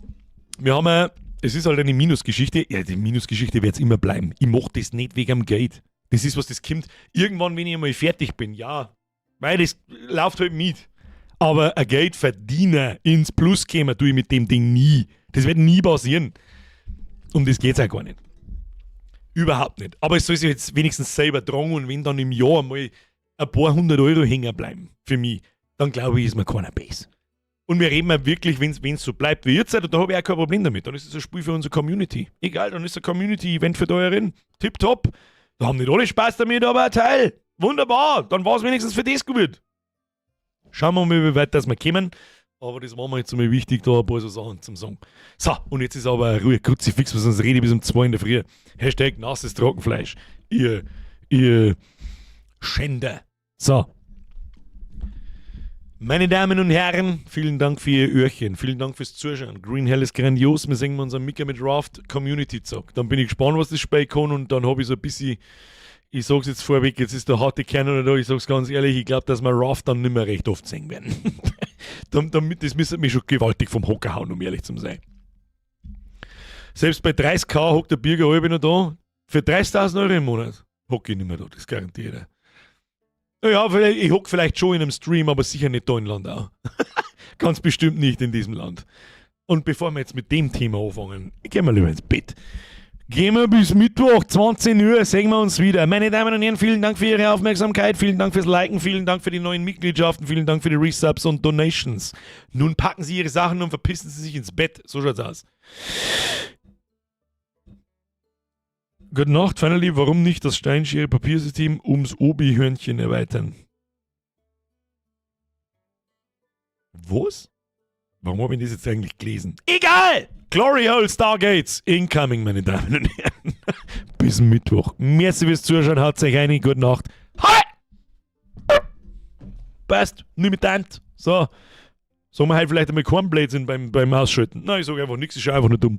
wir haben ja, es ist halt eine Minusgeschichte. Ja, die Minusgeschichte wird es immer bleiben. Ich mache das nicht wegen dem Geld. Das ist, was das kommt. Irgendwann, wenn ich einmal fertig bin, ja. Weil das läuft halt mit. Aber ein Geld verdienen, ins Plus kommen, tue ich mit dem Ding nie. Das wird nie passieren. Um das geht es auch gar nicht. Überhaupt nicht. Aber es soll sich jetzt wenigstens selber tragen und wenn dann im Jahr mal ein paar hundert Euro hängen bleiben für mich, dann glaube ich, ist mir keiner böse. Und wir reden ja wirklich, wenn es so bleibt wie jetzt, da habe ich auch kein Problem damit. Dann ist es ein Spiel für unsere Community. Egal, dann ist es ein Community-Event für euren. Tipptopp. Da haben nicht alle Spaß damit, aber ein Teil. Wunderbar. Dann war es wenigstens für das gut. Schauen wir mal, wie weit das wir kommen. Aber das war mir jetzt einmal wichtig, da ein paar so Sachen zum Sagen. So, und jetzt ist aber Ruhe, Kruzifix, weil sonst rede ich bis um 2 in der Früh. Hashtag nasses Trockenfleisch. Ihr Schänder. So. Meine Damen und Herren, vielen Dank für Ihr Öhrchen, vielen Dank fürs Zuschauen. Green Hell ist grandios. Wir sehen uns am Mika mit Raft Community Zock. Dann bin ich gespannt, was das Spiel kann, und dann habe ich so ein bisschen, ich sag's jetzt vorweg, jetzt ist der harte Kern noch da, ich sag's ganz ehrlich, ich glaube, dass wir Raft dann nicht mehr recht oft sehen werden. Damit, das müsste mich schon gewaltig vom Hocker hauen, um ehrlich zu sein. Selbst bei 30K hockt der Birger halb noch da. Für 30.000 Euro im Monat hocke ich nicht mehr da, das garantiere ich. Naja, ich hock vielleicht schon in einem Stream, aber sicher nicht da in Landau. Ganz bestimmt nicht in diesem Land. Und bevor wir jetzt mit dem Thema anfangen, gehen wir lieber ins Bett. Gehen wir bis Mittwoch, 20 Uhr, sehen wir uns wieder. Meine Damen und Herren, vielen Dank für Ihre Aufmerksamkeit, vielen Dank fürs Liken, vielen Dank für die neuen Mitgliedschaften, vielen Dank für die Resubs und Donations. Nun packen Sie Ihre Sachen und verpissen Sie sich ins Bett. So schaut's aus. Gute Nacht, finally. Warum nicht das Steinschere-Papiersystem ums Obi-Hörnchen erweitern? Was? Warum habe ich das jetzt eigentlich gelesen? Egal! Glory Hole Stargates incoming, meine Damen und Herren. Bis Mittwoch. Merci fürs Zuschauen. Haut euch eine. Gute Nacht. Hi! Passt. Nicht mit Tant. So. Sagen wir halt vielleicht einmal keinen Blödsinn beim Ausschalten. Nein, ich sage einfach nichts. Ich schaue einfach nur dumm.